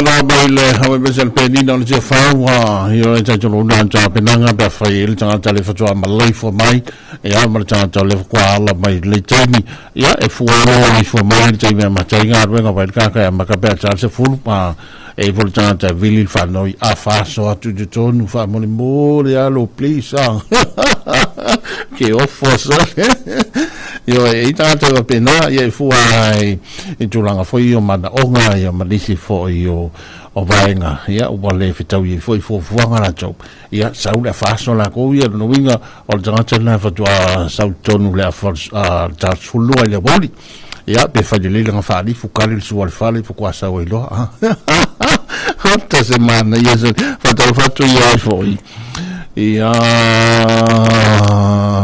la mai le hawe bese le penina o le tia fau ia le taito lo na ta penanga pe fai le tangata le fatua malai fo mai ia ma le tangata le kwa ala mai le taimi ia e fua lo fo mai le taimi ma tainga ruenga vai ka ka ma ka pe ta se fulu pa e fo le tangata vili fa noi a fa so atu te tonu fa mo le mo le alo please ke ofo so Io e tangata o pena ia e fua ai i tulaga foi o manaoga ia ma nisi foi o vaega ia ua lē fetau i foi fuafuaga latou ia sau le afaaso lakou ia lona uiga o le tagata lena fatoa sau tonu le afa tasefululua i le aoauli ia pe failelei laga faalifu kali le sua le fale faatoa sau ai loa ota se manaia se faataufatu ia ai foi ia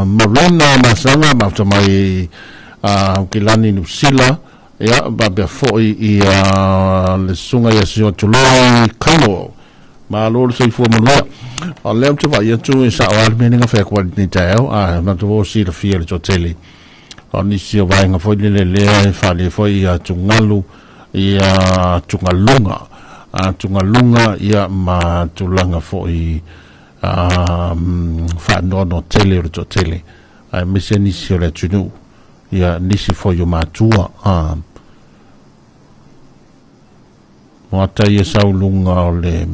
Maulana Masaga mafuta mai Aukilani Nusila ia faapea foi ia le susuga ia Sio Tuloi Kailo malo le soifua manuia o lea ou te vaai atu e sao lava le mea lea na fai atu ai lenei taeao a matou o silafia le toatele o nisi o vaega foi lele lea e faaalia foi ia atugalu ia atugaluga atugaluga ia ma tulaga foi faanoanoa tele o le toatele aemaise nisi o le atunuu ia nisi foi o matua o ata ia sauluga o le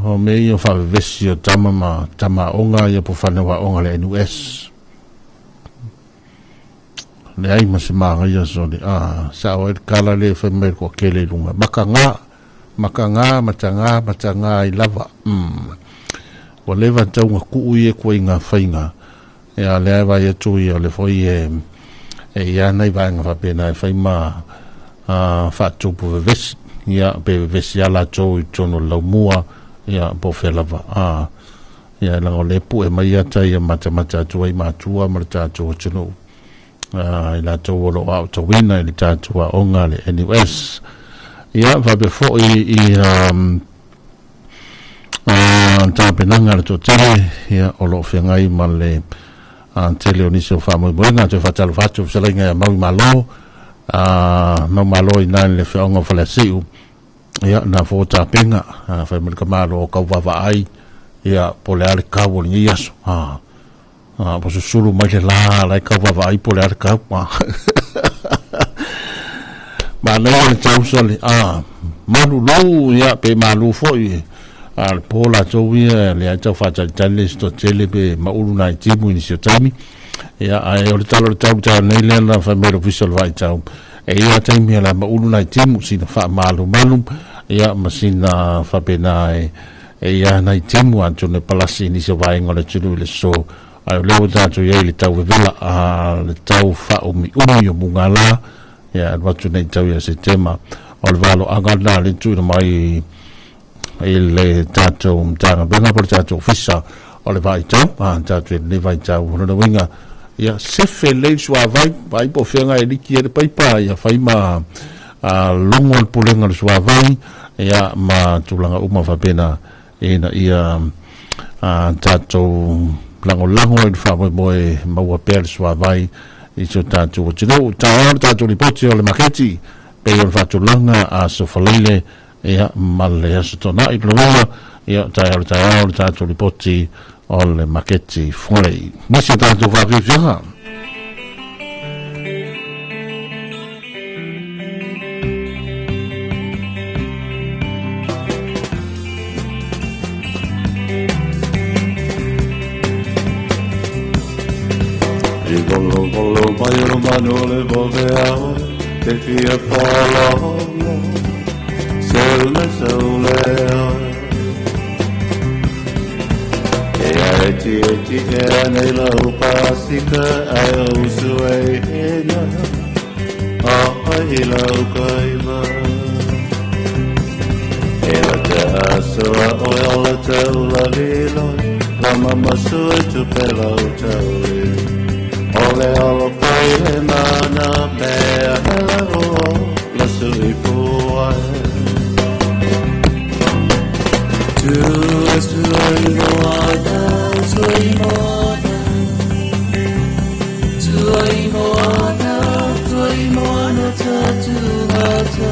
o mea ia o faavevesi o tama ma tama aoga ia po fanau aoga le NUS leai ma se magaia sole sao ai le kala lea e fai mai le toatele i luga makaga makaga mataga mataga ai lava ua leva tauga tuu ia ituaiga faiga ia lea e vaai atu ia o le foi e ia nai vaega faapena e fai ma faatupu vevesi ia pe vevesi a latou i totonu o le laumua ia po o fea lava ia leaga o lea e pue mai ata ia matamata atu ai matua ma le tatou atunuu i latou o loo aotauina i le tatou aoga le NUS ia faapea foi ia tapenaga a le toatele ia o loo feagai ma le tele o nisi o faamoemoega toe faatalofa atu fesalaiga ia mau i malo mau malo i na i le feaoga o Faleasiu ia na fo tapena fai mai le kamalo o kau vaavaai ia po o le a le kau o lenei aso ua susulu mai le lā la e kau vaavaai po o le a le kau manaia le tausa le malulu ia pe malu foi a le po latou ia le ai tau faatalitali le isi toatele pe maulu nai timu i nisi o taimi ia ae o le tala o le tau taeao nei lea na fai mai le ofisa o le vaitau e ia taimi o le a maulu nai timu sina faamalumalu ia ma sina faapena e ia nai timu atonu e palasi i nisi o vaega o le atunuu i le so ae o lea ua tatou iai le tau vevela le tau faaumiumi o mugala ia alu atu nei tau ia Setema o le valoaga lena le tuuina mai i le tatou Matagaluega po o le tatou Ofisa o le Vaitau tatou i lenei vaitau o lona uiga ia sefe lelei le suavai vaai po o fea e liki ai le paipa ia fai ma logo le pulega o le suavai ia ma tulaga uma faapena ina ia tatou lagolago i le faamoemoe maua pea le suavai i si o tatou atunuu. Taeao le tatou lipoti o le maketi pei o le faatulaga aso Faraile ia ma le aso Toonai lona uiga ia taeao le taeao le tatou lipoti o le maketi Fugalei. Nisi o tatou faafiafiaga. I volo volo mai o manu le vove ao te fia whalolo Se le saule E ai ti e ti e anei lau pasika ai o usu e hena A ai lau kaima E la te asoa o e ola te ula viloi La mama sui tu pe lau taui O le alo fai le mana mea hela o la sui puai Tu e sui moana, sui moana Sui moana, sui moana tatu hata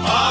Sa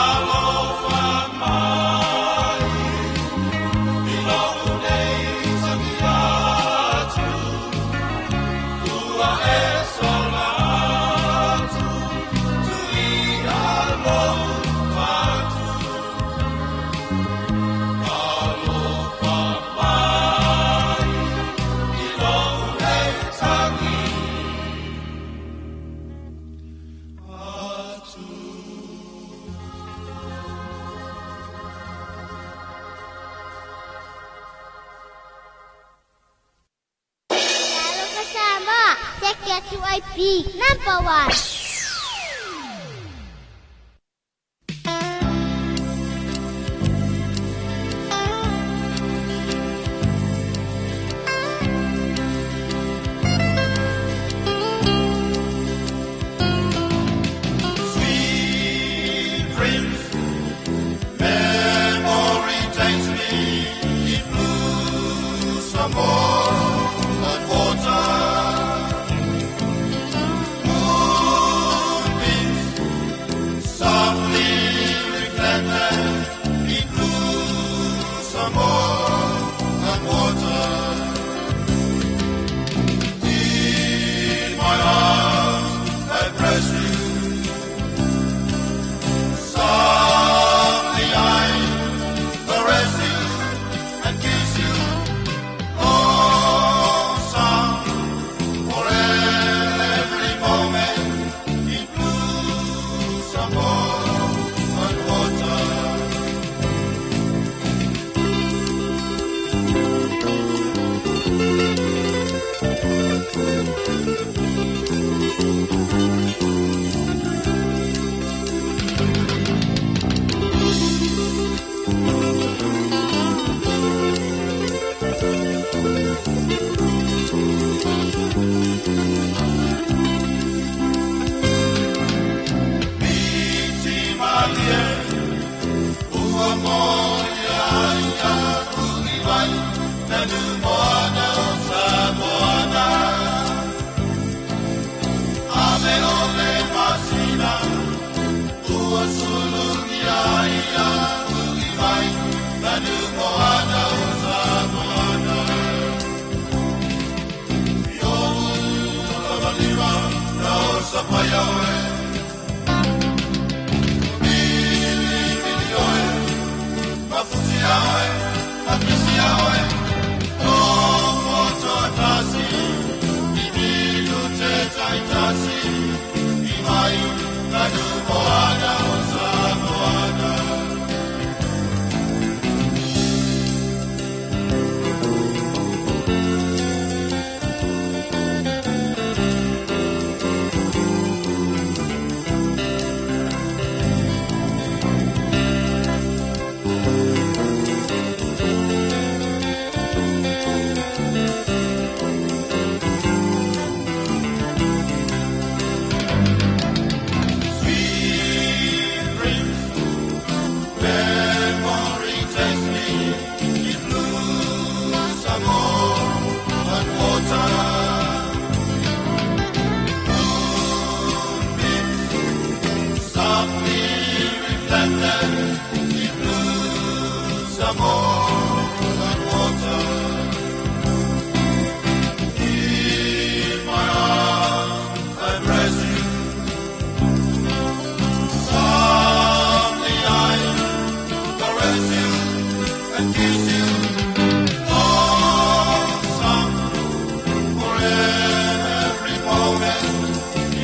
2AP number one. Sweet dreams, memory takes me in blue some more than water. Moonbeams softly reflected in blue some more than water. In my arms I press you. Softly I caress you and kiss you. Oh, song for every moment in blue Samoan water. Miti malie, ua moli ai ia ui mai, nanu moana o Samoana. Ame o le masina, ua sulu ia ia ui mai, nanu moana o Samoana. Io lavalima, na o sapaya oe. Moana. Sweet dreams, memory takes me in blue Samoan water. Moonbeams softly reflected in blue Samoan water. In my arms I press you. Softly I caress you and kiss you. Oh, song for every moment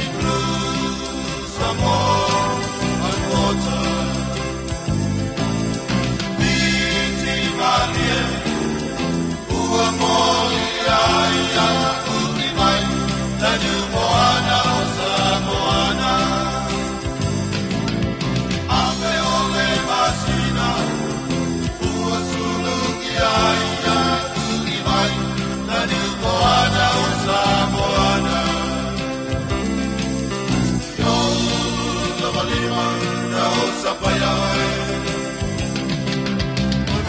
in blue Samoan water. Miti malie, ua moli ai ia ui mai, nanu moana o Samoana. Ame o le masina, ua sulu ia ia ui mai, nanu moana o Samoana. Io lavalima, na o sapaya oe.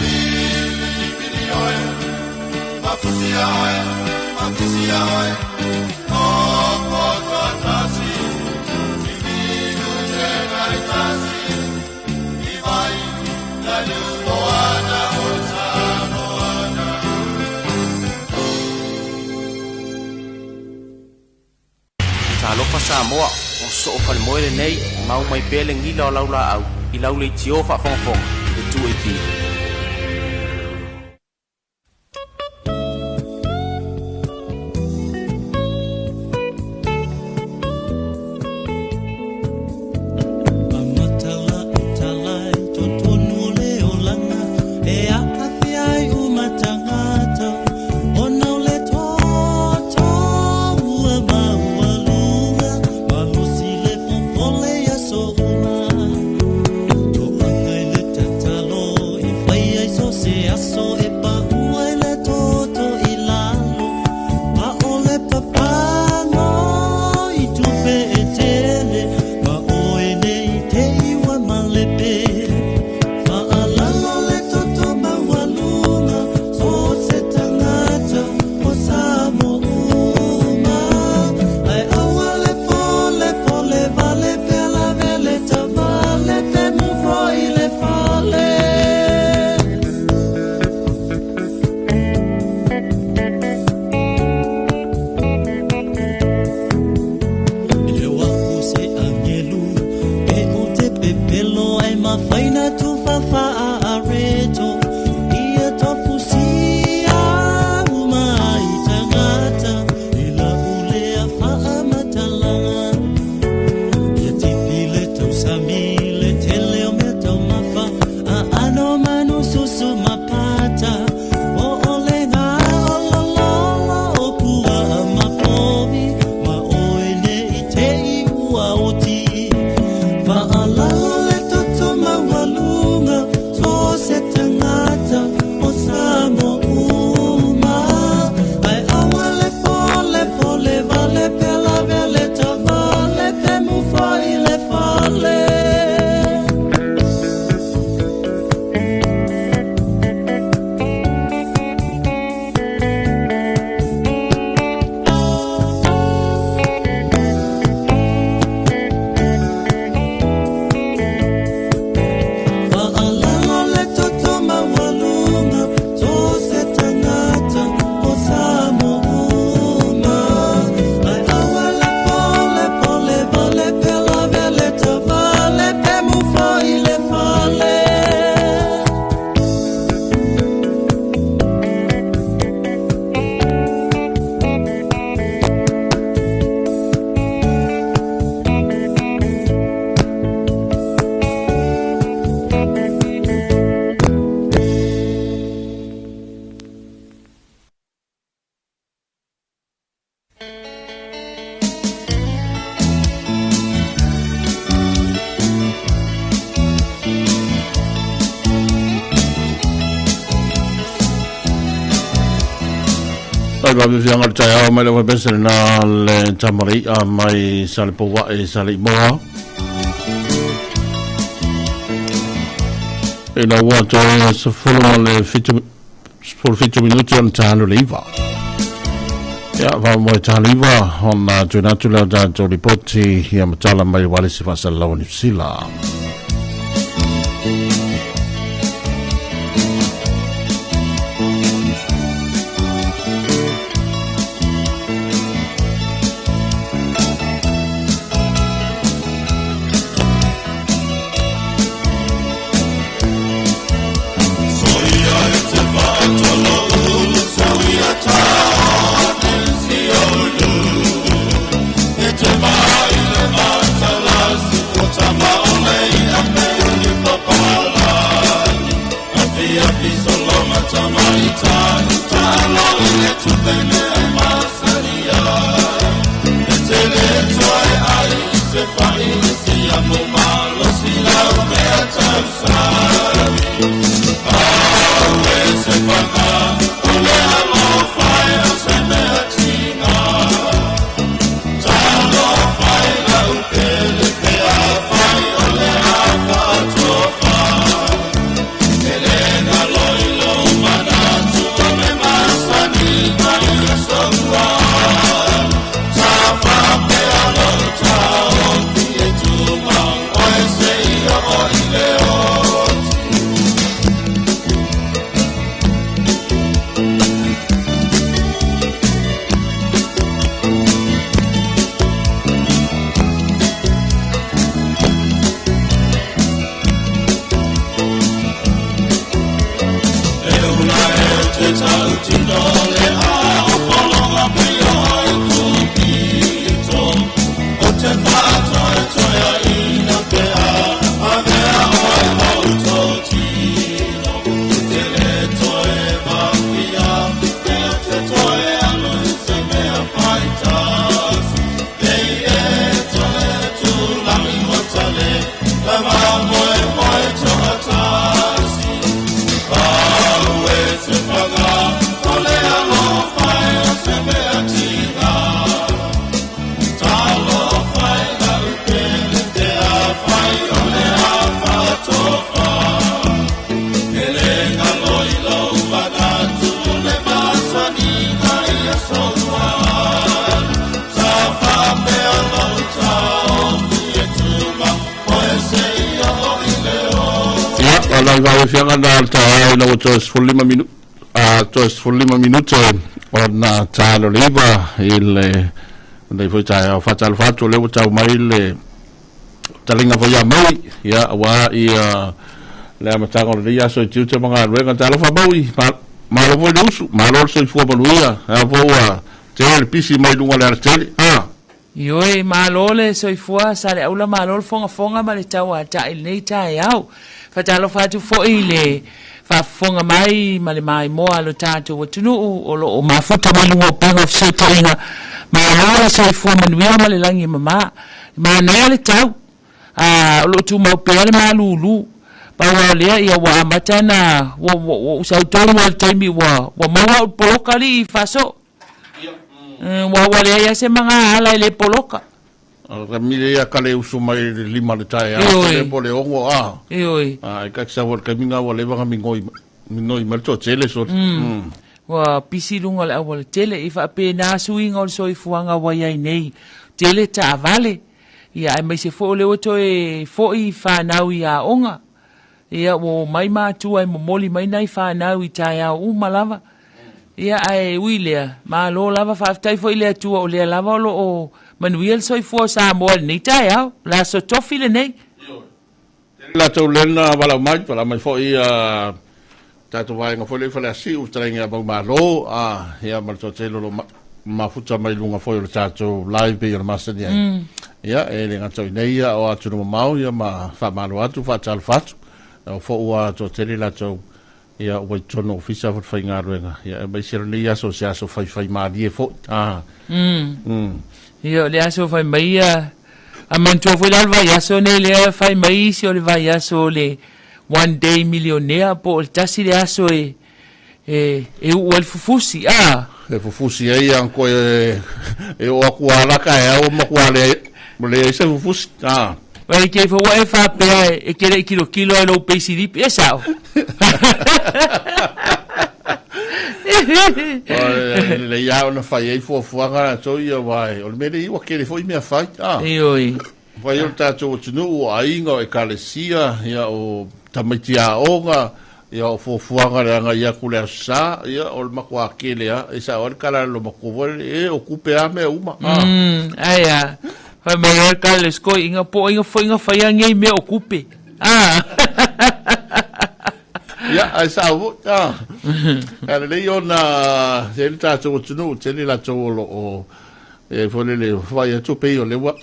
Mili mili oe, mafusi oe, makisi oe, o poto tasi, tivilu te kaitasi, i mai, nanu moana o Samoana. Talofa Samoa, o soo falemoe lenei, mau mai pea le gila o laulaau, i lau leitio faafogafoga, le 2AP. E a afia ai umatangata, ona o le toto ua maualuga. Felo ai mafaina tufafa areto ia tofusia uma i tagata i la ulea faamatalaga ia tipi le tausami le tele o mea taumafa aano manu susu mapata o olega olololo o puaa mapovi ma oe nei tei ua oti faalalo le toto maualuga so se tagata o Samoa uma ae aua le polepole vale pea lavea le tavale pe mufai le fale. Faalalo le toto maualuga so se tagata o Samoa uma ae aua le polepole vale pea lavea le tavale pe mufai le fale. Ai ba fianga le taeao mai le webese na le tamari a mai sa le paua e sa le imoa. E la ua toe sa folo ma le 17 minuti ona talo le iva. Ia, va mo e talo iva, ona tuina atu lea o tatou lipoti ia matala mai wale se faasalalau a Niu Sila. Ia, o lai vai fianga na taeao ina ua toe 15 minu, a toe 15 minute ona talo le iva i le nei foi taeao. Faatalofa atu o lea ua tau mai le Talinga foi ia Maui, ia, auā ia le amataga o lenei aso i tiute ma galuega. Talofa Maui, malo foi le usu, malo le soifua manuia, a foi ua tele le pisi mai luga o le alatele. A. Ioe, malo le soifua Saleaula, malo le fogafoga ma le tauata'i i lenei taeao. Faatalofa atu foi i le faafofoga mai ma le maimoa a lo tatou atunuu o lo o mafuta mai luga o upega o fesootaiga. Malo le soifua manuia ma le lagi e mama. Manaia le tau, a o lo o tumau pea le malulu. Pau lava o lea, ia ua amata ona, ua, ua, ua ou sau tonu lava i le taimi ua, ua maua au i le poloka alii faaso. Ua, ua leai lava se magaala e le poloka. Mile ia ka le usu mai i le 5 le taeao, Ioe. le po le 6, a. Ioe. A, e ka sau le taimi na ua leva na migoi, migoi mai le toatele, so. Ua pisi luga o le auala tele, i faapena suiga o le soifuaga ua i ai nei. Tele taavale, ia aemaise foi o lea ua toe foi fanau i aoga. Ia ua omai matua e momoli mai nai fanau i taeao uma lava. Ia ae ui lea, malo lava, faafetai foi i le Atua o lea lava o lo o manuia le soifua o Samoa i lenei taeao, o le aso tofi lenei. Tele latou lena valaau mai, valaau mai foi ia tatou vaega foi lea i Faleasiu, fetalaiga ia Maumalo, a, ia ma le toatele o lo o mafuta mai luga foi o le tatou live pei ona masani ai. Ia, e le gata i nei ia o atunuu mamao ia ma faamalo atu, faatalofa atu. O foi ua toatele latou ia ua i totonu o ofisa o faigaluega. Ia, aemaise lenei aso, se aso faifaimalie foi. Ah. Ia, o le aso fai mai ia, a manatua foi la le vaiaso nei lea fai mai isi o le vaiaso o le one day millionaire po o le tasi le aso e e e uu ai le fufusi a. E fufusi ai ia koe e o aku a la ka e o maku a le le se fufusi a. Vai ke fo e fa pe e ke le kilo kilo e lo peisilipi e sao. Le ia ona fai ai fuafuaga latou ia aua o le mea lea ua tele foi mea fai. Ah. Ioe. Fai o le tatou atunuu, o aiga, o ekalesia, ia o tamaiti aoga, ia o fuafuaga le agai atu le Aso Sa, ia o le matua tele lava, e sao ai le tala a le matua foi lele, e o tupe lava mea uma. Ah. Ai a. Fai mai ai le tala le sikoiga, po o ai foi na faia nei mea o tupe. Ah. Ia, ae sao foi. Ah. Ae lelei ona se le tatou atunuu, tele latou o lo o e foi lele fai atu pei o lea ua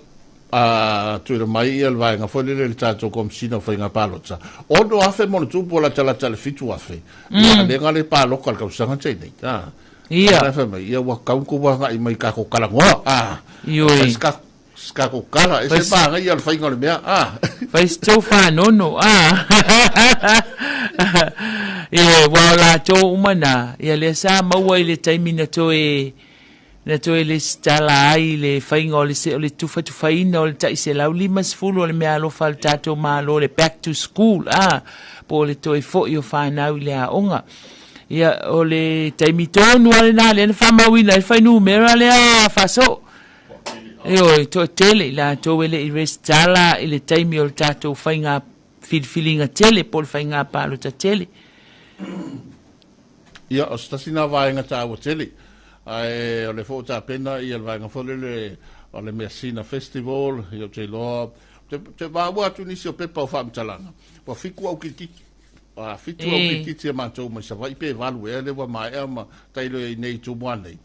a tuuina mai ia le vaega foi lele le tatou Komesina o Faiga Palota. 6,000 mo le tupu o latalata le 7,000. Ia, lea le paloka le tausaga tei nei. Ah. Ia. Fai mai, ia ua kau ko wanga i mai kako kalangoa. Ah. Ioe. Ska ko kala, e se pāngai ia le whainga o le mea. Ah. Fai se tau whanono. Ah. Ia, ua o latou uma na, ia lea sa maua i le taimi na toe na toe lesitala ai le faiga o le, o le tufatufaina o le tai 150 o le meaalofa a le tatou Malo, le back to school, ah, po o le toe foi o fanau i le aoga. Ia, o le taimi tonu lava lena lea na faamauina ai le fuainumera lea faasoo. Ioe, toatele i latou e le i resitala i le taimi o le tatou faiga filifiliga tele po o le faiga palota tele. Ia, o se tasi na vaega taua tele, ae o le foi ua tapena ia le vaega foi lele o le Measina Festival, ia ou te iloa, te, te maua atu nisi o pepa o faamatalaga, ua 7 au kirikiti, a 7 au kirikiti a matou mai Savaii pe 8 ea lea ua maea ma tailo i nei i Tumua nei.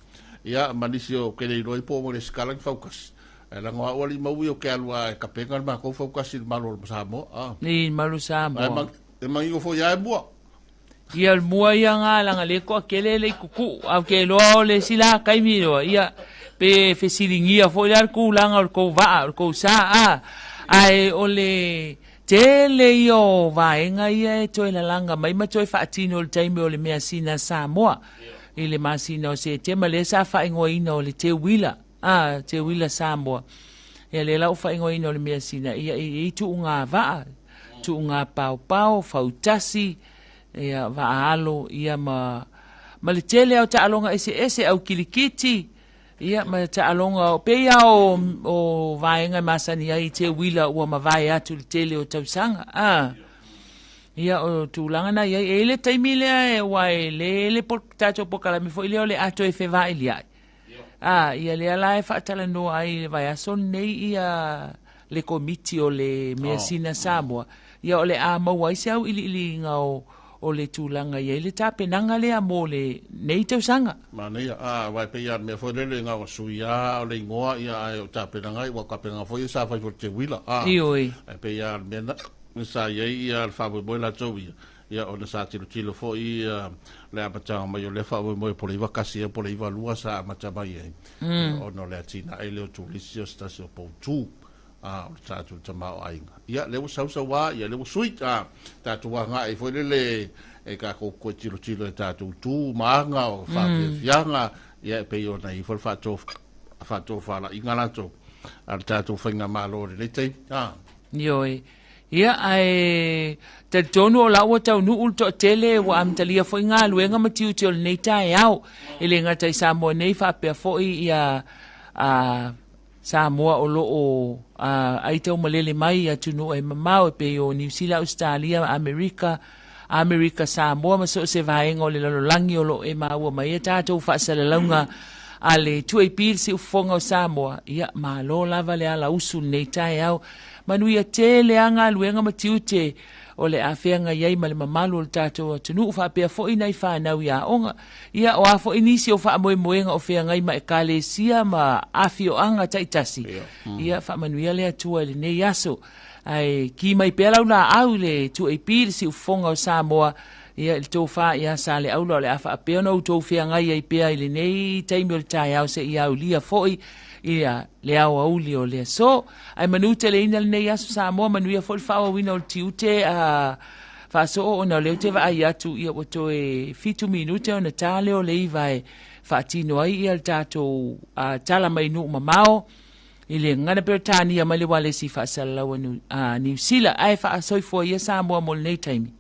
Ia, ma nisi o ke le iloa i po o le sikala ni faukasi. Ae lago au alii maui o ke alu a e kapena le matou faukasi i le malo o Samoa. Ah. I le malo Samoa. Ae e manino foi ia e mua. Ia o le mua ia nga langa le koa kele le kuku au ke loa o le sila kaimi loa ia pe fesiligia foi la le kulaga o le kou vaa o le kou sa a ae o le tele ia o vaega ia e toe lalaga mai ma toe faatino i le taimi o le measina Samoa i le masina o Setema lea sa faaigoaina o le Teuila a Teuila Samoa ia lea la ua faaigoaina o le measina ia e i tuuga vaa tuuga paopao fautasi ia vaa alo ia ma ma le tele o taaloga eseese au kilikiti ia ma taaloga pei lava o vaega e masani ai i Teuila ua mavae atu le tele o tausaga a ia o tulaga na i ai e i le taimi lea e ua e le le po, tatou pokalame foi lea o le a toe fevailiai a ia lea la e faatalanoa ai i le vaiaso lenei ia le komiti o le measina Samoa, ia o le a maua ai se auiliiliga o le tulaga i ai le tapenaga lea mo lenei tausaga. Manaia, a, aua e pei lava o le mea foi lele na ona sui lava o le igoa, ia ae o tapenaga, ua tapenaga foi ia sa fai foi i le teuila, a. Ioe. Ae pei lava o le mea lena sa i ai ia le faamoemoe latou ia, ia ona sa tilotilo foi ia le amataga mai o lea faamoemoe po o le 91 ea po o le 92 sa amata mai ai, ona o le atinae lea o turisi o se tasi o poutu a o le tatou tamaoaiga. Ia lea ua sausau lava, ia lea ua sui, a tatou agai foi lele e tatou toe tilotilo i tatou tu ma aga o faafiafiaga, ia e pei ona i ai foi le faatofalaiga latou a le tatou faigamalo i lenei taimi. A. Ioe. Ia, ae talitonu o la ua taunuu le toatele ua amatalia foi galuega ma tiute o lenei taeao. E le gata i Samoa nei faapea foi ia a Samoa o lo o aitaumalele mai i atunuu e mamao e pei o Niu Sila, Ausetalia, Amerika, Amerika Samoa ma so o se vaega o le lalolagi o lo o e maua mai ai tatou faasalalauga a le 2AP le Siufofoga o Samoa. Ia, malo lava le alausu i lenei taeao. Manuia tele lava galuega ma tiute o le a feagai ai ma le mamalu o le tatou atunuu faapea foi nai fanau i aoga. Ia, o a foi nisi o faamoemoega o feagai ma ekalesia ma afioaga taitasi, ia faamanuia le Atua i lenei aso. Ae ki mai pea lau laau i le 2AP le Siufofoga o Samoa, ia i le tofa ia Saleaula o le a faapea ona outou feagai ai pea i lenei taimi o le taeao seia aulia foi ia le aoauli o le aso. Ae manu teleina lenei aso Samoa, manuia foi le faaauauina o le tiute a faasoo ona o lea ou te vaai atu ia ua toe 7 minute ona ta lea o le 9 e faatino ai ia le tatou tala mai nuu mamao i le gagana Peretania mai le ualesi faasalalau a Niu Sila. Ae faasoifua ia Samoa mo lenei taimi.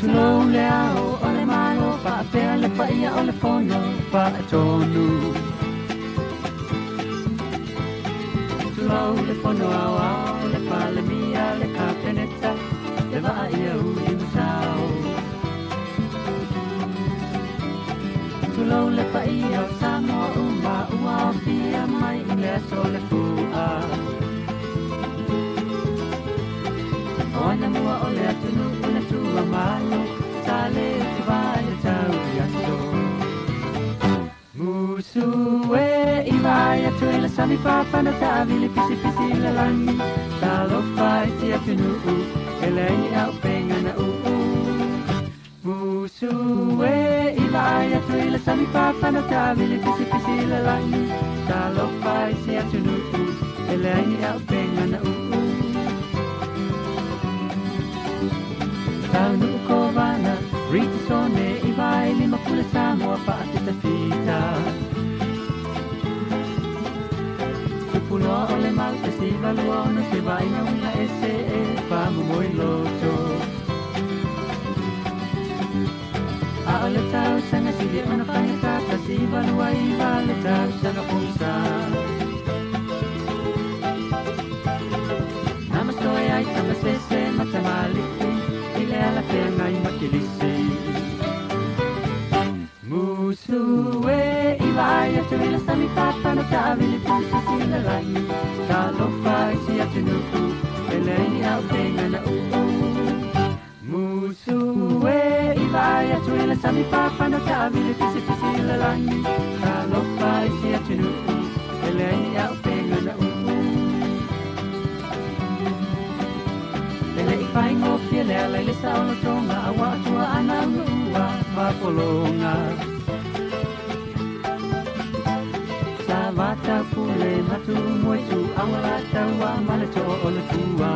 Tulou le ao o le Malo faapea le paia o le Fono Faatonu. Tulou le Fono Aoao, le Palemia, le Kapeneta, le vaa ia uli ma sao. Tulou le paia o Samoa uma ua aofia mai i le aso le fua. O ana mua o le atunuu na tua malo, sa le utuva'a i le tau i aso. Musu e i vaai atu i le sami fafana taavili pisipisi i le lagi, talofa i si atunuu e leai ni auupega na uu. Musu e i vaai atu i le sami fafana taavili pisipisi i le lagi, talofa i si atunuu e leai ni auupega na uu. Taunuu Kovana, Ritisone, i vai lima pule Samoa faafitafita. Tupuloa o le mau te siva lua ono se vaaiga uiga ese e faamomoi loto. A o le tausaga sili ona faigata 1929 le tausaga pogisa. Na masoe ai tamasese ma tamalii i le ala feagai ma kilisi. Musu e i vaai atu i le sami fafana taavili pisipisi i le lagi, talofa i si atunuu e leai ni auupega na uu. Musu e i vaai atu i le sami fafana taavili pisipisi i le lagi, talofa i si atunuu e leai ni auupega na uu. E le i faigofie le ala i le saolotoga auā o tuaana unuua fapologa. Sa vataupule ma tumuaitu aualataua ma le too o le tua.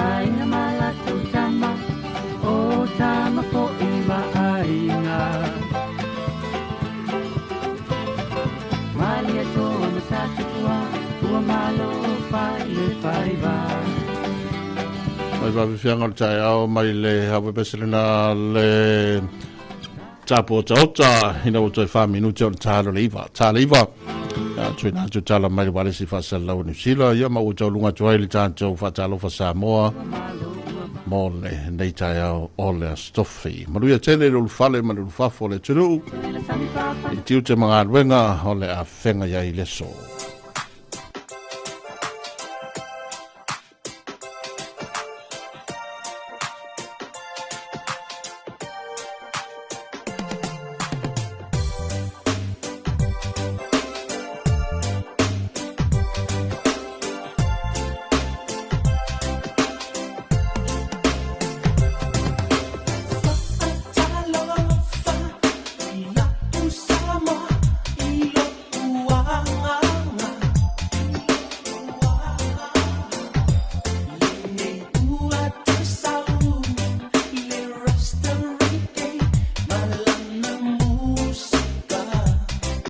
Aiga ma latou tama, o tama foi ma aiga. Malietoa ma Satupua, ua malo fai le faiva. Mai vave fiaga o le taeao mai le Hawe Peselena le Tapu otaota ina ua toe 4 minute ona ta le 9. Ta le 9. Ia tuuina atu tala mai le ualesi faasalalau o Niu Sila, ia ma ua tauluga atu ai le tatou faatalofa Samoa mo lenei taeao o le Aso Tofi. Manuia tele le ulufale ma le ulufafo o le atunuu i tiute ma galuega o le afega i ai le aso. Ua.